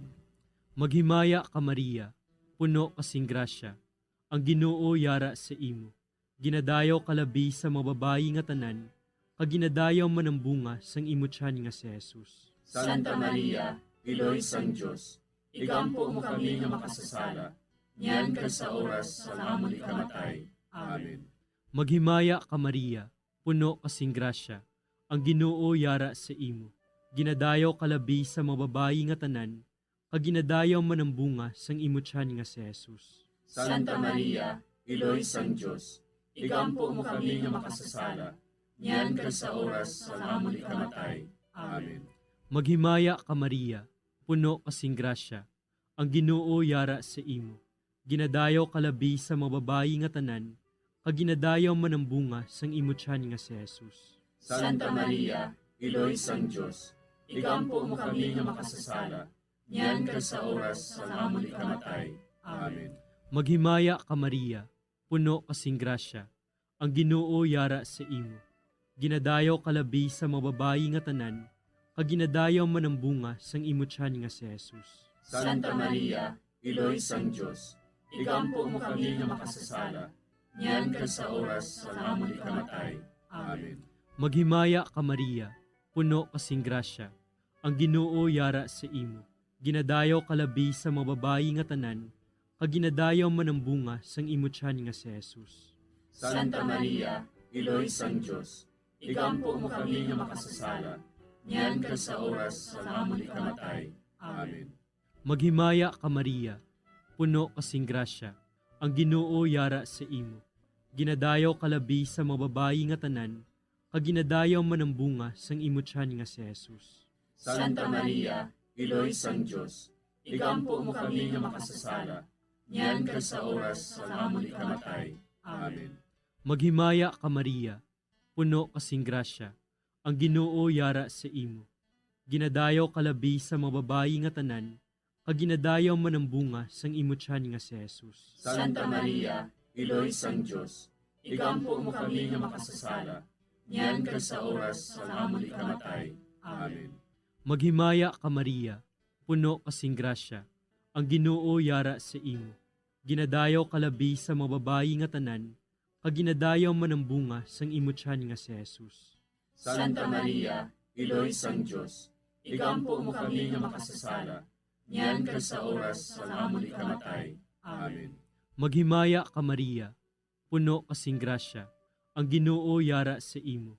Maghimaya ka, Maria, puno ka sing grasya, ang Ginoo yara sa imo. Ginadayaw ka labi sa mga babayi nga tanan, kag ginadayaw man ang bunga sang imo tiyan nga si Jesus. Santa Maria, Iloy sang Dios, igampo mo kami nga makasasala, niyan kag sa oras sang amon ikamatay. Amen. Maghimaya ka, Maria, puno ka sing grasya, ang Ginoo yara sa imo. Ginadayaw ka labi sa mga babayi nga tanan, kag ginadayaw man ang bunga sang imo tiyan nga si Jesus. Santa Maria, Iloy sang Dios, igampo mo kami nga makasasala, niyan kag sa oras sang amon ikamatay. Amen. Maghimaya ka, Maria, puno ka sing grasya, ang Ginoo yara sa imo. Ginadayaw ka labi sa mga babayi nga tanan, kag ginadayaw man ang bunga sang imo tiyan nga si Jesus. Santa Maria, Iloy sang Dios, igampo mo kami nga makasasala, niyan kag sa oras sang amon ikamatay. Amen. Maghimaya ka, Maria, puno ka sing grasya, ang Ginoo yara sa imo. Ginadayaw ka labi sa mga babayi nga tanan, kag ginadayaw man ang bunga sang imo tiyan nga si Jesus. Santa Maria, Iloy sang Dios, igampo mo kami nga makasasala, niyan kag sa oras sang amon ikamatay. Amen. Maghimaya ka, Maria, puno ka sing grasya, ang Ginoo yara sa imo. Ginadayaw ka labi sa mga babayi nga tanan, kag ginadayaw man ang bunga sang imo tiyan nga si Jesus. Santa Maria, Iloy sang Dios, igampo mo kami nga makasasala, niyan kag sa oras sang amon ikamatay. Amen. Maghimaya ka, Maria, puno ka sing grasya, ang Ginoo yara sa imo. Ginadayaw ka labi sa mga babayi nga tanan, kag ginadayaw man ang bunga sang imo tiyan nga si Jesus. Santa Maria, Iloy sang Dios, igampo mo kami nga makasasala, niyan kag sa oras sang amon ikamatay. Amen. Maghimaya ka, Maria, puno ka sing grasya, ang Ginoo yara sa imo. Ginadayaw ka labi sa mga babayi nga tanan, kag ginadayaw man ang bunga sang imo tiyan nga si Jesus. Santa Maria, Iloy sang Dios, igampo mo kami nga makasasala, niyan kag sa oras sang amon ikamatay. Amen. Maghimaya ka, Maria, puno ka sing grasya, ang Ginoo yara sa imo. Ginadayaw ka labi sa mga babayi nga tanan, kag ginadayaw man ang bunga sang imo tiyan nga si Jesus. Santa Maria, Iloy sang Dios, igampo mo kami nga makasasala, niyan kag sa oras sang amon ikamatay. Amen. Maghimaya ka, Maria, puno ka sing grasya, ang Ginoo yara sa imo.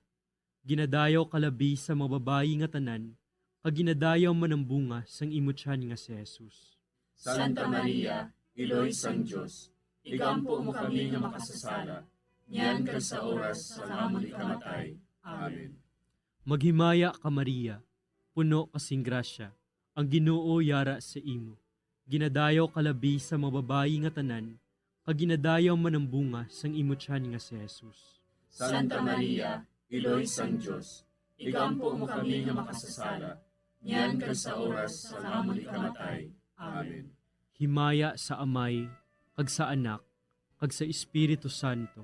Ginadayaw ka labi sa mga babayi nga tanan, kag ginadayaw man ang bunga sang imo tiyan nga si Jesus. Santa Maria, Iloy sang Dios, igampo mo kami nga makasasala, niyan kag sa oras sang amon ikamatay. Amen. Maghimaya ka, Maria, puno ka sing grasya, ang Ginoo yara sa imo. Ginadayaw ka labi sa mga babayi nga tanan, kag ginadayaw man ang bunga sang imo tiyan nga si Jesus. Santa Maria, Iloy sang Dios, igampo mo kami nga makasasala, niyan kag sa oras sang amon ikamatay. Amen. Himaya sa Amay, kag sa Anak, kag sa Espiritu Santo.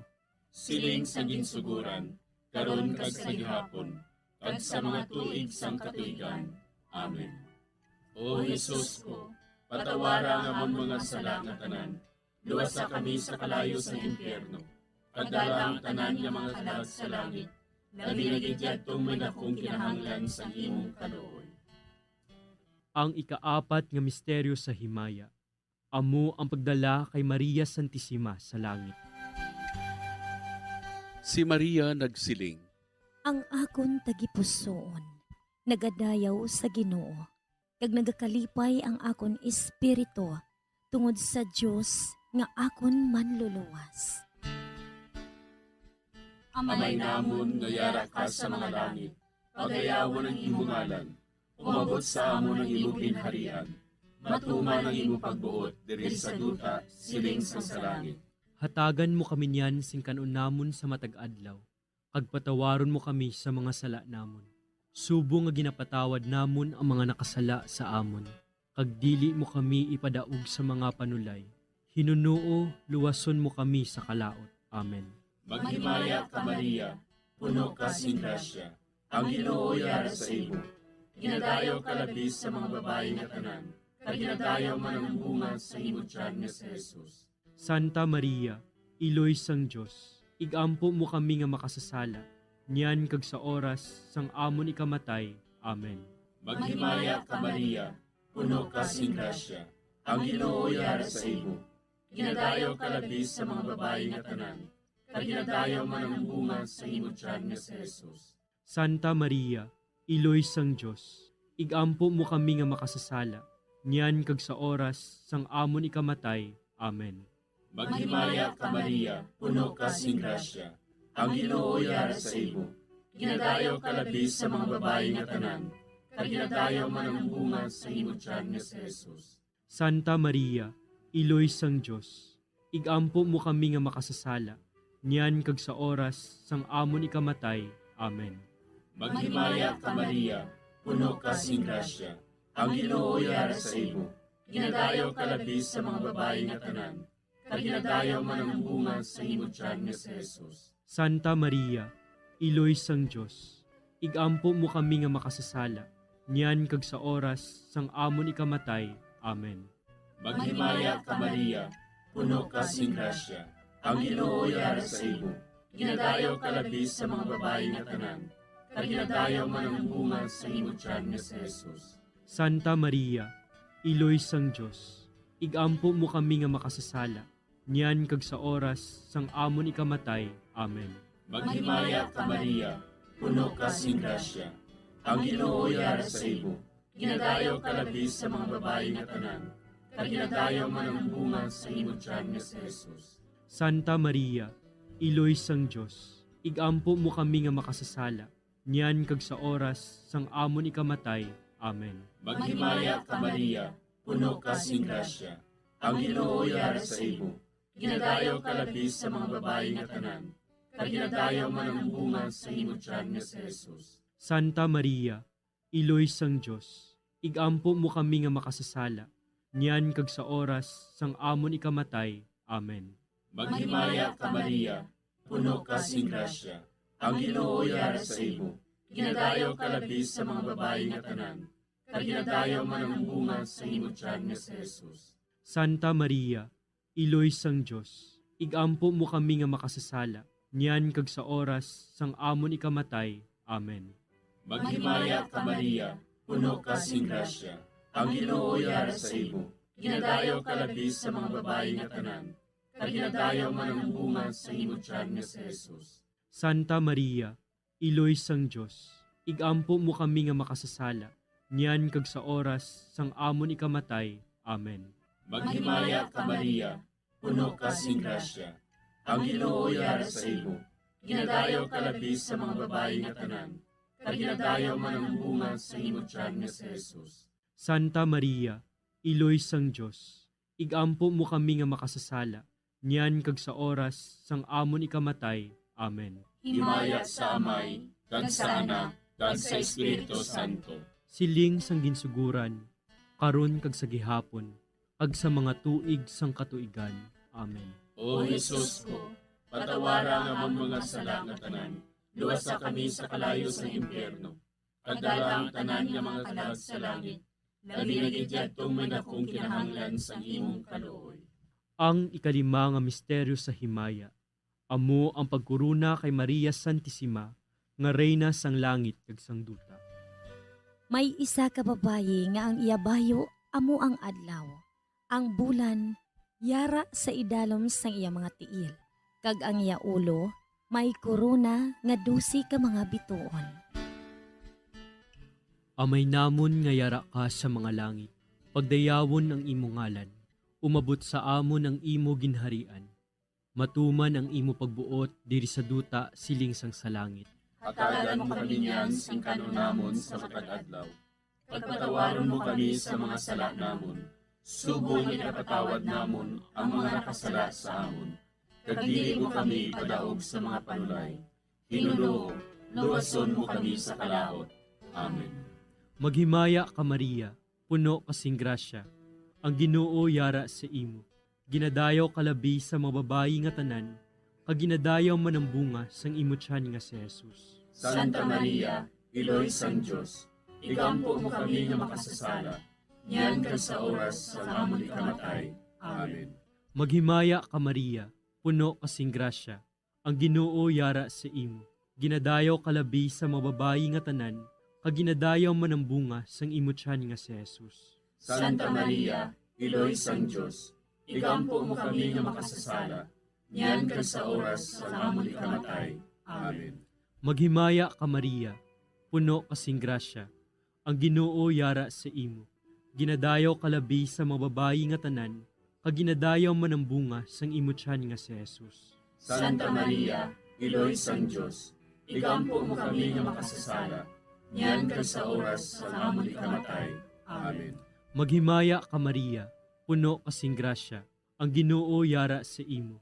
Siling sa ginsuguran, karon kag sa gihapon, kag sa mga tuig sang katuigan. Amen. O Jesus ko, patawara ang amon mga sala nga tanan, luwasa kami sa kalayo sang impyerno, kag dala ang tanan nga mga kalag sa langit, labi na gid yadtong may dakong kinahanglan sang imong kaluoy. Ang ikaapat nga misteryo sa himaya, amo ang pagdala kay Maria Santisima sa langit. Si Maria nagsiling, Ang akon tagipusoon nagadayaw sa Ginoo, kag nagakalipay ang akon espiritu tungod sa Dios nga akon Manluluwas. Amay namon nga yara ka sa mga langit, pagayawon ang imo ngalan. Umabot sa amon ang imo ginharian. Matuman ang imo pagbuot diri sa duta, siling sang sa langit. Hatagan mo kami niyan sing kan-on namon sa matag adlaw, kag patawaron mo kami sa mga sala namon, subong nga ginapatawad namon ang mga nakasala sa amon, kag dili mo kami ipadaog sa mga panulay. Hinunoo, luwason mo kami sa kalaut. Amen. Maghimaya ka, Maria, puno ka sing grasya, ang Ginoo yara sa imo. Ginadayaw ka labi sa mga babayi nga tanan, kag ginadayaw man ang bunga sa imo tiyan nga si Jesus. Santa Maria, Iloy sang Dios, igampo mo kami nga makasasala, niyan kag sa oras sang amon ikamatay. Amen. Maghimaya ka, Maria, puno ka sing grasya, ang Ginoo yara sa imo. Ginadayaw ka labi sa mga babayi nga tanan, kag ginadayaw man ang bunga sa imo tiyan nga si Jesus. Santa Maria, Iloy sang Dios, igampo mo kami nga makasasala, niyan kag sa oras sang amon ikamatay. Amen. Maghimaya ka, Maria, puno ka sing grasya, ang Ginoo yara sa imo. Ginadayaw ka labi sa mga babayi nga tanan, kag ginadayaw man ang bunga sa imo tiyan nga si Jesus. Santa Maria, Iloy sang Dios, igampo mo kami nga makasasala, niyan kag sa oras sang amon ikamatay. Amen. Maghimaya ka, Maria, puno ka sing grasya, ang Ginoo yara sa imo. Ginadayaw ka labi sa mga babayi nga tanan, kag ginadayaw man ang bunga sa imo tiyan nga si Jesus. Santa Maria, Iloy sang Dios, igampo mo kami nga makasasala, niyan kag sa oras sang amon ikamatay. Amen. Maghimaya ka, Maria, puno ka sing grasya, ang Ginoo yara sa imo. Ginadayaw ka labi sa mga babayi nga tanan, kag ginadayaw man ang bunga sa imo tiyan nga si Jesus. Santa Maria, Iloy sang Dios, igampo mo kami nga makasasala, niyan kag sa oras sang amon ikamatay. Amen. Maghimaya ka, Maria, puno ka sing grasya. Ang Ginoo yara sa imo. Ginadayaw ka labi sa mga babayi nga tanan, kag ginadayaw man ang bunga sa imo tiyan nga si Jesus. Santa Maria, Iloy sang Dios, igampo mo kami nga makasasala, niyan kag sa oras sang amon ikamatay. Amen. Maghimaya ka, Maria, puno ka sing grasya. Ang Ginoo yara sa imo. Ginadayaw ka labi sa mga babayi nga tanan, kag ginadayaw man ang bunga sa imo tiyan nga si Jesus. Santa Maria, Iloy sang Dios, igampo mo kami nga makasasala, niyan kag sa oras sang amon ikamatay. Amen. Maghimaya ka, Maria, puno ka sing grasya. Ang Ginoo yara sa imo. Ginadayaw ka labi sa mga babayi nga tanan, kag ginadayaw man ang bunga sa imo tiyan nga si Jesus. Santa Maria, Iloy sang Dios, igampo mo kami nga makasasala, niyan kag sa oras sang amon ikamatay. Amen. Maghimaya ka, Maria, puno ka sing grasya. Ang Ginoo yara sa imo. Ginadayaw ka labi sa mga babayi nga tanan, kag ginadayaw man ang bunga sa imo tiyan nga si Jesus. Santa Maria, Iloy sang Dios, igampo mo kami nga makasasala, niyan kag sa oras sang amon ikamatay. Amen. Maghimaya ka, Maria, puno ka sing grasya. Ang Ginoo yara sa imo. Ginadayaw ka labi sa mga babayi nga tanan, kag ginadayaw man ang bunga sa imo tiyan nga si Jesus. Santa Maria, Iloy sang Dios, igampo mo kami nga makasasala, niyan kag sa oras sang amon ikamatay. Amen. Himaya sa Amay, kag sa Anak, kag sa Espiritu Santo. Siling sang ginsuguran, karon kag sa gihapon, kag sa mga tuig sang katuigan. Amen. O Jesus ko, patawara ang amon mga sala nga tanan, luwasa kami sa kalayo sang impyerno, kag dala ang tanan nga mga kalag sa langit, labi na gid yadtong may dakong kinahanglan sang imong kaluoy. Ang ikalima nga misteryo sa himaya, amo ang pagkorona kay Maria Santisima nga Reyna sang langit kag sang duta. May isa ka babayi nga ang iya bayo amo ang adlaw, ang bulan yara sa idalom sang iya mga tiil, kag ang iya ulo may korona nga dose ka mga bituon. Amay namon nga yara ka sa mga langit, pagdayawon ang imo ngalan, umabot sa amon ang imo ginharian, matuman ang imo pagbuot diri sa duta siling sang sa langit. Hatagan mo kami niyan sing kan-on namon sa matag adlaw. Pagpatawaron mo kami sa mga sala namon, subong nga ginapatawad namon ang mga nakasala sa amon. Kag dili mo kami ipadaog sa mga panulay. Ginoo, luwason mo kami sa kalaut. Amen. Maghimaya ka, Maria, puno ka sing grasya. Ang Ginoo yara sa imo. Ginadayaw ka labi sa mga babayi nga tanan, kag ginadayaw man ang bunga sang imo tiyan nga si Jesus. Santa Maria, Iloy sang Dios, igampo mo kami nga makasasala, niyan kag sa oras sang amon ikamatay. Amen. Maghimaya ka, Maria, puno ka sing grasya. Ang Ginoo yara sa imo. Ginadayaw ka labi sa mga babayi nga tanan, kag ginadayaw man ang bunga sang imo tiyan nga si Jesus. Santa Maria, Iloy sang Dios, igampo mo kami nga makasasala, niyan kag sa oras sang amon ikamatay. Amen. Maghimaya ka, Maria, puno ka sing grasya. Ang Ginoo yara sa imo. Ginadayaw ka labi sa mga babayi nga tanan, kag ginadayaw man ang bunga sang imo tiyan nga si Jesus. Santa Maria, Iloy sang Dios, igampo mo kami nga makasasala, niyan kag sa oras sang amon ikamatay. Amen. Maghimaya ka, Maria, puno ka sing grasya, ang Ginoo yara sa imo.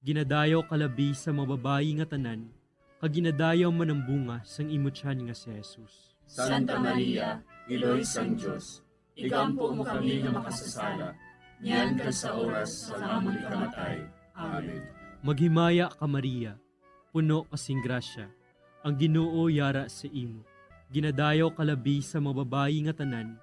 Ginadayaw ka labi sa mga babayi nga tanan, kag ginadayaw man ang bunga sang imo tiyan nga si Jesus. Santa Maria, Iloy sang Dios, igampo mo kami nga makasasala, niyan kag sa oras sang amon ikamatay. Amen. Maghimaya ka, Maria, puno ka sing grasya, ang Ginoo yara sa imo. Ginadayaw ka labi sa mga babayi nga tanan,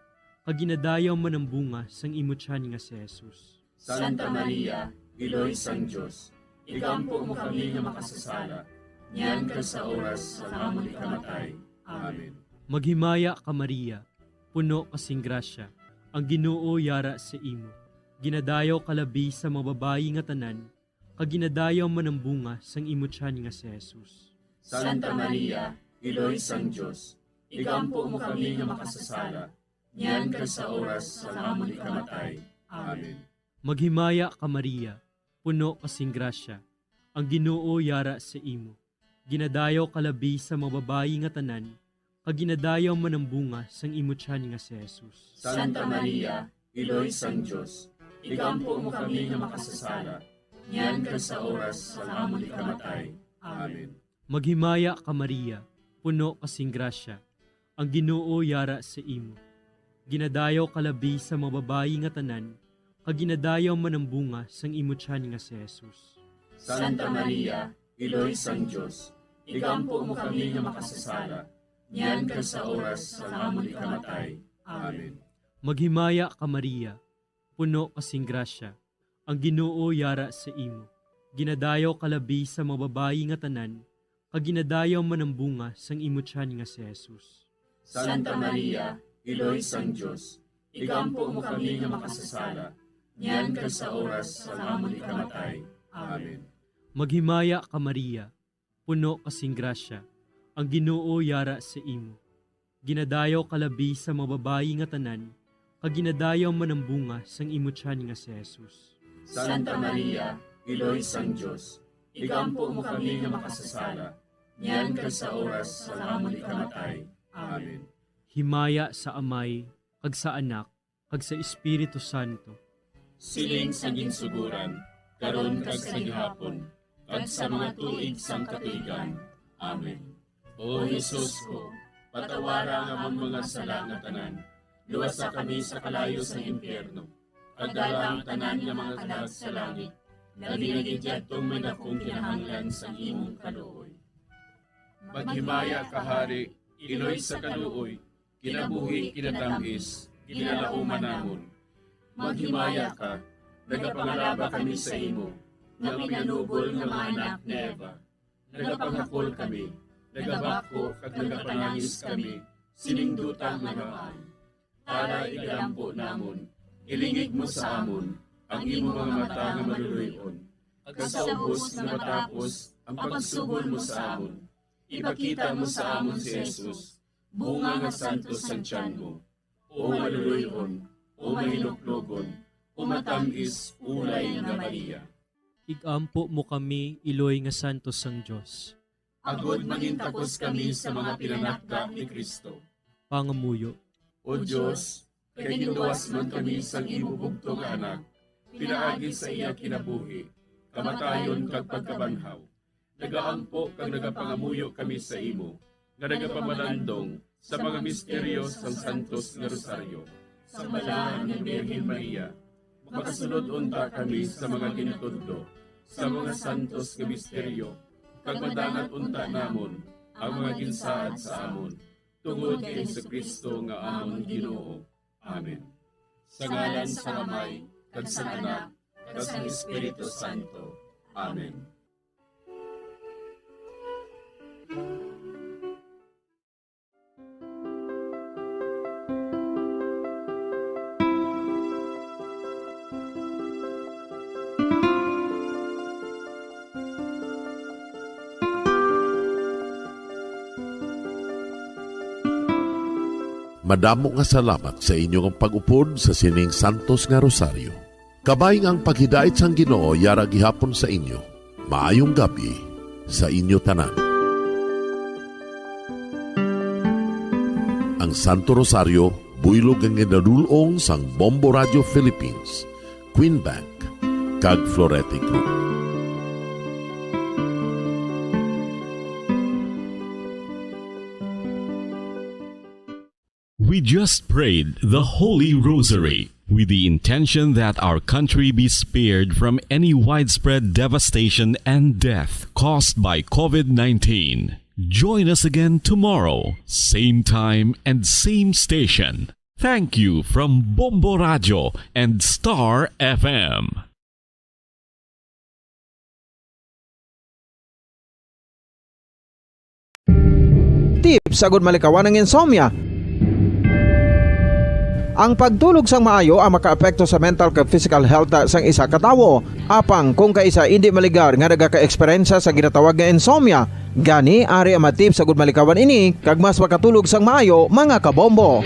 kag ginadayaw man ang bunga sang imo tiyan nga si Jesus. Santa Maria, Iloy sang Dios, igampo mo kami nga makasasala, niyan kag sa oras sang amon ikamatay. Amen. Maghimaya ka, Maria, puno ka sing grasya, ang Ginoo yara sa imo. Ginadayaw ka labi sa mga babayi nga tanan, kag ginadayaw man ang bunga sang imo tiyan nga si Jesus. Santa Maria, Iloy sang Dios, igampo mo kami nga makasasala, niyan kag sa oras sang amon ikamatay. Amen. Maghimaya ka, Maria, puno ka sing grasya, ang Ginoo yara sa imo. Ginadayaw ka labi sa mga babayi nga tanan, kag ginadayaw man ang bunga sang imo tiyan nga si Jesus. Santa Maria, Iloy sang Dios, igampo mo kami nga makasasala, niyan kag sa oras sang amon ikamatay. Amen. Maghimaya ka, Maria, puno ka sing grasya, ang Ginoo yara sa imo. Ginadayaw ka labi sa mga babayi nga tanan, kag ginadayaw man ang bunga sang imo tiyan nga si Jesus. Santa Maria, Iloy sang Dios, igampo mo kami nga makasasala, niyan kag sa oras sang amon ikamatay. Amen. Maghimaya ka, Maria, puno ka sing grasya, ang Ginoo yara sa imo. Ginadayaw ka labi sa mga babayi nga tanan, kag ginadayaw man ang bunga sang imo tiyan nga si Jesus. Santa Maria, Iloy sang Dios, igampo mo kami nga makasasala, niyan kag sa oras sang amon ikamatay. Amen. Maghimaya ka, Maria, puno ka sing grasya, ang Ginoo yara sa imo. Ginadayaw ka labi sa mga babayi nga tanan, kag ginadayaw man ang bunga sang imo tiyan nga si Jesus. Santa Maria, Iloy sang Dios, igampo mo kami nga makasasala, niyan kag sa oras sang amon ikamatay. Amen. Himaya sa Amay, kag sa Anak, kag sa Espiritu Santo. Siling sa ginsugoran, karon kag sa gihapon, kag sa mga tuig sang katuigan. Amen. O Jesus ko, patawara ang amon mga sala nga tanan, luwasa kami sa kalayo sang impyerno, kag dala ang tanan nga mga kalag sa langit, labi na gid yadtong may dakong kinahanglan sang imong kaluoy. Maghimaya ka, Hari, Iloy sa kaluoy, kinabuhi, kinatamis, ginalauman namon. Maghimaya ka, nagapangalaba kami sa imo, nga pinanubol nga mga anak ni Eva. Nagapangakol kami, nagabako kag nagapanangis kami sining duta nga namaan. Tara, igalampo namon, ilingig mo sa amon ang imo mga mata nga maluloy-on, kag sa ubos nga matapos ang pagsugol mo sa amon, ipakita mo sa amon si Jesus, bunga nga santos sang tiyan mo. O maluloy-on, o mahinuklogon, o matamis ulay nga Maria. Igampo mo kami, Iloy nga santos sang Dios. Agod mangintakos kami sa mga pinanakda ni Cristo. Pangamuyo. O Dios, kay ginluwas man kami sang imo bugtong nga Anak, pinaagi sa iya kinabuhi, kamatayon, kag pagkabanhaw, nagaampo kag nagapangamuyo kami sa imo, nga nagapamalandong sa mga misteryo sang Santos nga Rosaryo. Sa Balahan nga Birhen Maria, makasulod unta kami sa mga gintudlo sa mga santos nga misteryo, kag madangat unta namon ang mga ginsaad sa amon, tungod kay Jesu-Cristo nga amon Ginoo. Amen. Sa ngalan sang Amay, kag sang Anak, kag sang Espiritu Santo. Amen. Madamo nga salamat sa inyo nga pag-upod sa sining santos nga rosaryo. Kabay nga ang paghidait sang Ginoo yara gihapon sa inyo. Maayong gab-i sa inyo tanan. Ang Santo Rosario, buylog nga ginadul-ong sang Bombo Radio Philippines, Queen Bank, kag Florete Group. We just prayed the Holy Rosary with the intention that our country be spared from any widespread devastation and death caused by COVID nineteen. Join us again tomorrow, same time and same station. Thank you from Bombo Radio and Star F M. Tips agud malikawan ang insomnia. Ang pagtulog sang maayo ang makaapekto sa mental kag physical health sang isa ka tawo. Apang kung kaisa indi maligar nga nagakaeksperyensya sa ginatawag nga insomnia, gani ari ang mga tips agud malikawan ini kag mas makatulog sang maayo, mga kabombo.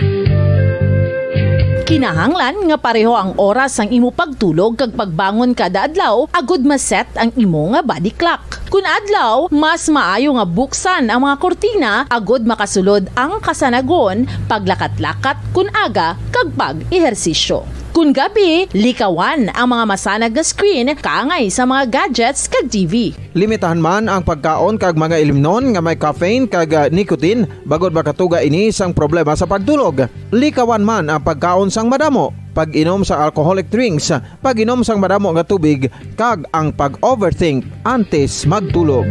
Kinahanglan nga pareho ang oras sang imo pagtulog kag pagbangon kada adlaw agud ma-set ang imo nga body clock. Kun adlaw, mas maayo nga buksan ang mga kurtina agud makasulod ang kasanagon, paglakat-lakat kun aga, kag pag-ehersisyo. Kun gabi, likawan ang mga masanag nga screen kaangay sa mga gadgets kag T V. Limitahan man ang pagkaon kag mga ilimnon nga may caffeine kag, ah, nicotine, bangod makatuga ini sang problema sa pagtulog. Likawan man ang pagkaon sang madamo, pag-inom sa alcoholic drinks, pag-inom sang madamo nga tubig, kag ang pag-overthink antes magtulog.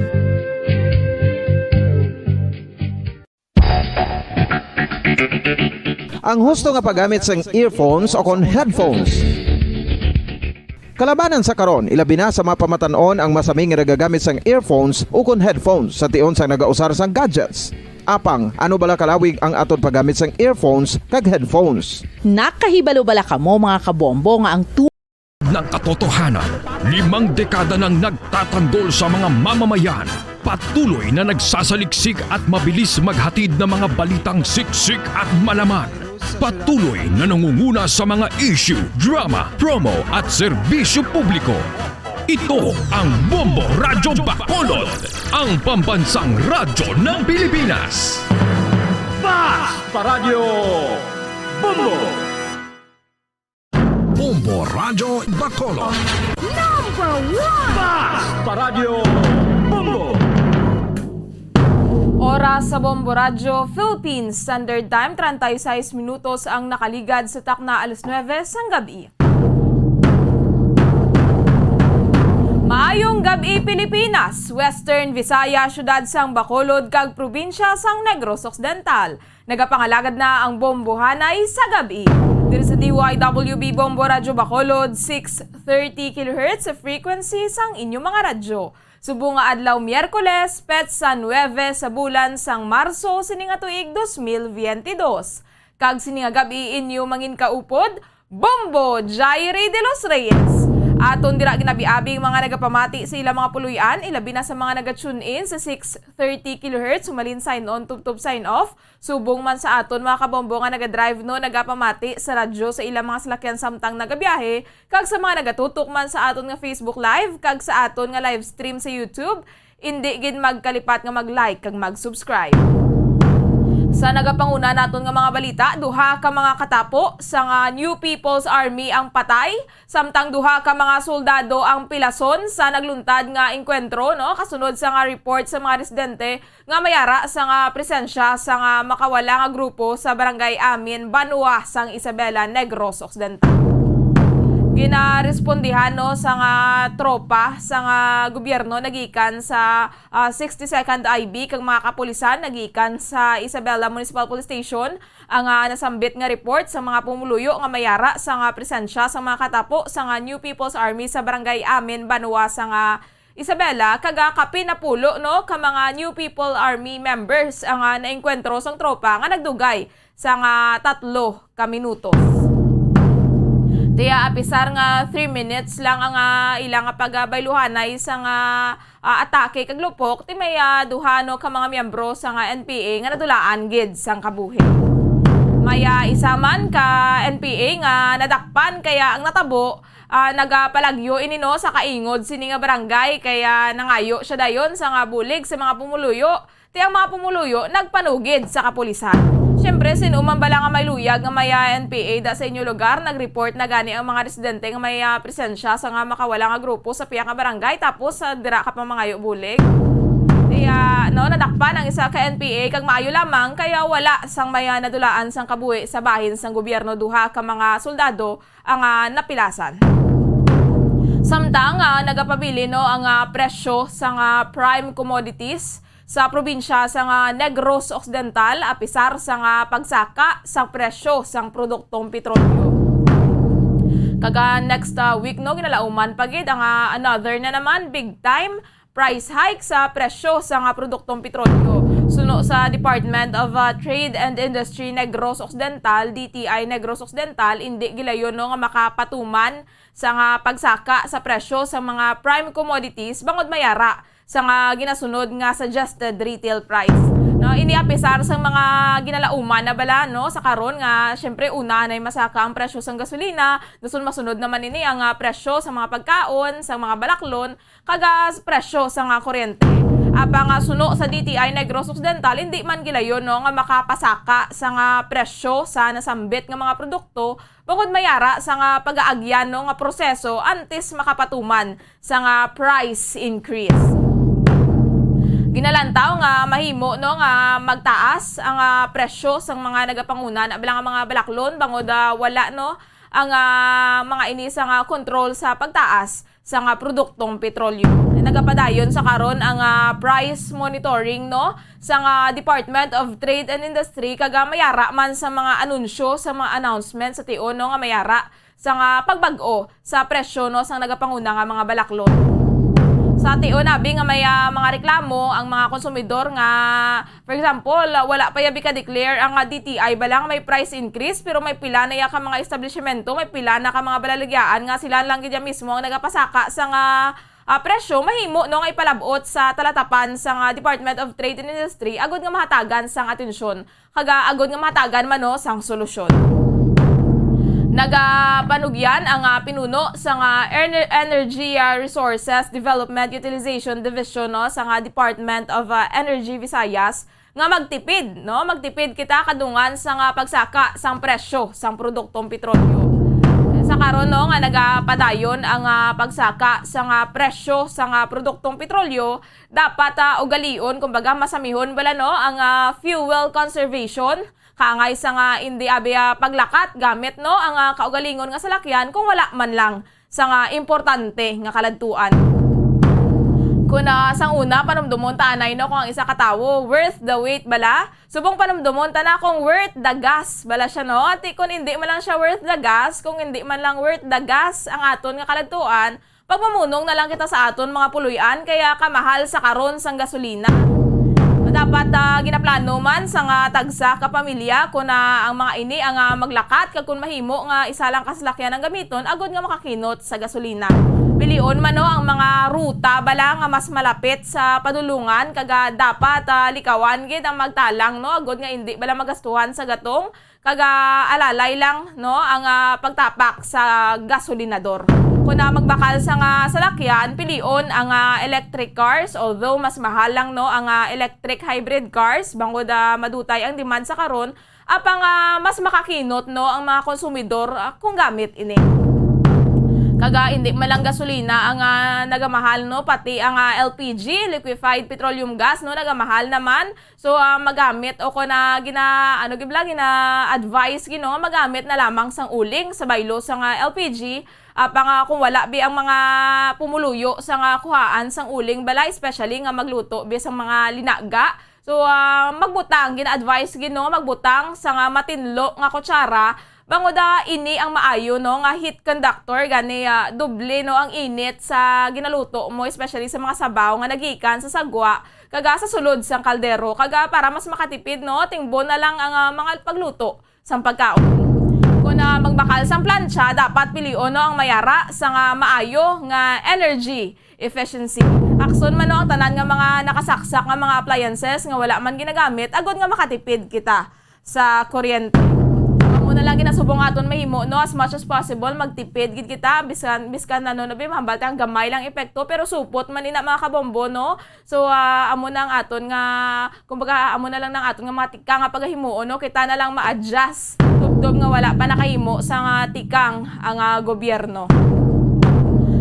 Ang husto nga paggamit sang earphones o kon headphones. Kalabanan sa karon, ilabi na sa mga pamatan-on ang masami nga nagagamit sang earphones o kon headphones sa tion sang nagausar sang gadgets. Apang, ano bala kalawig ang aton paggamit sang earphones kag headphones? Nakahibalo bala kamo, mga kabombo, nga ang tu- Ng katotohanan, limang dekada nang nagtatanggol sa mga mamamayan, patuloy na nagsasaliksik at mabilis maghatid ng mga balitang siksik at malaman. Patuloy na nangunguna sa mga issue, drama, promo at serbisyo publiko. Ito ang Bombo Radyo Bacolod, ang pambansang radyo ng Pilipinas. Fast Paradyo Bombo! Bombo Radyo Bacolod. Number one! Fast Paradyo Bombo! Oras sa Bombo Radyo Philippines Standard Time, treinta y seis minutos ang nakaligad sa takna alas nuebe sang gab-i. Maayong gab-i, Pilipinas, Western Visayas, siyudad sang Bacolod, kag probinsya sang Negros Occidental. Nagapangalagad na ang Bombohanay sa gab-i. Diri sa D Y W B Bombo Radyo Bacolod, six thirty kilohertz sa frequency sang inyong mga radyo. Subong nga adlaw Miyerkules, petsa nuebe sa bulan sang Marso sini nga tuig dos mil biyente dos. Kag sini nga gab-i inyo manginkaupod, Bombo Jairi de los Reyes. Aton dira ginabiabi ang mga nagapamati sa ilang mga puloy-an, ilabi na sa mga naga-tune in sa six thirty kilohertz, humalin sign on, tubtob sign off. Subong man sa aton mga kabombo nga naga-drive, no, nagapamati sa radyo sa ilang mga salakyan samtang nagabiyahe, kag sa mga nagatutok man sa aton nga Facebook Live, kag sa aton nga live stream sa YouTube, indi gid magkalipat nga mag-like kag mag-subscribe. Sa nagapanguna naton nga mga balita, duha ka mga katapo sa nga New People's Army ang patay, samtang duha ka mga soldado ang pilason sa nagluntad nga engkwentro, no, kasunod sa nga report sa mga residente nga may ara sa nga presensya sa nga makawala nga grupo sa Barangay Amin, Banwa sang Isabela, Negros Occidental. Ginarespondihan, no, sa nga tropa sa nga gobyerno nagikan sa, ah, sixty-second I B kag mga kapulisan nagikan sa Isabela Municipal Police Station ang, ah, nasambit nga report sa mga pumuluyo nga may ara sa nga presensya sa mga katapo sa nga New People's Army sa Barangay Amin, Banwa sa nga Isabela, kag, ah, kapin na pulo, no, ka mga New People Army members ang, ah, naengkwentro sang tropa nga nagdugay sa nga tatlo ka minutos. Tiya, apisar nga three minutes lang ang, ah, ila nga pagabayluhanay sa nga, ah, atake kag lupok, ti may, ah, duha, no, ka mga miyembro sa nga N P A nga nadulaan gid sang kabuhi. May, ah, isa man ka N P A nga nadakpan, kaya ang natabo, ah, nagapalagyo ini, no, sa kaingod sini nga barangay, kaya nangayo siya dayon sa nga bulig sa mga pumuluyo. Ti ang mga pumuluyo nagpanugid sa kapulisan. Siyempre, sin-o man bala nga may luyag nga may, ah, N P A da sa inyo lugar, nag-report na gani ang mga residente nga may, ah, presensya sa nga makawala nga grupo sa pihak nga barangay, tapos, ah, dira ka pa mangayo bulig. Ti, ah, no, nadakpan ang isa ka N P A, kag maayo lamang kaya wala sang may, ah, nadulaan sang kabuhi sa bahin sang gobyerno, duha ka mga soldado ang, ah, napilasan. Samtang, ah, nagapabilin, no, ang, ah, presyo sa nga prime commodities sa probinsya sa nga Negros Occidental, apisar sa nga pagsaka sa presyo sang produktong petrolyo. Kag, ah, next, ah, week, no, ginalauman pa gid ang, ah, another na naman big time price hike sa presyo sa nga produktong petrolyo. Suno sa Department of, ah, Trade and Industry Negros Occidental, D T I Negros Occidental, indi gilayon, no, nga makapatuman sa nga pagsaka sa presyo sa mga prime commodities bangod mayara sa nga ginasunod nga suggested retail price. No, ini apisar sa mga ginalauman na bala, no, sa karon nga, syempre, una nay masaka ang presyo sang gasolina, dason masunod naman ini ang, ah, presyo sa mga pagkaon, sa mga balaklon, kag, ah, presyo sa nga kuryente. Apang, ah, suno sa D T I Negros Occidental, hindi man gilayon, no, nga makapasaka sa nga presyo sa nasambit nga mga produkto bangod mayara sa nga pagaagyan, no, nga proseso antes makapatuman sa nga price increase. Ginalantaw nga mahimo, no, nga magtaas ang, ah, presyo sang mga nagapanguna na bala nga mga balaklon bangod, ah, wala, no, ang, ah, mga ini sa nga control sa pagtaas sa nga produktong petrolyo. Nagapadayon sa karon ang, ah, price monitoring, no, sa nga Department of Trade and Industry, kag, ah, mayara man sa mga anunsyo, sa mga announcement sa tion, no, nga mayara sa nga pagbag-o sa presyo, no, sang nagapanguna nga mga balaklon. Sa tion, abi nga may, ah, mga reklamo ang mga konsumidor nga, for example, ah, wala pa yabi ka-declare ang, ah, D T I bala nga may price increase, pero may pila na ya ka mga establishmento, may pila na ka mga balaligyaan nga sila lang gid ya mismo ang nagapasaka sa nga, ah, presyo, mahimo, no, nga ipalab-ot sa talatapan sa nga Department of Trade and Industry agud nga mahatagan sang atensyon kag, ah, agud nga mahatagan man, no, sang solusyon. Nagapanugyan ang, ah, pinuno sa nga Ener-, Energy, ah, Resources Development Utilization Division, no, sa nga Department of, ah, Energy Visayas nga magtipid, no, magtipid kita kadungan sa nga pagsaka sang presyo sang produktong petrolyo. Sa karon, no, nga nagapadayon ang, ah, pagsaka sa nga presyo sa nga produktong petrolyo, dapat, ah, ugalion, kumbaga, masamihon bala, no, ang, ah, fuel conservation, kaangay sa nga indi abi, ah, paglakat gamit, no, ang, ah, kaugalingon nga salakyan kung wala man lang sa nga importante nga kaladtuan. Kun, ah, sang una, panumdumon ta anay, no, kung ang isa ka tawo worth the wait bala. Subong panumdumon ta na kung worth the gas bala siya, no? Ti kun indi man lang siya worth the gas, kung indi man lang worth the gas ang aton nga kaladtuan, pagmamunong na lang kita sa aton mga puloy-an, kaya kamahal sa karon sang gasolina. Dapat, ah, ginaplano man sa nga tagsa ka pamilya kun, ah, ang mga ini ang, ah, maglakat, kag kun mahimo nga isa lang ka salakyan ang gamiton agud nga makakinot sa gasolina. Pilion man, no, ang mga ruta bala nga mas malapit sa padulongan, kag, ah, dapat, ah, likawan gid ang magtalang, no, agud nga indi bala magastuhan sa gatong kag, ah, alalay lang, no, ang, ah, pagtapak sa gasolinador. Kung, ah, magbakal sa nga salakyan, pilion ang, ah, electric cars, although mas mahal lang, no, ang, ah, electric hybrid cars, bangod, ah, madutay ang demand sa karon, apang, ah, mas makakinot, no, ang mga konsumidor, ah, kung gamit ini. Kag, ah, hindi man lang gasolina ang, ah, nagamahal, no, pati ang, ah, L P G, liquefied petroleum gas, no, nagamahal naman. So, ah, magamit o kon, ah, gina-, ano gid bala, gina-advise gid, no, magamit na lamang sang uling sa baylo sang, ah, L P G, apang, ah, kung wala bi ang mga pumuluyo sang, ah, kuhaan sang uling bala, especially nga magluto bi sang mga linaga. So, ah, magbutang, gina-advise gid, no, magbutang sang, ah, matinlo nga kutsara. Bangod, ah, ini ang maayo, no, nga heat conductor, gani, ah, doble, no, ang init sa ginaluto mo, especially sa mga sabaw nga nagikan sa sagwa, kag, ah, sa sulod sang kaldero, kag, ah, para mas makatipid, no, tingbon na lang ang, ah, mga pagluto sang pagkaon. Kung, ah, magbakal sang plancha, dapat pilion, no, ang mayara sa nga maayo nga energy efficiency. Akson man, no, ang tanan nga mga nakasaksak nga mga appliances nga wala man ginagamit, agud nga makatipid kita sa kuryente. Amo na lang ginasubong aton mahimo, no, as much as possible, magtipid gid kita, biskan, biskan ano na bi, mahambal ta ang gamay lang epekto, pero supot man ina, mga kabombo, no? So, ah, amo na ang aton nga, kumbaga, amo na lang nang aton nga mga tikang nga pagahimuon, no? Kita na lang ma-adjust, tubtob nga wala pa nakahimo sa nga tikang ang, ah, gobyerno.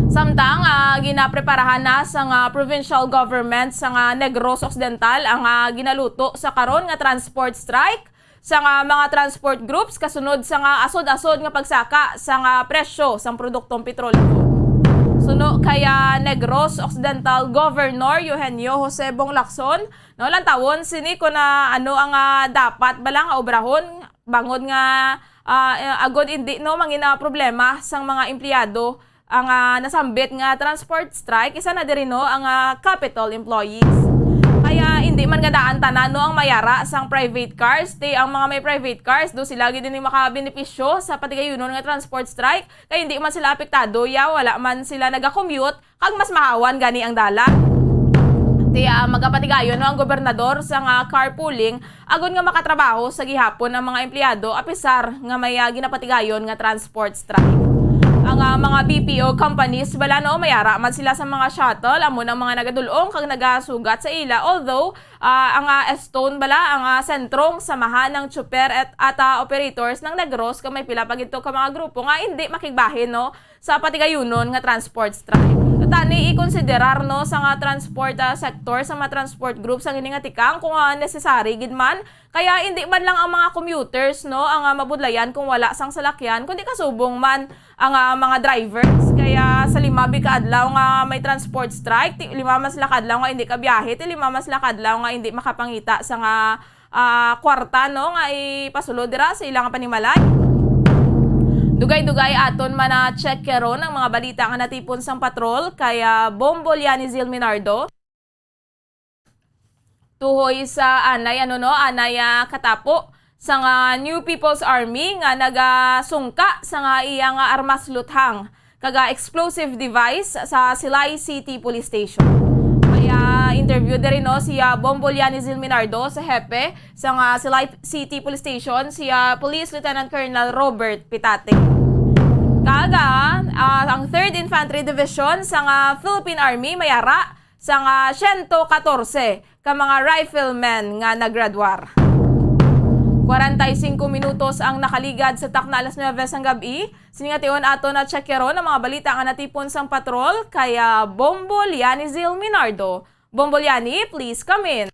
Samtang, ah, ginapreparahan na sa nga provincial government sa nga Negros Occidental ang, ah, ginaluto sa karon nga transport strike sa nga mga transport groups kasunod sa nga asod-asod nga pagsaka sa nga presyo sang produktong petrolyo. Suno kay, ah, Negros Occidental Governor Eugenio Jose Bong Lacson, no, lantawon sini kung, ah, ano ang, ah, dapat bala nga obrahon bangod nga, ah, eh, agod indi, no, mangin, ah, problema sang mga empleyado ang, ah, nasambit nga transport strike, isa na diri, no, ang, ah, Capitol employees. Kaya hindi man nga daan tanan, no, ang mayara sang private cars. Ti ang mga may private cars, do sila gid ini makabenepisyo sa patigayunon nga transport strike, kay hindi man sila apektado, ya wala man sila nagakommute, kag mas mahawan gani ang dalan. Ti, ah, magapatigayon, no, ang gobernador sa nga carpooling, agod nga makatrabaho sa gihapon ang mga empleyado, apisar nga may, ah, ginapatigayon nga transport strike. Ang, ah, mga B P O companies bala, no, mayara man sila sa mga shuttle, amo nang mga nagadul-ong kag nagasugat sa ila. Although, ah, ang, ah, Stone bala, ang, ah, sentrong samahan ng tsuper at, at, ah, operators ng Negros, kag may pila pa gid to ka mga grupo nga hindi makigbahin, no, sa patigayunon nga transport strike. Tani ikonsiderar, no, sa nga transport, ah, sector, sa mga transport groups ang ini nga tikang kung, ah, necessary gid man. Kaya hindi man lang ang mga commuters, no, ang, ah, mabudlayan kung wala sang salakyan, kundi kasubong man ang, ah, mga drivers. Kaya sa lima bi ka adlaw nga may transport strike, ti-, lima man sila ka adlaw nga hindi kabiyahe, ti lima man sila ka adlaw nga hindi makapangita sa nga, ah, kwarta, no, nga ipasulod dira sa ilang panimalay. Dugay-dugay aton man na-check karon ang mga balita nga natipon sang patrol kay, ah, Bombo Liani Zil Minardo. Tuhoy sa anay, ano, no, anay, ah, katapo sang, ah, New People's Army nga nagasungka sa nga iya nga armas luthang kag, ah, explosive device sa Silay City Police Station. May, ah, interview diri, no, si, ah, Bombo Liani Zil Minardo sa hepe sang, ah, Silay City Police Station, si, ah, Police Lieutenant Colonel Robert Pitate. Kag, ah, ah, ang Third Infantry Division sang, ah, Philippine Army mayara sang, ah, siyento katorse ka mga riflemen nga naggraduar. Kwarenta y singko minutos ang nakaligad sa takna alas nuebe sang gab-i. Sini nga tion ato na check karon ang mga balita nga natipon sang patrol kay, ah, Bombo Liani Zil Minardo. Bombo Liani, please come in.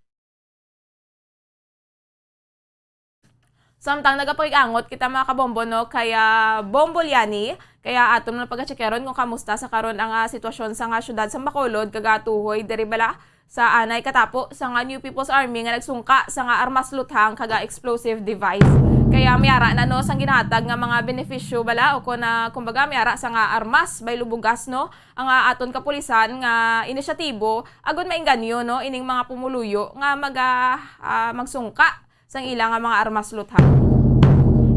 Samtang nagapakig-angot kita, mga kabombo, no, kay, ah, Bombo Liani, kaya aton na pagacheckeron kung kamusta sa karon ang, ah, sitwasyon sa nga syudad sa Bacolod, kag, ah, tuhoy diri bala sa anay katapo sa nga New People's Army nga nagsungka sa nga armas luthang kag, ah, explosive device. Kaya may ara na, no, sang ginahatag nga mga benepisyo bala o kon, ah, kumbaga may ara sa nga armas baylo bugas, no, ang, ah, aton kapulisan nga inisyatibo agud maengganyo, no, ining mga pumuluyo nga maga-, ah, magsungka sang ila nga mga armas luthang.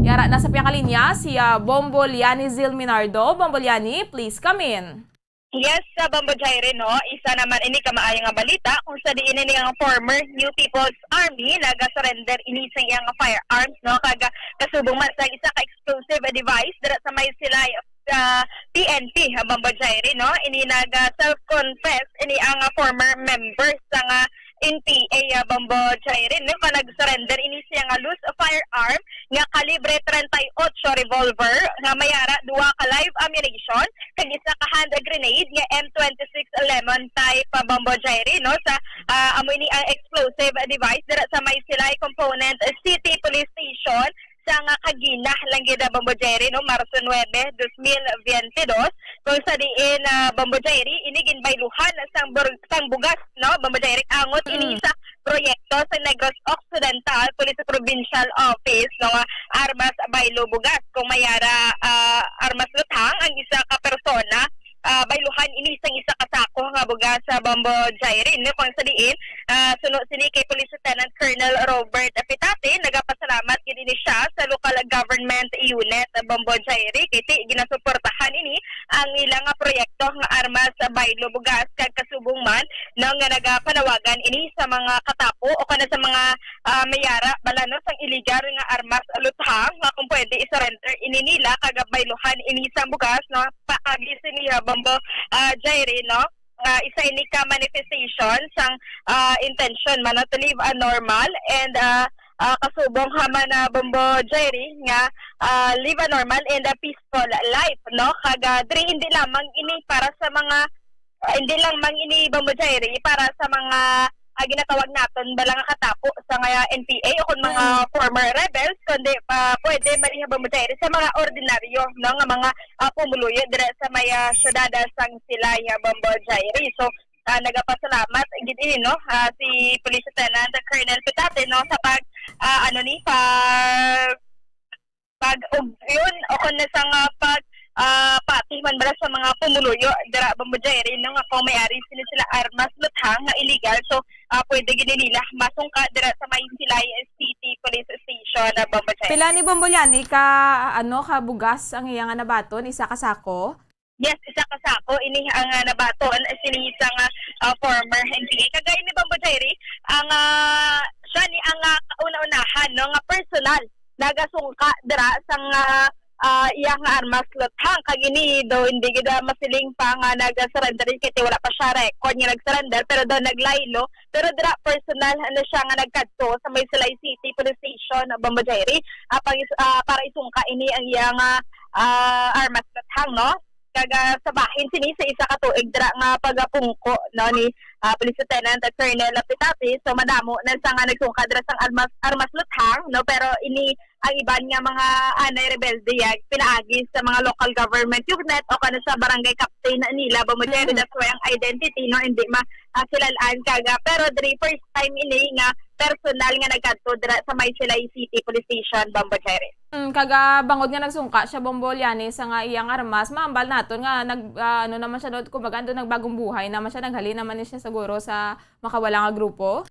Yara na sa piyakalinya si, ah, Bombo Liani Zil Minardo. Bombo Liani, please come in. Yes, sa Bombo Jaire, no, isa naman ini ka maayo nga balita kung sa diin ini ang former New People's Army nagasurrender ini sa iyang firearms, no, kag kasubong man sa isa ka explosive device dira sa may Silay, ah, P N P, ah, Bombo Jaire, no? Ini nag, ah, self-confess ini ang, ah, former member sa nga N P A, ah, Bombo Jaire, no? Nga nag-surrender ini siya nga loose firearm nga kalibre treinta y ocho revolver nga may ara duha ka live ammunition kag isa ka hand grenade nga M twenty-six Lemon type, ah, Bombo Jaire, no? Sa, ah, amo ini ang explosive device dira sa may Silay Component City Police Station sa nga kagina lang gid, ah, Bombo Jaire, no, Marso nuebe, dos mil biyente dos, kung sa diin, ah, Bombo Jaire, ini ginbayluhan sang bur-, sang bugas, no, Bombo Jaire, angot ini Mm. sa proyekto sa Negros Occidental Police Provincial Office, no, nga armas baylo bugas. Kung may ara, ah, armas luthang ang isa ka persona, ah, bayluhan ini sang isa ka sako nga bugas sa Bombo Jaire, no, kung sa diin, ah, suno sini kay Police Lieutenant Colonel Robert Pitate, nagapasalamat gid ini siya sa local government unit, Bombo Jaire, kay ti-, ginasuportahan ini ang ila nga proyekto nga armas baylo bugas kag kasubong man, no, nga nagapanawagan ini sa mga katapo o kana sa mga, ah, mayara bala, no, sang iligal nga armas luthang nga kung pwede i-surrender ini nila kag bayluhan ini sang bugas, no, paagi sini, ah, Bombo, ah, Jaire, no? Ah, isa ini ka manifestation sang, ah, intention man, no, to live a normal and, ah, ah, kasubong ha man, ah, Bombo Jaire nga, ah, live a normal and a peaceful life, no? Kag, ah, diri hindi lamang ini para sa mga, ah, hindi lamang ini, Bombo Jaire, para sa mga, ah, ginatawag naton bala nga katapo sa nga N P A o kung mga Mm. former rebels, kundi, ah, pwede man ihabang mo diri sa mga ordinaryo, no, nga mga, ah, pumuluyo dira sa may, ah, syudad, ah, sang Silay, ah, Bombo Jaire. So, ah, nagapasalamat gid ini, no, ah, si Police Lieutenant Colonel Pitate, no, sa pag, ah, ano ni, pag pag-ugyon o kon sa nga pag, ah, pati Man bala sa mga pumuluyo dira, Bombo Jerry, no, nga kung may ari sila, sila armas luthang nga illegal, so ah, pwede gid nila masungka dira sa may Silay City Police Station, ah, Bombo Jerry. Pila ni Bombo Liani ka, ano, ka bugas ang iya nga nabaton? Isa ka sako? Yes, isa ka sako. Ini ang, ah, nabaton sini sa nga, ah, former N P A. Kag ini, Bombo Jerry, ang, ah, siya ni ang, ah, kauna-unahan, no, nga personal nagasungka dira sang, ah, ah, iya nga armas luthang. Kag ini daw hindi gid, ah, masiling pa nga nag-surrender kay wala pa siya record nga nag-surrender, pero daw naglaylo. Pero dira personal na siya nga nagkadto sa may Silay City Police Station, Bombo Jerry, ah, pang-, ah, para isungka ini ang iya nga, ah, armas luthang, no? Kag, ah, sa bahin sini sa isa ka tuig dira nga pagapungko, no, ni, ah, Police Lieutenant Colonel Pitate, so madamo na sa nga nagsungka dira sang armas, armas luthang, no, pero ini ang iban nga mga anay rebelde ya pinaagi sa mga local government unit o kana sa barangay captain nila, Bombo Jerry. Mm. That's why ang identity, no, hindi ma, ah, kilalaan kaga. Pero diri first time ini nga personal nga nagkadto dira sa may Silay City Police Station, Bombo Jerry. Mm, kaga bangod nga nagsungka siya, Bombo Liani, sa nga iyang armas, mahambal naton nga nag, ah, ano naman siya, no, kumbaga, ando nagbagong buhay naman siya, naghalin naman ni siya siguro sa makawala nga grupo.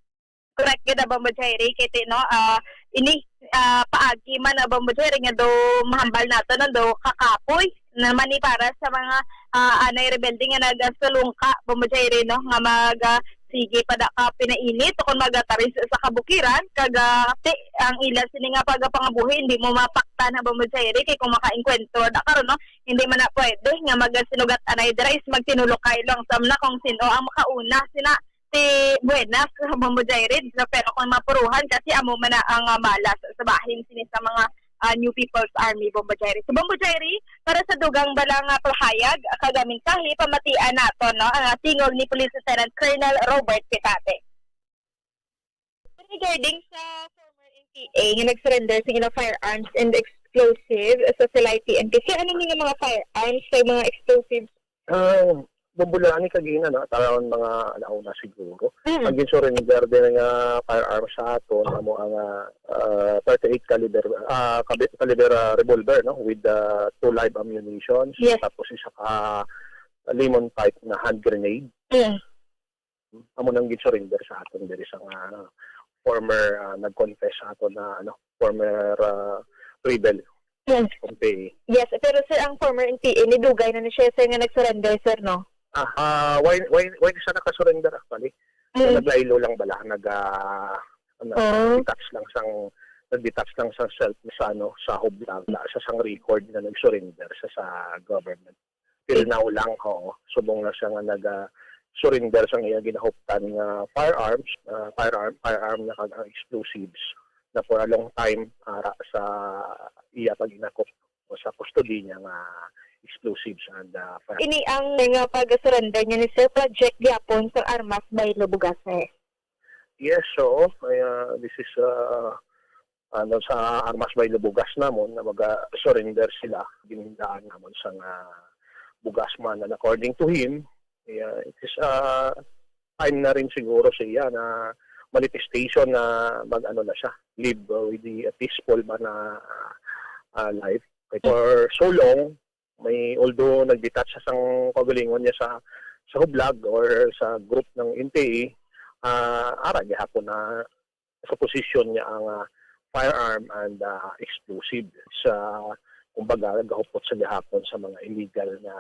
Correct gid, Bombo Jerry, kay ti-, no, ah, ini, ah, paagi man, Bombo Jerry, nga do mahambal nato, no, do kakapoy naman ni para sa mga, ah, anay rebelde nga nagasulungka, Bombo Jerry, no, nga mag, ah, sige pa da ka pinainit o kung magataris sa kabukiran, kag, ah, ti-, ang ila sini nga pagapangabuhi hindi mo mapaktan, ha, Bombo Jerry, kay kung makaengkwentro da karon, no, hindi man na pwede nga magasinugat anay dira is magtinulokay lang sa na kung sino ang makauna sina si Buenas, Bombo Jerry, no? Pero kung mapuruhan, kasi amo man na ang, ah, malas sa bahin sini sa mga, ah, New People's Army, Bombo Jerry. So, Bombo Jerry, para sa dugang bala nga pahayag, ah, kag mensahe, pamatian nato, no, ang, ah, tingog ni Police Lieutenant Colonel Robert Pitate. Regarding sa former N P A nga nag-surrender sa ilang firearms and explosive sa Silay P N P, kay ano ni nga mga firearms kag mga explosives? Ah, Bombo Liani, kagina, no, at around mga alauna siguro. Mm. Ang gin-surrender din nga firearm sa aton, amo ang, ah, ah, thirty-eight caliber, ah, kabi-, caliber, ah, revolver, no, with, ah, two live ammunitions, yes, tapos isa ka lemon type na hand grenade. Mm. Amo nang gin-surrender sa aton diri sa nga, ano, former, ah, nag-confess sa aton na, ano, former, ah, rebel. Yes. Pompey. Yes, pero, sir, ang former N P A, nidugay na ni siya, sir, nga nag-surrender, sir, no? Ah, ah, why, why, why siya naka-surrender, actually? Mm. Naglaylo lang bala, nag, ah, ano, oh, detach lang sang, nag-detach lang sa self, sa, ano, sa hublag, sa sang record na nag-surrender sa, sa government. Till now lang, oo. Subong na siya nga naga-surrender sang iya ginahuptan nga firearms, ah, firearm, firearm na kag ang explosives na for a long time ara sa iya pag-inakop o sa custody niya nga explosives and, ah, fire- Ini ang nga pag-surrender niya ni Sir, project gyapon sa Armas by Lubugas, eh. Yes, so, ay, ah, this is, ah, ano, sa Armas by Lubugas namon na maga-surrender sila, ginhindaan namon sa nga bugas man. And according to him, yeah, it is, ah, time na rin siguro sa iya na manifestation na mag-ano na siya, live, uh, with the, uh, peaceful ba na, ah, life. Kay for so long, may, although nag-detach siya sang kaugalingon niya sa, sa hublag or sa group ng N P A, ah, ara gihapon na sa posisyon niya ang, ah, firearm and, ah, explosive sa, kumbaga, gahupot sa gihapon sa mga illegal nga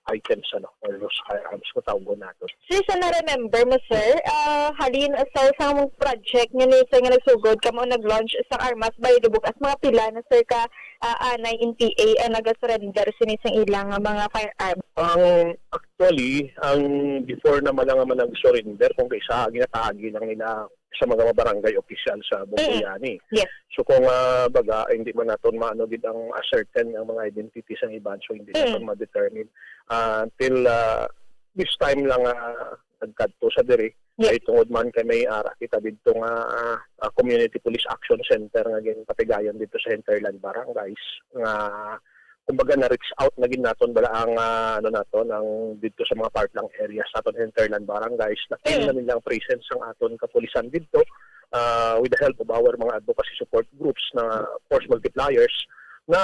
items, ano, or those firearms kung tawgon nato. Sir, sa na-remember mo, sir, ah, halin, sir, sa among project nga ni, sir, nga nagsugod kamo nag-launch sa Armas by Lubugas, mga pila na, sir, ka, ah, anay N P A ang nag-surrender sini sang ilang mga firearm? Ang, actually, ang before naman nga man nag-surrender, kung kaisa, ginatagi lang nila sa mga barangay official sa Bombo Liani. Mm. Yes. So kung, ah, baga, hindi man naton maano gid ang, ah, certain ang mga identity sang iban, so hindi, mm, naton ma-determine. Ah, until, ah, this time lang, ah, nagkadto sa diri, yes, ay tungod man kay may ara kita didto nga, ah, ah, Community Police Action Center nga ginpatigayon didto sa hinterland barangays nga kumbaga, na-reach out na gid naton bala ang, ah, ano naton, ang didto sa mga far-flung areas naton, hinterland barangays, na-feel, mm, na nila ang presence sang aton kapulisan didto, ah, with the help of our mga advocacy support groups na force multipliers na,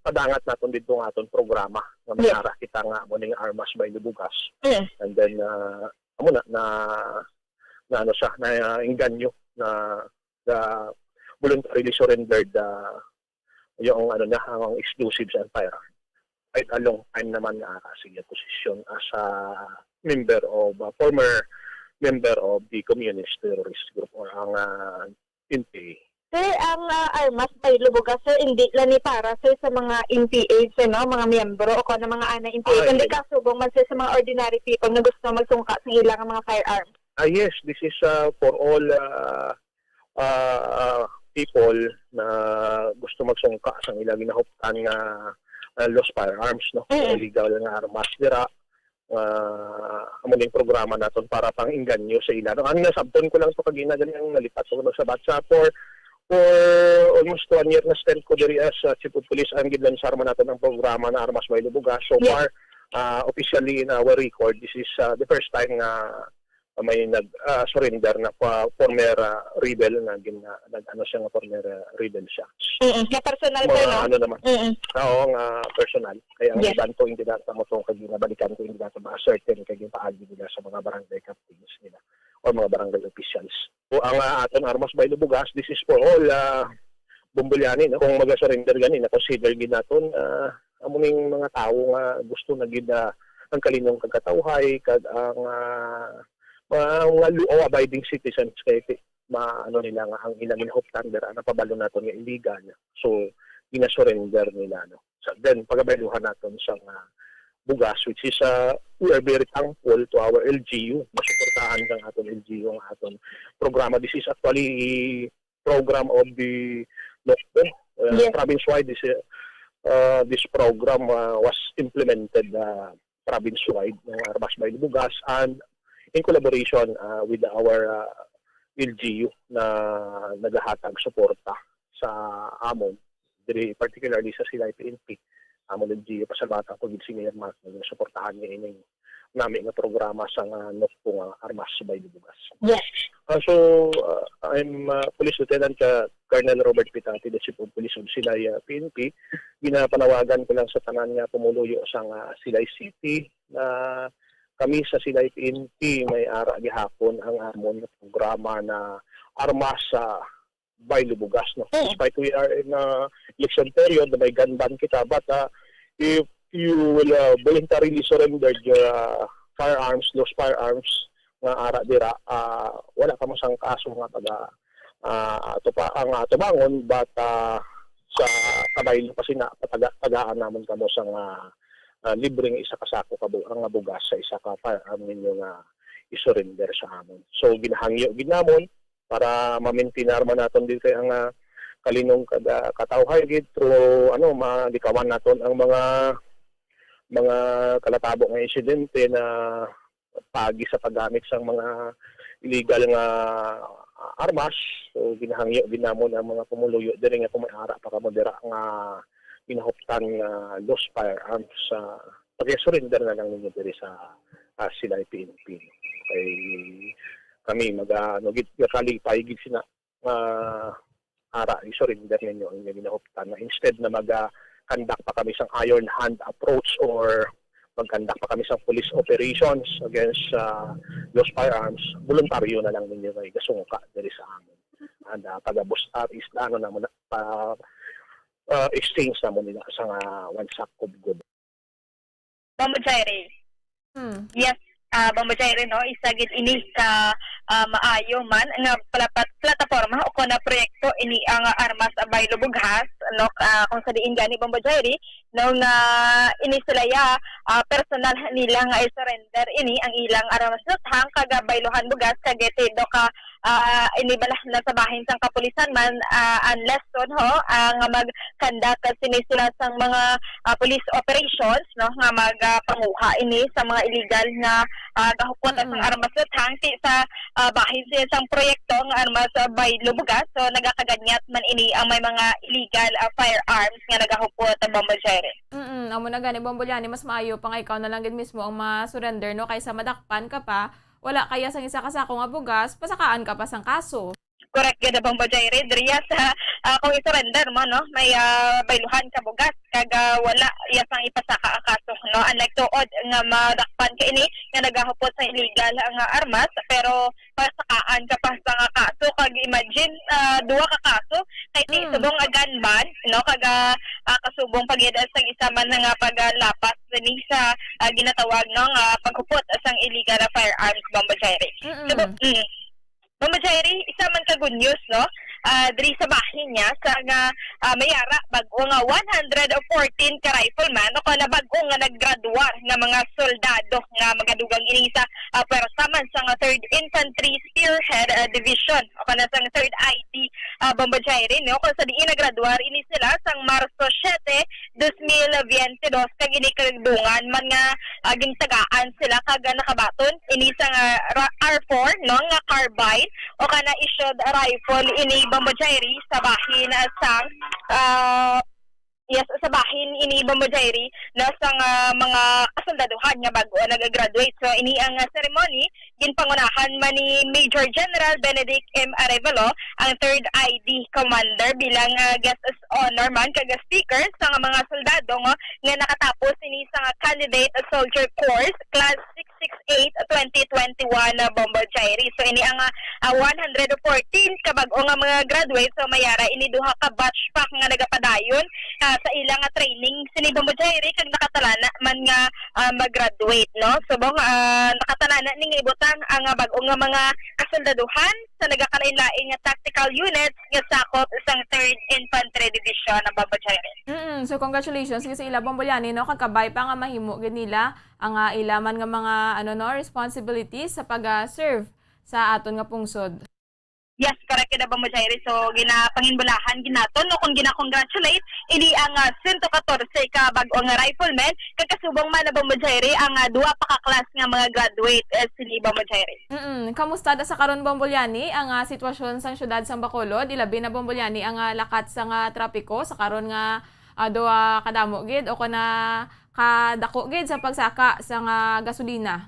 padangat naton dito nga aton programa nga may Yes. ara kita nga amo ning Armas by Lubugas. Mm. And then, ah, amo na, na, na ano siya, na, ah, engganyo na, na voluntarily surrendered, ah, yung ano niya, ang explosives and firearm. Right along time naman nga, ah, sige, position as a member of, ah, former member of the communist terrorist group or ang, ah, N P A. Sir, ang, ah, Armas by Lubugas, sir, hindi lang ni para, sir, sa mga N P A, sir, no? Mga miyembro o kung ano mga ana N P A, Ah, kundi hindi. kasubong man, sir, sa mga ordinary people nga gusto magsungka sa ilang mga firearms. Ah, yes, this is, ah, for all, ah, ah, people na gusto magsungka sa ila ginahuptan nga, ah, lost firearms, no? Mm. Illegal nga armas dira. Ah, amo ning programa naton para pang-engganyo sa ila. No, ang nasabton ko lang to kagina gani ang nalipat ko sa batsa for, for almost one year na stint ko diri as, ah, chief of police, ang gidlansar man naton ang programa na Armas by Lubugas. So Yes. far, ah, officially in our record, this is, ah, the first time nga may nag, ah, surrender na pa former, ah, rebel na gin-, ah, nag-, ano siya nga former, ah, rebel siya. Mm-mm. Nga personal, sir, Mga no? ano naman. Mm-mm. Oo, nga personal. Kaya ang Yes. iban ko hindi na sa mo kay ginabalikan ko hindi na sa mga certain kay yung paagi nila sa mga barangay captains nila or mga barangay officials. So, ang, ah, aton Armas by Lubugas, this is for all, ah, Bombollani, no? Kung maga-surrender gani, na-consider gid naton, ah, amo ning mga tawo nga gusto na gid, ah, ang kalinong kagkatawhay kag ang, ah, mga, mga law-abiding citizens kay ti-, ma-, ano nila nga ang ilang ginahuptan dira napabalo naton nga illegal. So, gina-surrender nila, no? So, then, pagabayluhan naton sa nga bugas, which is, ah, we are very thankful to our L G U. Masuportahan sang aton L G U ang aton programa. This is actually program of the NOCPO, uh, Yes. province-wide. This, uh, this program, uh, was implemented, uh, province-wide ng Armas by Lubugas and in collaboration, uh, with our, uh, L G U na nagahatag suporta sa amon, diri particularly sa Silay P N P. Amon L G U, pasalamatan ko gid si Mayor Mark nga suportahan niya ining nami nga programa sa nga NOCPO nga Armas by Lubugas. Yes. Ah, so, ah, I'm, ah, Police Lieutenant, ah, Colonel Robert Pitati, the Chief of Police of Silay, ah, P N P. Ginapanawagan ko lang sa tanan nga pumuluyo sa nga Silay City na kami sa Silay P N P may ara gihapon ang amon nga programa na Armas sa by Lubugas, no? Mm. Despite we are in a election period, may gun ban kita, but, uh, if you will, uh, voluntarily surrender your, uh, firearms, lost firearms, nga ara dira, uh, wala kamo sang kaso nga taga, uh, tupa-, ang, uh, tubangon, but, uh, sa kabaylo pa sina, pataga-, tagaan namon kamo sang, uh, uh, libreng isa ka sako ka bu-, nga bugas sa isa ka firearm ninyo nga i-surrender sa amon. So, ginahangyo gid namon, para ma-maintain man naton dito ang, ah, kalinong kada katawhay gid through, ano, malikawan naton ang mga, mga kalatabo nga insidente na paagi sa paggamit sang mga illegal nga armas. So, ginahangyo gid namon ang mga pumuluyo diri nga kung may ara pa kamo dira nga ginahuptan nga lost firearms sa pag-surrender na lang ninyo diri sa, ah, Silay P N P. Kay kami mag, ah, ano, gid, kalipay gid sina, ah, ara, i-surrender ninyo ang inyong ginahuptan na instead na mag, ah, conduct pa kami sang iron hand approach or mag-conduct pa kami sang police operations against, ah, those firearms, voluntaryo na lang ninyo nga igasungka diri sa amin. And, ah, pagabus-, ah, is, ano na muna, pa, ah, exchange na mo nila sa nga one sack of good. Bombo Jairi. Hmm. Yes, ah, Bombo Jairi, no? Isa gid ini ka, ah, maayo man nga palapat-, plataporma o kon na proyekto ini ang Armas by Lubughas, no? Ah, kung sa diin gani, Bombo Jairi, no, nga ini sila ya, ah, personal nila nga i-surrender ini ang ilang armas luthang kag bayluhan bugas kag itido ka, ah, ini bala na sa bahin sang kapulisan man, ah, ang lesson ho, ah, nga mag-conduct sini sila sang mga, ah, police operations, no, nga mag, ah, panguha ini sa mga illegal nga, ah, gahukot Mm-mm. sang armas luthang ti sa, ah, bahin sila sang proyekto nga armas, ah, by Lubugas. So, nagakaganyat man ini ang may mga illegal, ah, firearms nga nagahukot ang Bombo Jairi. Mm, amo na gani, Bombo Liani, mas maayo pa nga ikaw na lang gid mismo ang ma-surrender, no, kaysa madakpan ka pa, wala kaya sang isa ka sako nga bugas, pasakaan ka pa sang kaso. Correct gid, Bombo Jairi. Diriya sa, ah, kung i-surrender mo, no, may, ah, bayluhan ka bugas, kag, ah, wala iya sang ipasaka ang kaso, no? Unlike tuod nga madakpan ka ini nga nagahupot sa illegal nga armas, pero pasakaan ka pa sa nga kaso, kag imagine, ah, duha ka kaso, kay ti Mm. subong nga gun ban, no, kag, ah, ah, kasubong pa gid sa isa man nga paglapas ni sa, ah, ginatawag, no, nga paghupot sang illegal na firearms, Bombo Jairi. Mm-mm. Subo-, mm. Bombo Jairi, isa man ka good news, no? Ah, diri sa bahin niya sa nga, ah, may ara bag-o nga one hundred fourteen ka rifleman o kana bag-o nga naggraduar nga mga soldado nga magadugang ini sa, ah, pwersa man sa nga Third Infantry Spearhead, ah, Division o kana sa third I D, ah, Bombo Jairi, no? Kung sa diin naggraduar ini sila sang Marso siete, dos mil veinte dos, kag ini kadungan man nga, ah, gintagaan sila kag nakabaton ini sa nga ra-, R four, no, nga carbine o kana issued rifle ini, Bombo Jairi, sa bahin, ah, sang, ah, yes, sa bahin ini, Bombo Jairi, na sa nga mga kasoldaduhan nga bag-o nag-graduate. So, ini ang, ah, ceremony ginpangunahan man ni Major General Benedict M. Arevalo, ang third I D Commander, bilang, ah, guest of honor man kag speaker sa nga mga soldado nga, nga nakatapos ini sa nga Candidate Soldier Course Class six six eight twenty twenty-one, ah, Bombo Jairi. So, ini ang, ah, ah, one hundred fourteen ka bag-o nga mga graduate. So, may ara ini duha ka batch pa nga nagapadayon, ah, sa ila nga training sini, Bombo Jairi, kag nakatalana man nga, ah, mag-graduate, no? Subong, ah, nakatalana ni nga ibutang ang, ah, bag-o nga mga kasoldaduhan sa nagakalain-lain nga tactical units nga sakop sang Third Infantry Division, Bombo Jairi. Mm, so congratulations gid sa ila, Bombo Liani, no? Kag kabay pa nga mahimo gid nila ang, ah, ila man nga mga, ano, no, responsibilities sa pag, ah, serve sa aton nga pungsod. Yes, correct gid, Bombo Jairi. So, ginapanginbulahan gid naton, no, kung gina-congratulate ini ang, ah, sento katorse ka bag-o nga riflemen, kag kasubong man, Bombo Jairi, ang, ah, duha pa ka class nga mga graduate, eh, sini, Bombo Jairi. Mm-mm. Kamusta da sa karon, Bombo Liani, ang, ah, sitwasyon sa siyudad sang Bacolod, ilabi na, Bombo Liani, ang, ah, lakat sa nga trapiko sa karon nga, ah, duha kadamo gid o kana kadako gid sa pagsaka sa nga gasolina?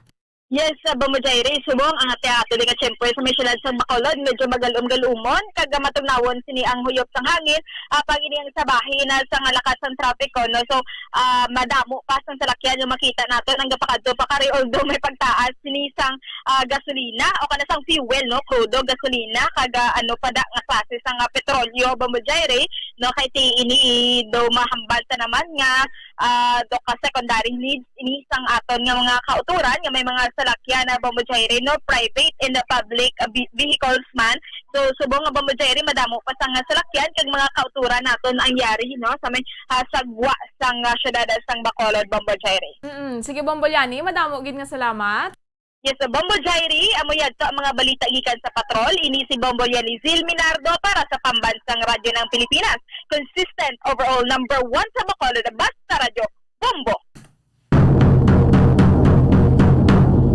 Yes, ah, Bombo Jairi, subong ang ate ato di nga tiyempo sa may siyudad sang Bacolod, medyo magalom-galumon, kag, ah, matugnawon sini ang huyop sang hangin, ah, pag ini ang sa bahin na sa nga lakat sang trapiko, no? So, ah, madamo pa sang salakyan yung makita naton ang gapakadto pa kari, although may pagtaas sini sang, ah, gasolina o kana sang fuel, no? Crudo, gasolina, kag, ah, ano pa da nga klase sang, ah, petrolyo, Bombo Jairi, no? Kay ti ini daw mahambal ta naman nga, ah, do ka secondary needs ini sang aton nga mga kautoran nga may mga salakyan na, Bombo Jairi, no, private and public, ah, ve-, vehicles man. So, subong nga, Bombo Jairi, madamo pa sang salakyan kag mga kautoran naton ang yari, no, sa may, ah, sagwa sang, ah, siyudad sang Bacolod, Bombo Jairi. Mm-mm. Sige, Bombo Liani, madamo gid nga salamat. Yes, Bombo Jairi, amo yadto ang mga balita gikan sa patrol. Ini si Bombo Liani Zil Minardo para sa Pambansang Radyo ng Pilipinas. Consistent, overall number one sa Bacolod, basta Radyo Bombo.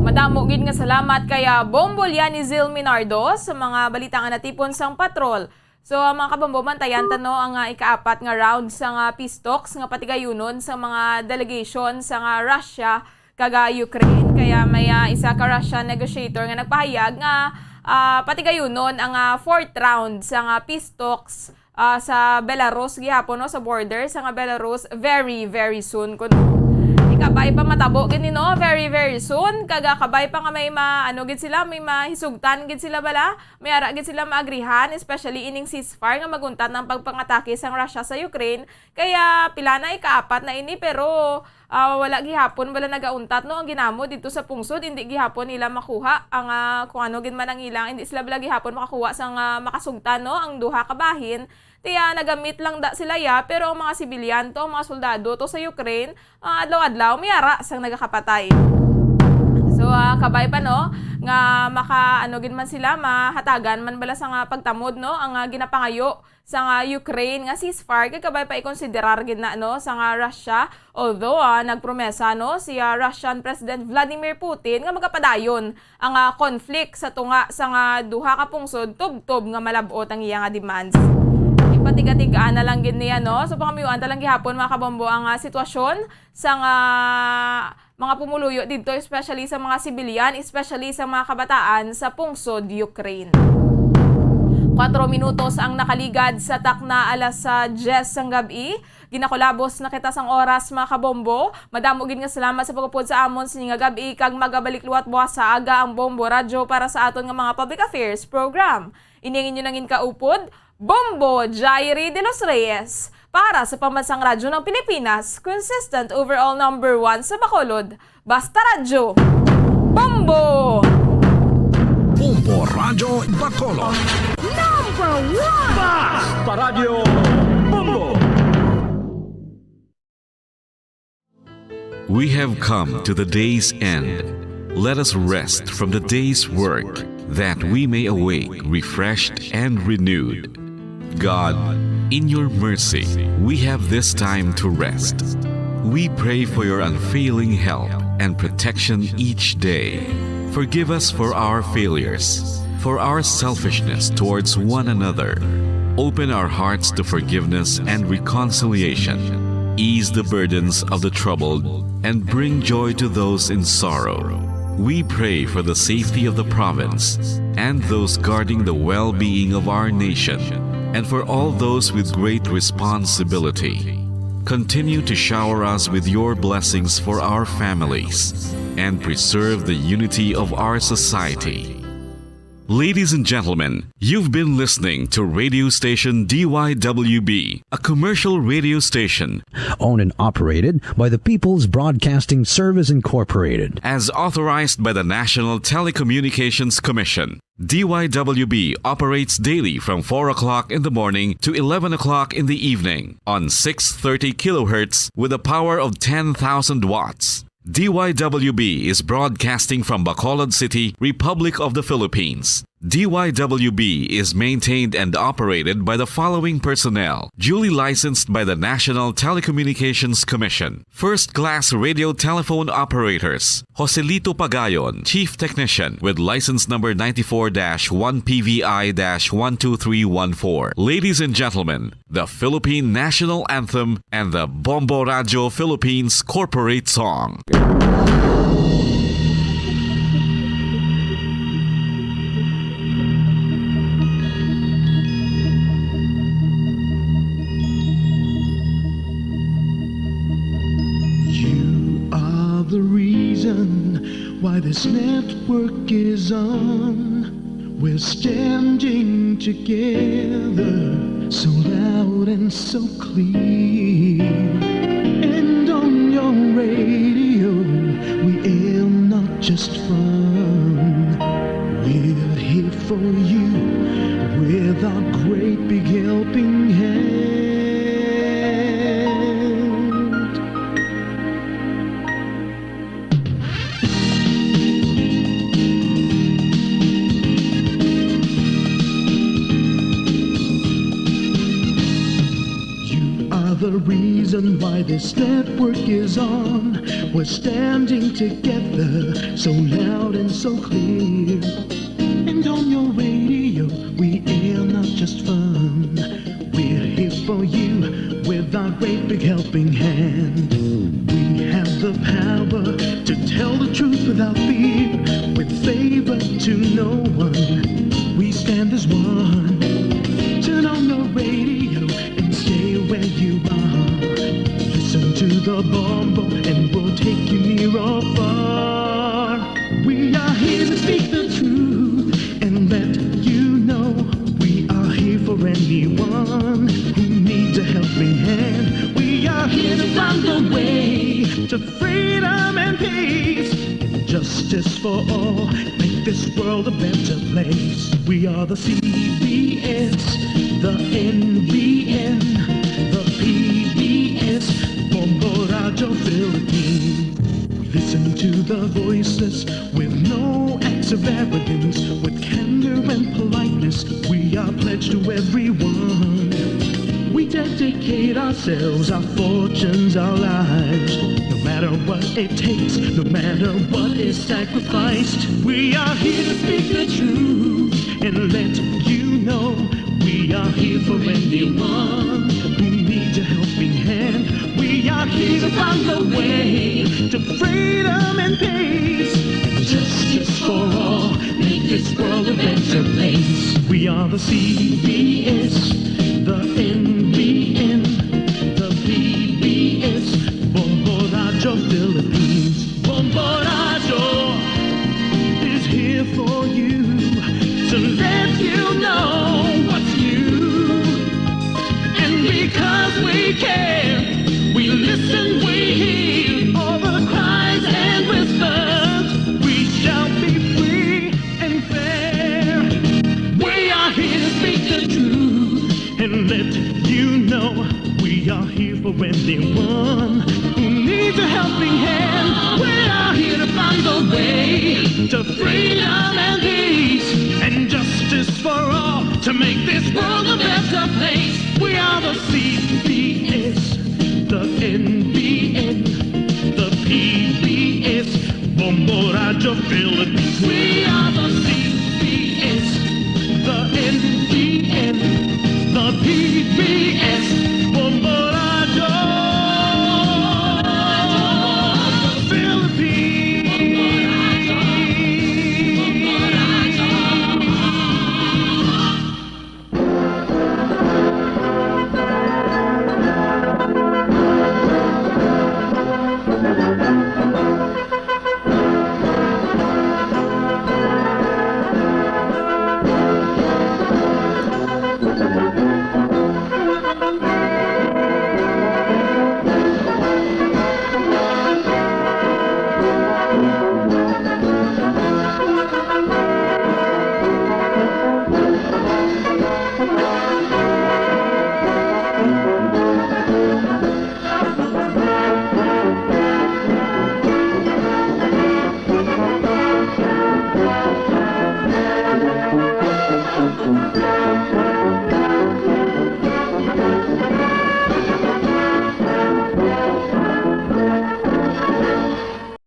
Madamo gid nga salamat kay, ah, Bombo Liani Zil Minardo sa mga balita nga natipon sang patrol. So, ah, mga kabombo, bantayan ta, no, ang, ah, ikaapat nga round sa nga peace talks nga patigayunon sa mga delegation sa nga Russia kag, ah, Ukraine. Kaya may, ah, isa ka Russian negotiator nga nagpahayag nga, ah, patigayunon ang, ah, fourth round sa nga peace talks, ah, sa Belarus gihapon, no, sa border sa nga Belarus very, very soon kuno. Ikabay pa matabo gid ni, no, very, very soon. Kag, ah, kabay pa nga may ma-, ano gid sila, may mahisugtan gid sila bala. May ara gid sila maagrihan, especially ining ceasefire nga maguntat ang pagpangatake sang Russia sa Ukraine. Kaya pila na, ikaapat na ini, pero, ah, wala gihapon bala nagauntat, no, ang ginamo didto sa pungsod. Indi gihapon nila makuha ang, ah, kung ano gid man ang ilang, indi sila bala gihapon makakuha sang, ah, makasugtan, no, ang duha ka bahin. Tiya, nagamit lang da sila ya, pero ang mga sibilyan to, ang mga soldado to sa Ukraine, ah, adlaw-adlaw may ara sang nagakapatay. So, ah, kabay pa, no, nga maka, ano gid man sila, mahatagan man bala sa nga pagtamod, no, ang, ah, ginapangayo sa nga Ukraine nga ceasefire, kay kabay pa ikonsiderar gid na, no, sa nga Russia. Although, ah, nagpromesa, no, si, ah, Russian President Vladimir Putin nga magapadayon ang, ah, conflict sa tunga sa nga duha ka pungsod tubtob nga malab-ot ang iya nga demands. Ipatiga-tigaan na lang gid niya, no? So, pangamiuan ta lang gihapon, mga kabombo, ang, ah, sitwasyon sa nga mga pumuluyo didto, especially sa mga sibilyan, especially sa mga kabataan sa pungsod Ukraine. Kwatro minutos ang nakaligad sa takna alas sa diyes sang gab-i. Ginakulabos na kita sang oras, mga kabombo. Madamo gid nga salamat sa pag-upod sa amon sini nga gab-i, kag magabalik liwat buwas sa aga ang Bombo Radyo para sa aton nga mga public affairs program. Ini ang inyo nangin kaupod, Bombo Jairi de los Reyes, para sa Pambansang Radyo ng Pilipinas, consistent overall number one sa Bacolod. Basta Radyo, Bombo! Bombo Radyo Bacolod. Number one! Basta Radyo Bombo! We have come to the day's end. Let us rest from the day's work, that we may awake refreshed and renewed. God, in your mercy, we have this time to rest. We pray for your unfailing help and protection each day. Forgive us for our failures, for our selfishness towards one another. Open our hearts to forgiveness and reconciliation. Ease the burdens of the troubled and bring joy to those in sorrow. We pray for the safety of the province and those guarding the well-being of our nation, and for all those with great responsibility. Continue to shower us with your blessings for our families and preserve the unity of our society. Ladies and gentlemen, you've been listening to radio station D Y W B, a commercial radio station owned and operated by the People's Broadcasting Service Incorporated. As authorized by the National Telecommunications Commission, D Y W B operates daily from four o'clock in the morning to eleven o'clock in the evening on six thirty kilohertz with a power of ten thousand watts. D Y W B is broadcasting from Bacolod City, Republic of the Philippines. D Y W B is maintained and operated by the following personnel, duly licensed by the National Telecommunications Commission. First class radio telephone operators, Joselito Pagayon, Chief Technician, with license number ninety-four dash one P V I dash one two three one four. Ladies and gentlemen, the Philippine National Anthem and the Bombo Radyo Philippines Corporate Song. You are the reason why this network is on. We're standing together, so loud and so clear. And on your radio, we aim not just fun. We're here for you with our great big helping hand. You are the reason why this network is on. We're standing together, so loud and so clear. And on your radio, we air not just fun. We're here for you with our great big helping hand. We have the power to tell the truth without fear, with favor to no one. We stand as one. Turn on your radio and stay where you are. Listen to the Bombo and we'll take you near or far. We are here to speak the truth and let you know we are here for anyone who needs a helping hand. We are here to find the way to freedom and peace and justice for all. Make this world a better place. We are the C B S, the N B N, the P B S, Bombo Radyo Philippines. Listen to the voiceless with no acts of arrogance, with candor and politeness. We are pledged to everyone. We dedicate ourselves, our fortunes, our lives. No matter what it takes, no matter what is sacrificed, we are here to speak the truth and let you know we are here for anyone who needs a helping hand. We are here to find the way to freedom and peace and justice for all. Make this world a better place. We are the C B S, the N B N, the P B S, Bombo Radyo Philippines. Bombo Radyo is here for you to let you know what's new. And because we care, we listen, we hear all the cries and whispers. We shall be free and fair. We are here to speak the truth and let you know we are here for anyone who needs a helping hand. We are here to find the way to freedom and peace and justice for all to make this world a better place. We are the C B S, the N B N, the P B S, Bombo Radyo Philippines. We are the C